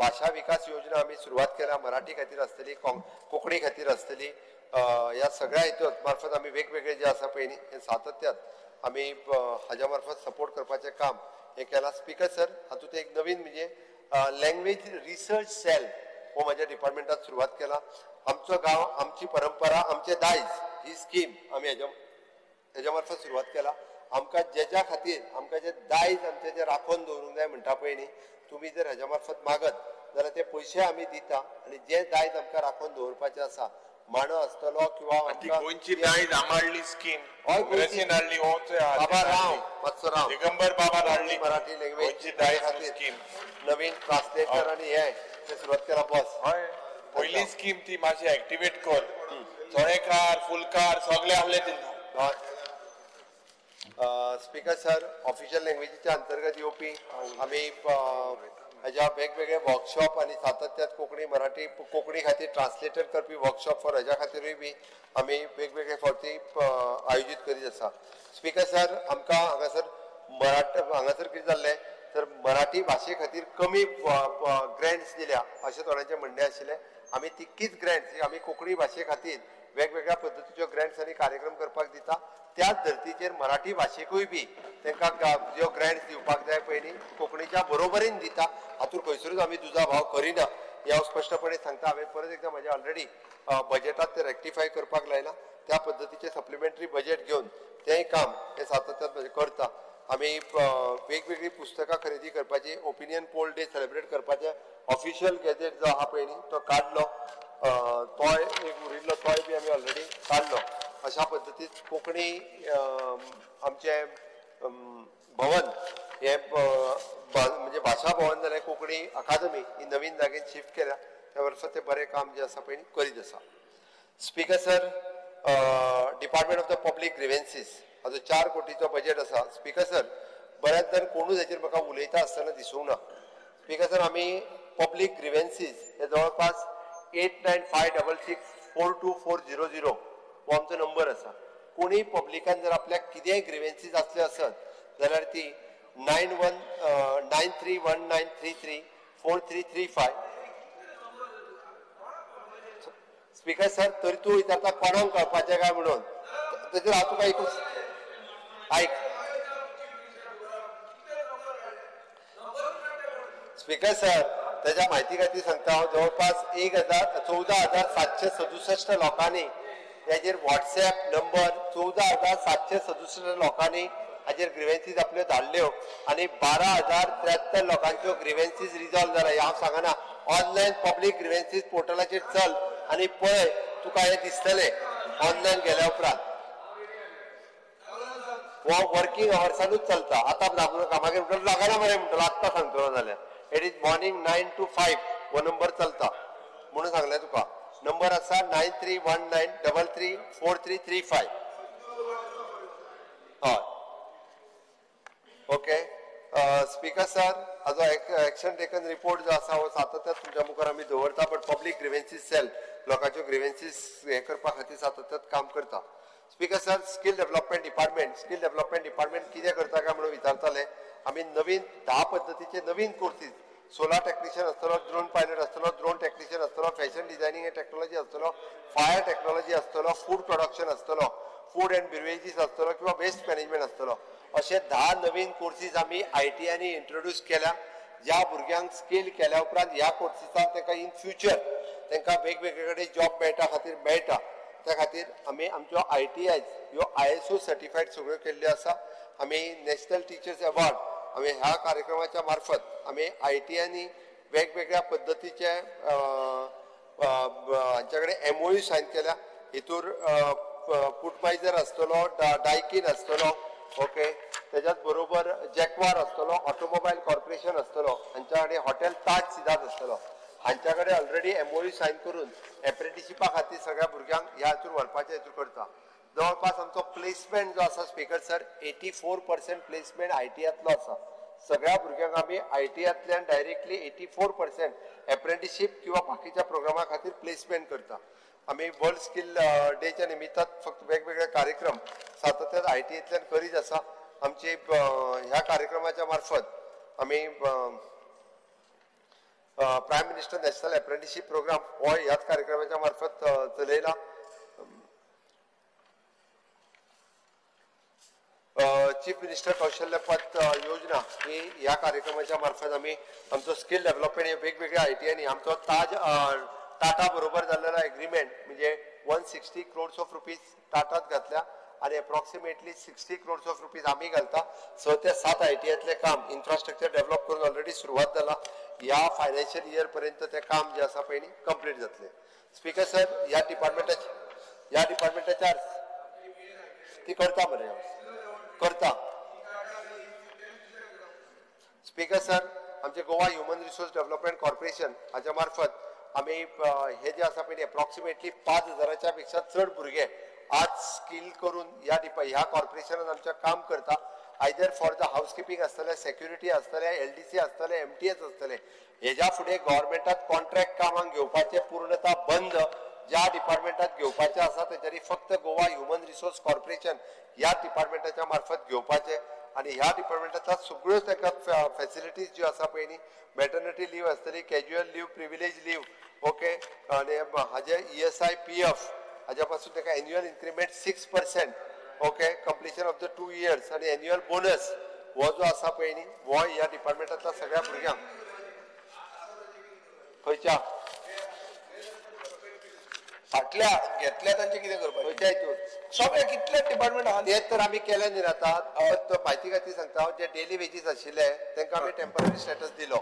S1: भाशा विकास योजना आमी सुरवात केल्या, मराठी खातीर आसतली, कोंकणी खातीर आसतली. ह्या सगळ्या हितून मार्फत आमी वेगवेगळे जे आसा पळय न्ही हे सातत्यात आमी हाज्या मार्फत सपोर्ट करपाचें काम हें केलां. स्पीकर सर, हातूंत एक नवीन म्हणजे लँग्वेज रिसर्च सेल हो म्हाज्या डिपार्टमेंटात सुरवात केला. आमचो गांव आमची परंपरा आमचें दायज ही स्कीम आमी हेज्या मार्फत सुरवात केला. आमकां जेज्या खातीर आमकां जें दायज आमचें जें राखून दवरूंक जाय म्हणटा पळय न्ही, तुमी जर हेज्या मार्फत मागत जाल्यार ते पयशे आमी दिता आनी जे दायज आमकां राखून दवरपाचें आसा, मांडो आसतलो किंवा
S2: गोंयची दायज आमाडली स्कीम हाडली,
S1: बाबा राव मातसो राव
S2: दिगंबर बाबा हाडली
S1: मराठी लँग्वेज
S2: दायज स्कीम,
S1: नवीन ट्रान्सलेटर आनी हे ते सुरवात केला बस.
S2: हय, पयली स्कीम ती मातशी एक्टिवेट कर, चोणेकार फुलकार सगळे आहले तेन्ना.
S1: स्पीकर सर, ऑफिशियल लँग्वेजीच्या अंतर्गत येवपी आमी हेज्या वेगवेगळे वर्कशॉप आनी सातत्यात कोंकणी मराठी कोंकणी खातीर ट्रान्सलेटर करपी वर्कशॉप फॉर हेज्या खातीरूय बी आमी वेगवेगळे फावटी आयोजीत करीत आसा. स्पीकर सर, आमकां हांगासर मराठी हांगासर कितें जाल्लें तर मराठी भाशे खातीर कमी ग्रँट्स दिल्या अशें थोड्यांचें म्हणणें आशिल्लें. आमी तितकीच ग्रँट्स आमी कोंकणी भाशे खातीर वेगवेगळ्या पद्दतीच्यो ग्रँट्स आनी कार्यक्रम करपाक दिता. त्याच धर्तीचेर मराठी भाशेकूय बी तांकां ज्यो ग्रँट्स दिवपाक जाय पयलीं कोंकणीच्या बरोबरीन दिता. हातूंत खंयसरूच आमी दुजाभाव करिना हें हांव स्पश्टपणे सांगता. हांवें परत एकदां म्हजें ऑलरेडी बजेटात तें रेक्टिफाय करपाक लायलां. त्या पद्दतीचें सप्लिमेंटरी बजेट घेवन तेंय काम हें सातत्यान करता. आमी वेगवेगळीं पुस्तकां खरेदी करपाची, ओपिनियन पोल डे सेलिब्रेट करपाचें ऑफिशियल गॅजेट जो आहा पळय न्ही तो काडलो, तोय एक उरिल्लो तोय बी आमी ऑलरेडी काडलो. अशा पद्दतीन कोंकणी आमचें भवन हें म्हणजे भाशा भवन जाल्यार कोंकणी अकादमी ही नवीन जागेन शिफ्ट केल्या, त्या वर्सा तें बरें काम जें आसा पळय करीत आसा. Speaker sir, department of the public grievances हाजो 4 कोटीचो बजेट आसा. स्पीकर सर, बऱ्याच जाण कोणूच हेचेर म्हाका उलयता आसतना दिसूंक ना. स्पीकर सर, आमी पब्लीक ग्रिवेन्सीस हे जवळपास 8956642400 हो आमचो नंबर आसा. कोणीय पब्लिकान जर आपल्याक कितेंय ग्रिवेन्सीस आसले आसत जाल्यार ती 919319334335. स्पीकर सर, तरी तूं विचारता कोणाक कळपाचें काय म्हणून, तेजेर हांव तुका एकूच आयक. स्पीकर सर, त्याच्या म्हायती खातीर सांगता हांव, जवळपास 14,767 लोकांनी हेजेर व्हॉट्सॅप नंबर 14,767 लोकांनी हाजेर ग्रिवेन्सीज आपल्यो धाडल्यो आनी 12,073 लोकांच्यो ग्रिवेन्सीज रिजॉल्व जाल्या. हांव सांगना, ऑनलायन पब्लीक ग्रिवेन्सीज पोर्टलाचेर चल आनी पळय, तुका हें दिसतलें ऑनलायन गेल्या उपरांत. हो वर्किंग अवर्सानूच चलता. आतां कामागेर म्हणटलो लागना मरे म्हणटलो, आत्तां सांगतलो जाल्यार. It is morning 9 to 5 हो नंबर चलता म्हणून सांगलें तुका. नंबर आसा 9319334335. हय, ओके. स्पीकर सर, हाजो एक्शन टेकन रिपोर्ट जो आसा हो सातत्यान तुमच्या मुखार आमी दवरता. बट पब्लीक ग्रिवेन्सीस सेल लोकांच्यो ग्रिवेन्सीस हें करपा खातीर सातत्यान काम करता. Speaker sir, skill development department, skill development department कितें करता काय म्हणून विचारताले. आमी नवीन 10 पद्दतीचे नवीन कोर्सीस, सोलार टॅक्निशियन आसतलो, ड्रोन पायलट आसतलो, ड्रोन टॅक्निशियन आसतलो, फॅशन डिझायनींग एंड टॅक्नॉलॉजी आसतलो, फायर टॅक्नॉलॉजी आसतलो, फूड प्रोडक्शन आसतलो, फूड अँड बिवरेजीस आसतलो किंवा वेस्ट मॅनेजमेंट आसतलो. अशे 10 नवीन कोर्सीस आमी आयटीआयनी इंट्रोड्यूस केल्या. ज्या भुरग्यांक स्कील केल्या उपरांत ह्या कोर्सीसान तांकां इन फ्युचर तांकां वेगवेगळे कडेन जॉब मेळटा खातीर मेळटा. त्या खातीर आमी आमच्यो आयटीआयज ह्यो ISO certified सगळ्यो केल्ल्यो आसा. आमी नॅशनल टिचर्स अवॉर्ड आमी ह्या कार्यक्रमाच्या मार्फत आमी आयटीआयनी वेगवेगळ्या पद्दतीचे हांच्या कडेन MOU sign केल्या. हितूर पुटमायजर आसतलो, डायकीन आसतलो, ओके, तेज्याच बरोबर जॅकवार आसतलो, ऑटोमोबायल कॉर्पोरेशन आसतलो, हांच्या कडेन हॉटेल ताज सिदाद आसतलो. हांच्या कडेन ऑलरेडी MOU sign करून एप्रेंटिशिपा खातीर सगळ्या भुरग्यांक ह्या हातूर व्हरपाचें हेतूर करता. जवळपास आमचो प्लेसमेंट जो आसा स्पीकर सर, 84% प्लेसमेंट आयटीआयतलो आसा. सगळ्या भुरग्यांक आमी आयटीआयतल्यान डायरेक्टली 84% एप्रेंटिशीप किंवा बाकीच्या प्रोग्रामा खातीर प्लेसमेंट करता. आमी वर्ल्ड स्कील डेच्या निमित्तान फक्त वेगवेगळे कार्यक्रम सातत्यान आयटीआयतल्यान करीत आसा. आमची ह्या कार्यक्रमाच्या मार्फत आमी prime minister national apprenticeship programme हो ह्याच कार्यक्रमाच्या मार्फत चलयला. चीफ मिनिस्टर कौशल्य पथ योजना ही ह्या कार्यक्रमाच्या मार्फत आमी आमचो स्कील डेव्हलपमेंट हे वेगवेगळ्या आयटीआयनी आमचो ताज टाटा बरोबर जाल्लेलो एग्रीमेंट म्हणजे 160 crores of rupees टाटात घातल्या आनी एप्रॉक्सिमेटली 60 crores of rupees आमी घालता. 6 ते 7 आयटीआयतलें काम इन्फ्रास्ट्रक्चर डेव्हलप करून ऑलरेडी सुरवात जाला. ह्या फायनान्शियल इयर पर्यंत तें काम जें आसा पळय न्ही कंप्लीट जातलें. स्पीकर सर, ह्या डिपार्टमेंटाच्या ती करता मरे करता. स्पीकर सर, आमचे Goa human resource development corporation हाच्या मार्फत आमी हे जे आसा पळय एप्रॉक्सिमेटली 5,000 पेक्षा चड भुरगे आज स्कील करून ह्या कॉर्पोरेशनान आमच्या काम करता. Either for the housekeeping आसतलें, सेक्युरिटी आसतलें, LDC आसतलें, MTS आसतलें. हेज्या फुडें गव्हर्मेंटात कॉन्ट्रॅक्ट कामांक घेवपाचें पूर्णता बंद. ज्या डिपार्टमेंटात घेवपाचें आसा तेंच्यांनी फक्त गोवा ह्युमन रिसोर्स कॉर्पोरेशन ह्या डिपार्टमेंटाच्या मार्फत घेवपाचें आनी ह्या डिपार्टमेंटाच्या सगळ्यो तांकां फॅसिलिटीज ज्यो आसा पळय न्ही, मॅटर्निटी लीव आसतली, casual leave, privilege leave, okay, आनी हाजे ESI PF हाज्या पासून ताका annual increment 6%, okay, completion of the 2 years आनी एन्युअल बोनस हो जो आसा पळय न्ही हो ह्या डिपार्टमेंटांतल्या सगळ्या भुरग्यांक खंयच्या
S3: फाटल्या घेतल्या तांचे कितें करपाचें
S1: खंयच्या हितून
S3: सगळे कितले डिपार्टमेंट आहा
S1: तेच तर आमी केले न्ही आतां. म्हायती खातीर सांगता, जे डेली वेजीस आशिल्ले तांकां आमी टेम्पररी स्टेटस दिलो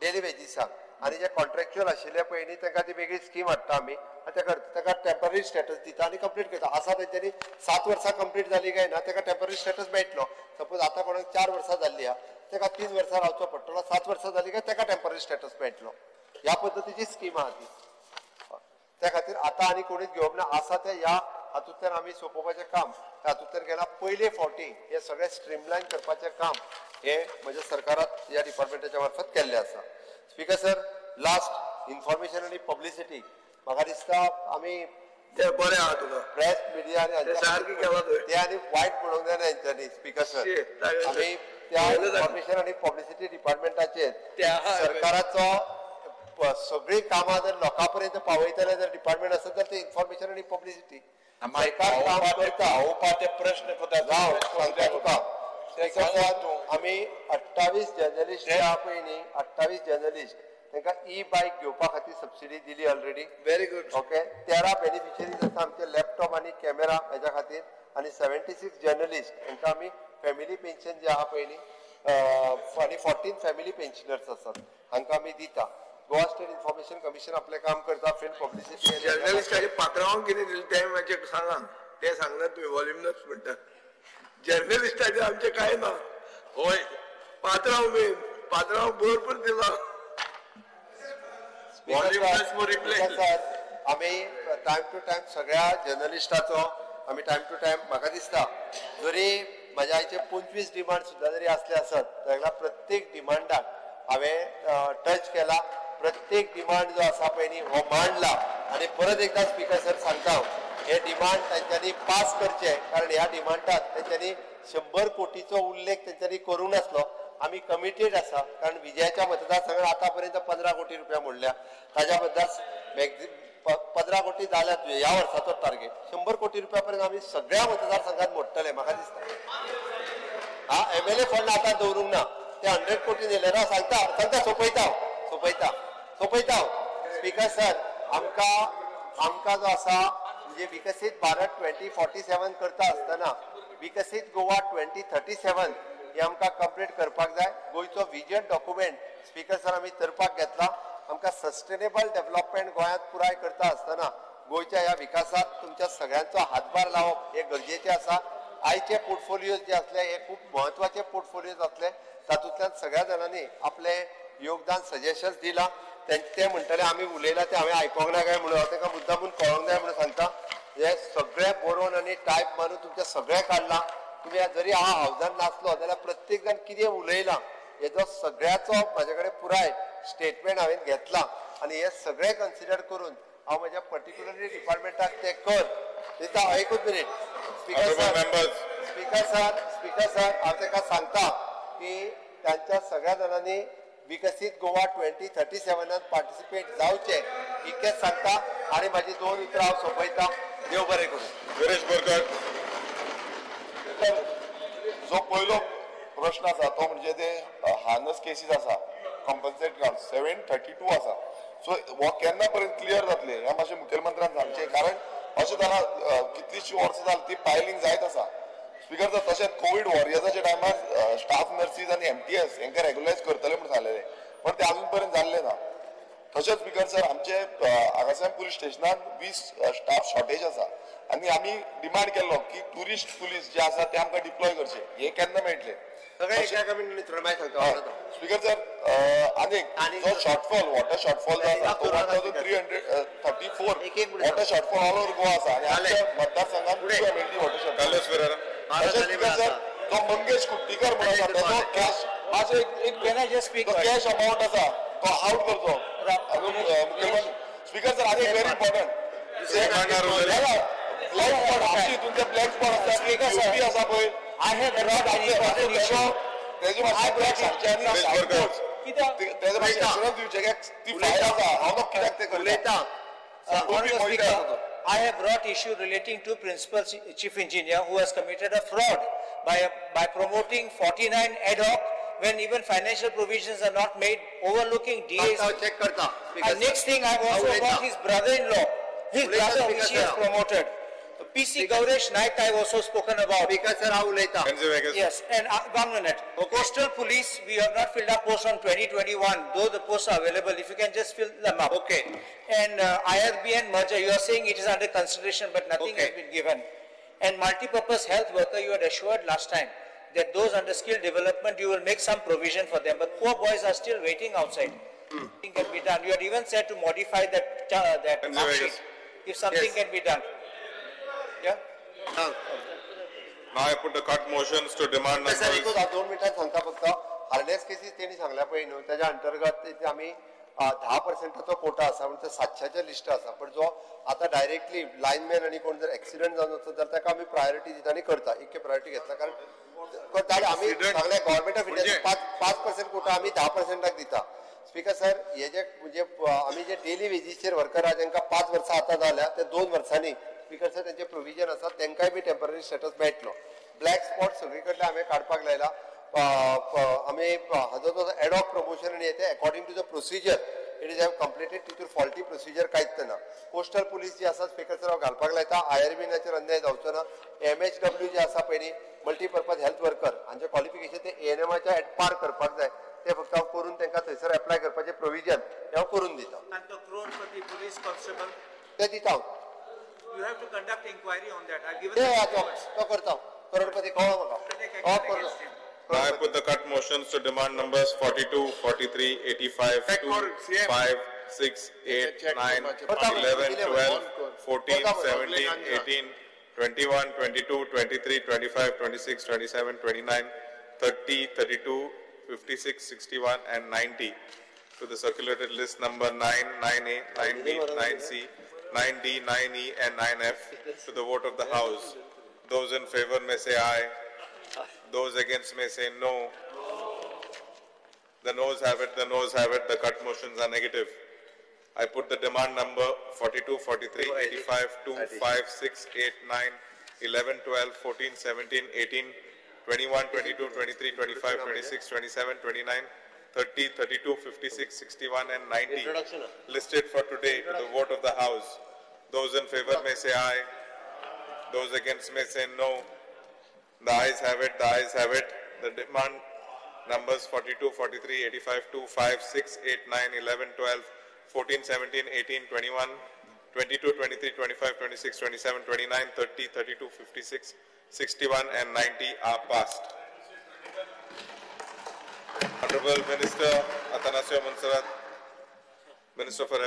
S1: डेली वेजीसाक, आनी जे कॉन्ट्रॅक्च्युअल आशिल्ले पळय न्ही तांकां ती वेगळी स्कीम हाडटा आमी आनी ताका टेम्पररी स्टेटस दिता आनी कंप्लीट करता. आसा तेंच्यांनी 7 वर्सां कंप्लीट जाली काय ना ताका टेम्पररी स्टेटस मेळटलो. सपोज आतां कोणाक 4 वर्सां जाल्ली आहा ताका 3 वर्सां रावचो पडटलो, 7 वर्सां जाली काय ताका टेम्पररी स्टेटस मेळटलो. ह्या पद्दतीची स्कीम आहा ती. त्या खातीर आतां आनी कोणीच घेवप ना. आसा ते ह्या हातूंतल्यान आमी सोंपोवपाचें काम हातूंतल्यान केलां. पयले फावटी हे सगळें स्ट्रीमलायन करपाचें काम हे म्हज्या सरकारात ह्या डिपार्टमेंटाच्या मार्फत केल्लें आसा. स्पीकर सर, लास्ट इन्फॉर्मेशन आनी पब्लिसिटी म्हाका दिसता आमी
S3: ते बरें आहा तुका
S1: प्रेस मिडिया आनी
S3: सारकें केलां तुवें
S1: ते आनी वायट म्हणूंक जायना हेंच्यांनी. स्पीकर सर, आमी त्या इन्फॉर्मेशन आनी पब्लिसिटी डिपार्टमेंटाचेर सरकाराचो सगळीं कामां जर लोकां पर्यंत पावयतले जर डिपार्टमेंट आसत जाल्यार ते इन्फॉर्मेशन आनी पब्लिसिटी सरकार काम करता.
S2: ते प्रश्न
S1: सांगता तुका, आमी 28 जर्नलिस्ट पळय न्ही, 28 जर्नलिस्ट तांकां ई बायक घेवपा खातीर सबसिडी दिली already.
S3: Very good.
S1: Okay, 13 beneficiaries आसा आमचे लॅपटॉप आनी कॅमेरा हेच्या खातीर, आनी 76 जर्नलिस्ट तांकां आमी फॅमिली पेन्शन जे आहा पळय न्ही आनी 14 फॅमिली पेन्शनर्स आसात हांकां आमी दिता. गोवा स्टेट इन्फॉर्मेशन कमिशन आपलें काम करता, फिल्म पब्लिसिटी.
S3: जर्नलिस्टाचे पात्रांवांक कितें दिलें तें मातशें सांगा. तें सांगना तुवें, वॉल्युमनस म्हणटा. जर्नलिस्टाचे आमचें कांय ना. हय, पात्रांव मेन पात्रांव भरपूर दिला.
S1: आमी टायम टू टायम सगळ्या जर्नलिस्टाचो आमी टायम टू टायम म्हाका दिसता जरी म्हज्या आयचे 25 डिमांड सुद्दां जरी आसले आसत जाल्यार प्रत्येक डिमांडाक हांवें टच केला. प्रत्येक डिमांड जो आसा पळय न्ही हो मांडला आनी परत एकदां स्पीकर सर सांगता हांव, हे डिमांड तांच्यांनी पास करचे, कारण ह्या डिमांडात तांच्यांनी 100 कोटीचो उल्लेख तांच्यांनी करूंक नासलो. आमी कमिटेड आसा, कारण विजयाच्या मतदारसंघात आतां पर्यंत 15 कोटी रुपया मोडल्या, ताज्या बद्दल 15 कोटी जाल्या ह्या वर्साचो टार्गेट. 100 कोटी रुपया पर्यंत आमी सगळ्या मतदारसंघात मोडटले म्हाका दिसता. हा MLA fund आतां दवरूंक ना, ते 100 कोटी नेले ना. सांगता सांगता सोंपयता सोंपयता सोंपयता. स्पीकर सर, आमकां आमकां जो आसा म्हणजे विकसीत भारत 2047 करता आसतना विकसीत गोवा 2037 हे आमकां कंप्लीट करपाक जाय. गोंयचो विजन डॉक्युमेंट स्पीकर सर आमी करपाक घेतला. आमकां सस्टेनेबल डेव्हलपमेंट गोंयांत पुराय करता आसतना गोंयच्या ह्या विकासात तुमच्या सगळ्यांचो हातभार लावप हे गरजेचें आसा. आयचे पोर्टफोलियोज जे आसले हे खूब म्हत्वाचे पोर्टफोलियोज आसले, तातूंतल्यान सगळ्या जाणांनी आपलें योगदान सजेशन्स दिलां. ते म्हणटले आमी उलयला ते हांवें आयकोंक ना काय म्हणून, हांव तांकां मुद्दामून कळोंक जाय म्हणून सांगता. हे सगळें बरोवन आनी टायप मारून तुमचें सगळें काडलां. तुमी जरी हांव हावजान नासलो जाल्यार प्रत्येक जाण कितें उलयलां हेजो सगळ्याचो म्हाजे कडेन पुराय स्टेटमेंट हांवें घेतलां आनी हे सगळें कन्सिडर करून हांव म्हज्या पर्टिक्युलरली डिपार्टमेंटाक ते कर दिता. एकूच minute speaker sir, speaker sir, speaker sir, हांव ताका सांगता की तांच्या सगळ्या जाणांनी विकसीत गोवा 2037 पार्टिसिपेट जावचें इतकेंच सांगता आनी म्हाजी 2 उतरां हांव सोंपयता. देव बरें करूं.
S5: विरेश बोरकर.
S6: जो पयलो प्रश्न आसा तो म्हणजे ते हानस केसीस आसा कॉम्पन्सेट ग्राउंड 732 आसा, सो हो केन्ना पर्यंत क्लियर जातले हें मातशें मुखेलमंत्र्यान सांगचें, कारण अशें जाला कितलीशीं वर्सां जालीं ती पायलिंग जायत आसा. स्पीकर सर तशेंच कोवीड वॉरियर्साच्या टायमार स्टाफ नर्सीस आनी MTS हेंकां रेगुलरायज करतले म्हूण सांगलेलें पण ते अजून पर्यंत जाल्लें ना. तशेंच स्पीकर सर आमचे आगासाहेब पुलीस स्टेशनान 20 स्टाफ शॉर्टेज आसा आनी आमी डिमांड केल्लो की टुरिस्ट पुलीस जे आसा ते आमकां डिप्लॉय करचे, हे केन्ना मेळटले? स्पीकर सर आनी जो शॉर्टफॉल वॉटर शॉर्टफॉल जो आसा तो 1334 water shortfall all over Goa आसा आनी आमच्या मतदारसंघात 2 MLD water shortfall. तशेंच स्पीकर सर जो मंगेश कुट्टीकर म्हणून आसा तेजो कॅश कॅश अमावंट आसा तो आउट करचो मुखेलमंत्री. स्पीकर सर आनी एक व्हेरी इम्पॉर्टंट ब्लॅक स्पॉट आमचे हितून ते ब्लॅक स्पॉट आसा आसा पळय तेजे मातशें सांगचें आनी तेजे मातशें एश्योरन्स दिवचें की ती फायल आसा हांव कित्याक तें करता.
S7: I have brought issue relating to Principal Chief Engineer who has committed a fraud by promoting 49 ad hoc when even financial provisions are not made, overlooking DAs. And next thing, I have also got his brother-in-law, his brother which he has promoted. PC Gauresh Naik I have also spoken about. Yes, and 1 minute. Coastal Police, we have not filled up posts on 2021, though the posts are available. If you can just fill them up.
S8: Okay.
S7: And IRBN merger, you are saying it is under consideration, but nothing has been given. And multipurpose health worker, you had assured last time that those under skill development, you will make some provision for them. But poor boys are still waiting outside. Nothing can be done. You had even said to modify that, that mark sheet, if something can be done. Yeah.
S5: Now I put the cut motions to demand numbers.
S1: Sir, 2 मिनटां सांगता फक्त harness cases तेणी सांगल्या पळय न्हू तेज्या अंतर्गत आमी 10%चो कोटा आसा म्हणजे 700चें लिस्ट आसा पण जो आतां डायरेक्टली लायनमॅन आनी कोण जर एक्सिडंट जावन वचत जाल्यार ताका आमी प्रायोरिटी दिता आनी करता इतके प्रायोरिटी घेतला कारण आमी सांगल्या गव्हर्मेंट ऑफ इंडिया 5% कोटा आमी 10%क दिता. स्पीकर सर हे जे म्हणजे आमी जे डेली वेजीसचेर वर्कर आहा तांकां 5 वर्सां आतां जाल्या ते 2 वर्सांनी स्पीकर सर तेंचे प्रोविजन आसा तांकांय बी टेंपररी स्टेटस मेळटलो. ब्लॅक स्पॉट सगळी कडले हांवें काडपाक लायला. आमी हाजो जो एडॉक प्रमोशन आनी येते according to the procedure it is have completed तितूर faulty procedure कांयच ना. कोस्टल पुलीस जी आसा स्पीकर सर हांव घालपाक लायता. IRBNाचेर अन्याय जावचो ना. MHW जे आसा पळय न्ही मल्टीपर्पज हेल्थ वर्कर हांचें क्वॉलिफिकेशन ते ANMाच्या एट पार करपाक जाय ते फक्त हांव करून तांकां थंयसर एप्लाय करपाचें प्रोविजन हें हांव करून दिता.
S7: पुलीस कॉन्स्टेबल
S1: ते दिता हांव.
S7: You have to conduct inquiry on that. I've given
S1: तो करता करोडपती कळो म्हाका.
S5: I put the cut motions to demand numbers 42, 43, 85, 2, 5, 6, 8, 9, 11, 12, 14, 17, 18, 21, 22, 23, 25, 26, 27, 29, 30, 32, 56, 61 and 90 to the circulated list number 9, 9A, 9B, 9C, 9D, 9E and 9F to the vote of the House. Those in favor may say aye. Those against may say no. The noes have it, the noes have it, the cut motions are negative. I put the demand number 42, 43, 85, 2, 5, 6, 8, 9, 11, 12, 14, 17, 18, 21, 22, 23, 25, 26, 27, 29, 30, 32, 56, 61 and 90 listed for today to the vote of the House. Those in favor may say aye. Those against may say no. The ayes have it, the ayes have it. The demand numbers 42, 43, 85, 2, 5, 6, 8, 9, 11, 12, 14, 17, 18, 21, 22, 23, 25, 26, 27, 29, 30, 32, 56, 61 and 90 are passed. Honorable Minister Atanasio Monserrat, Minister for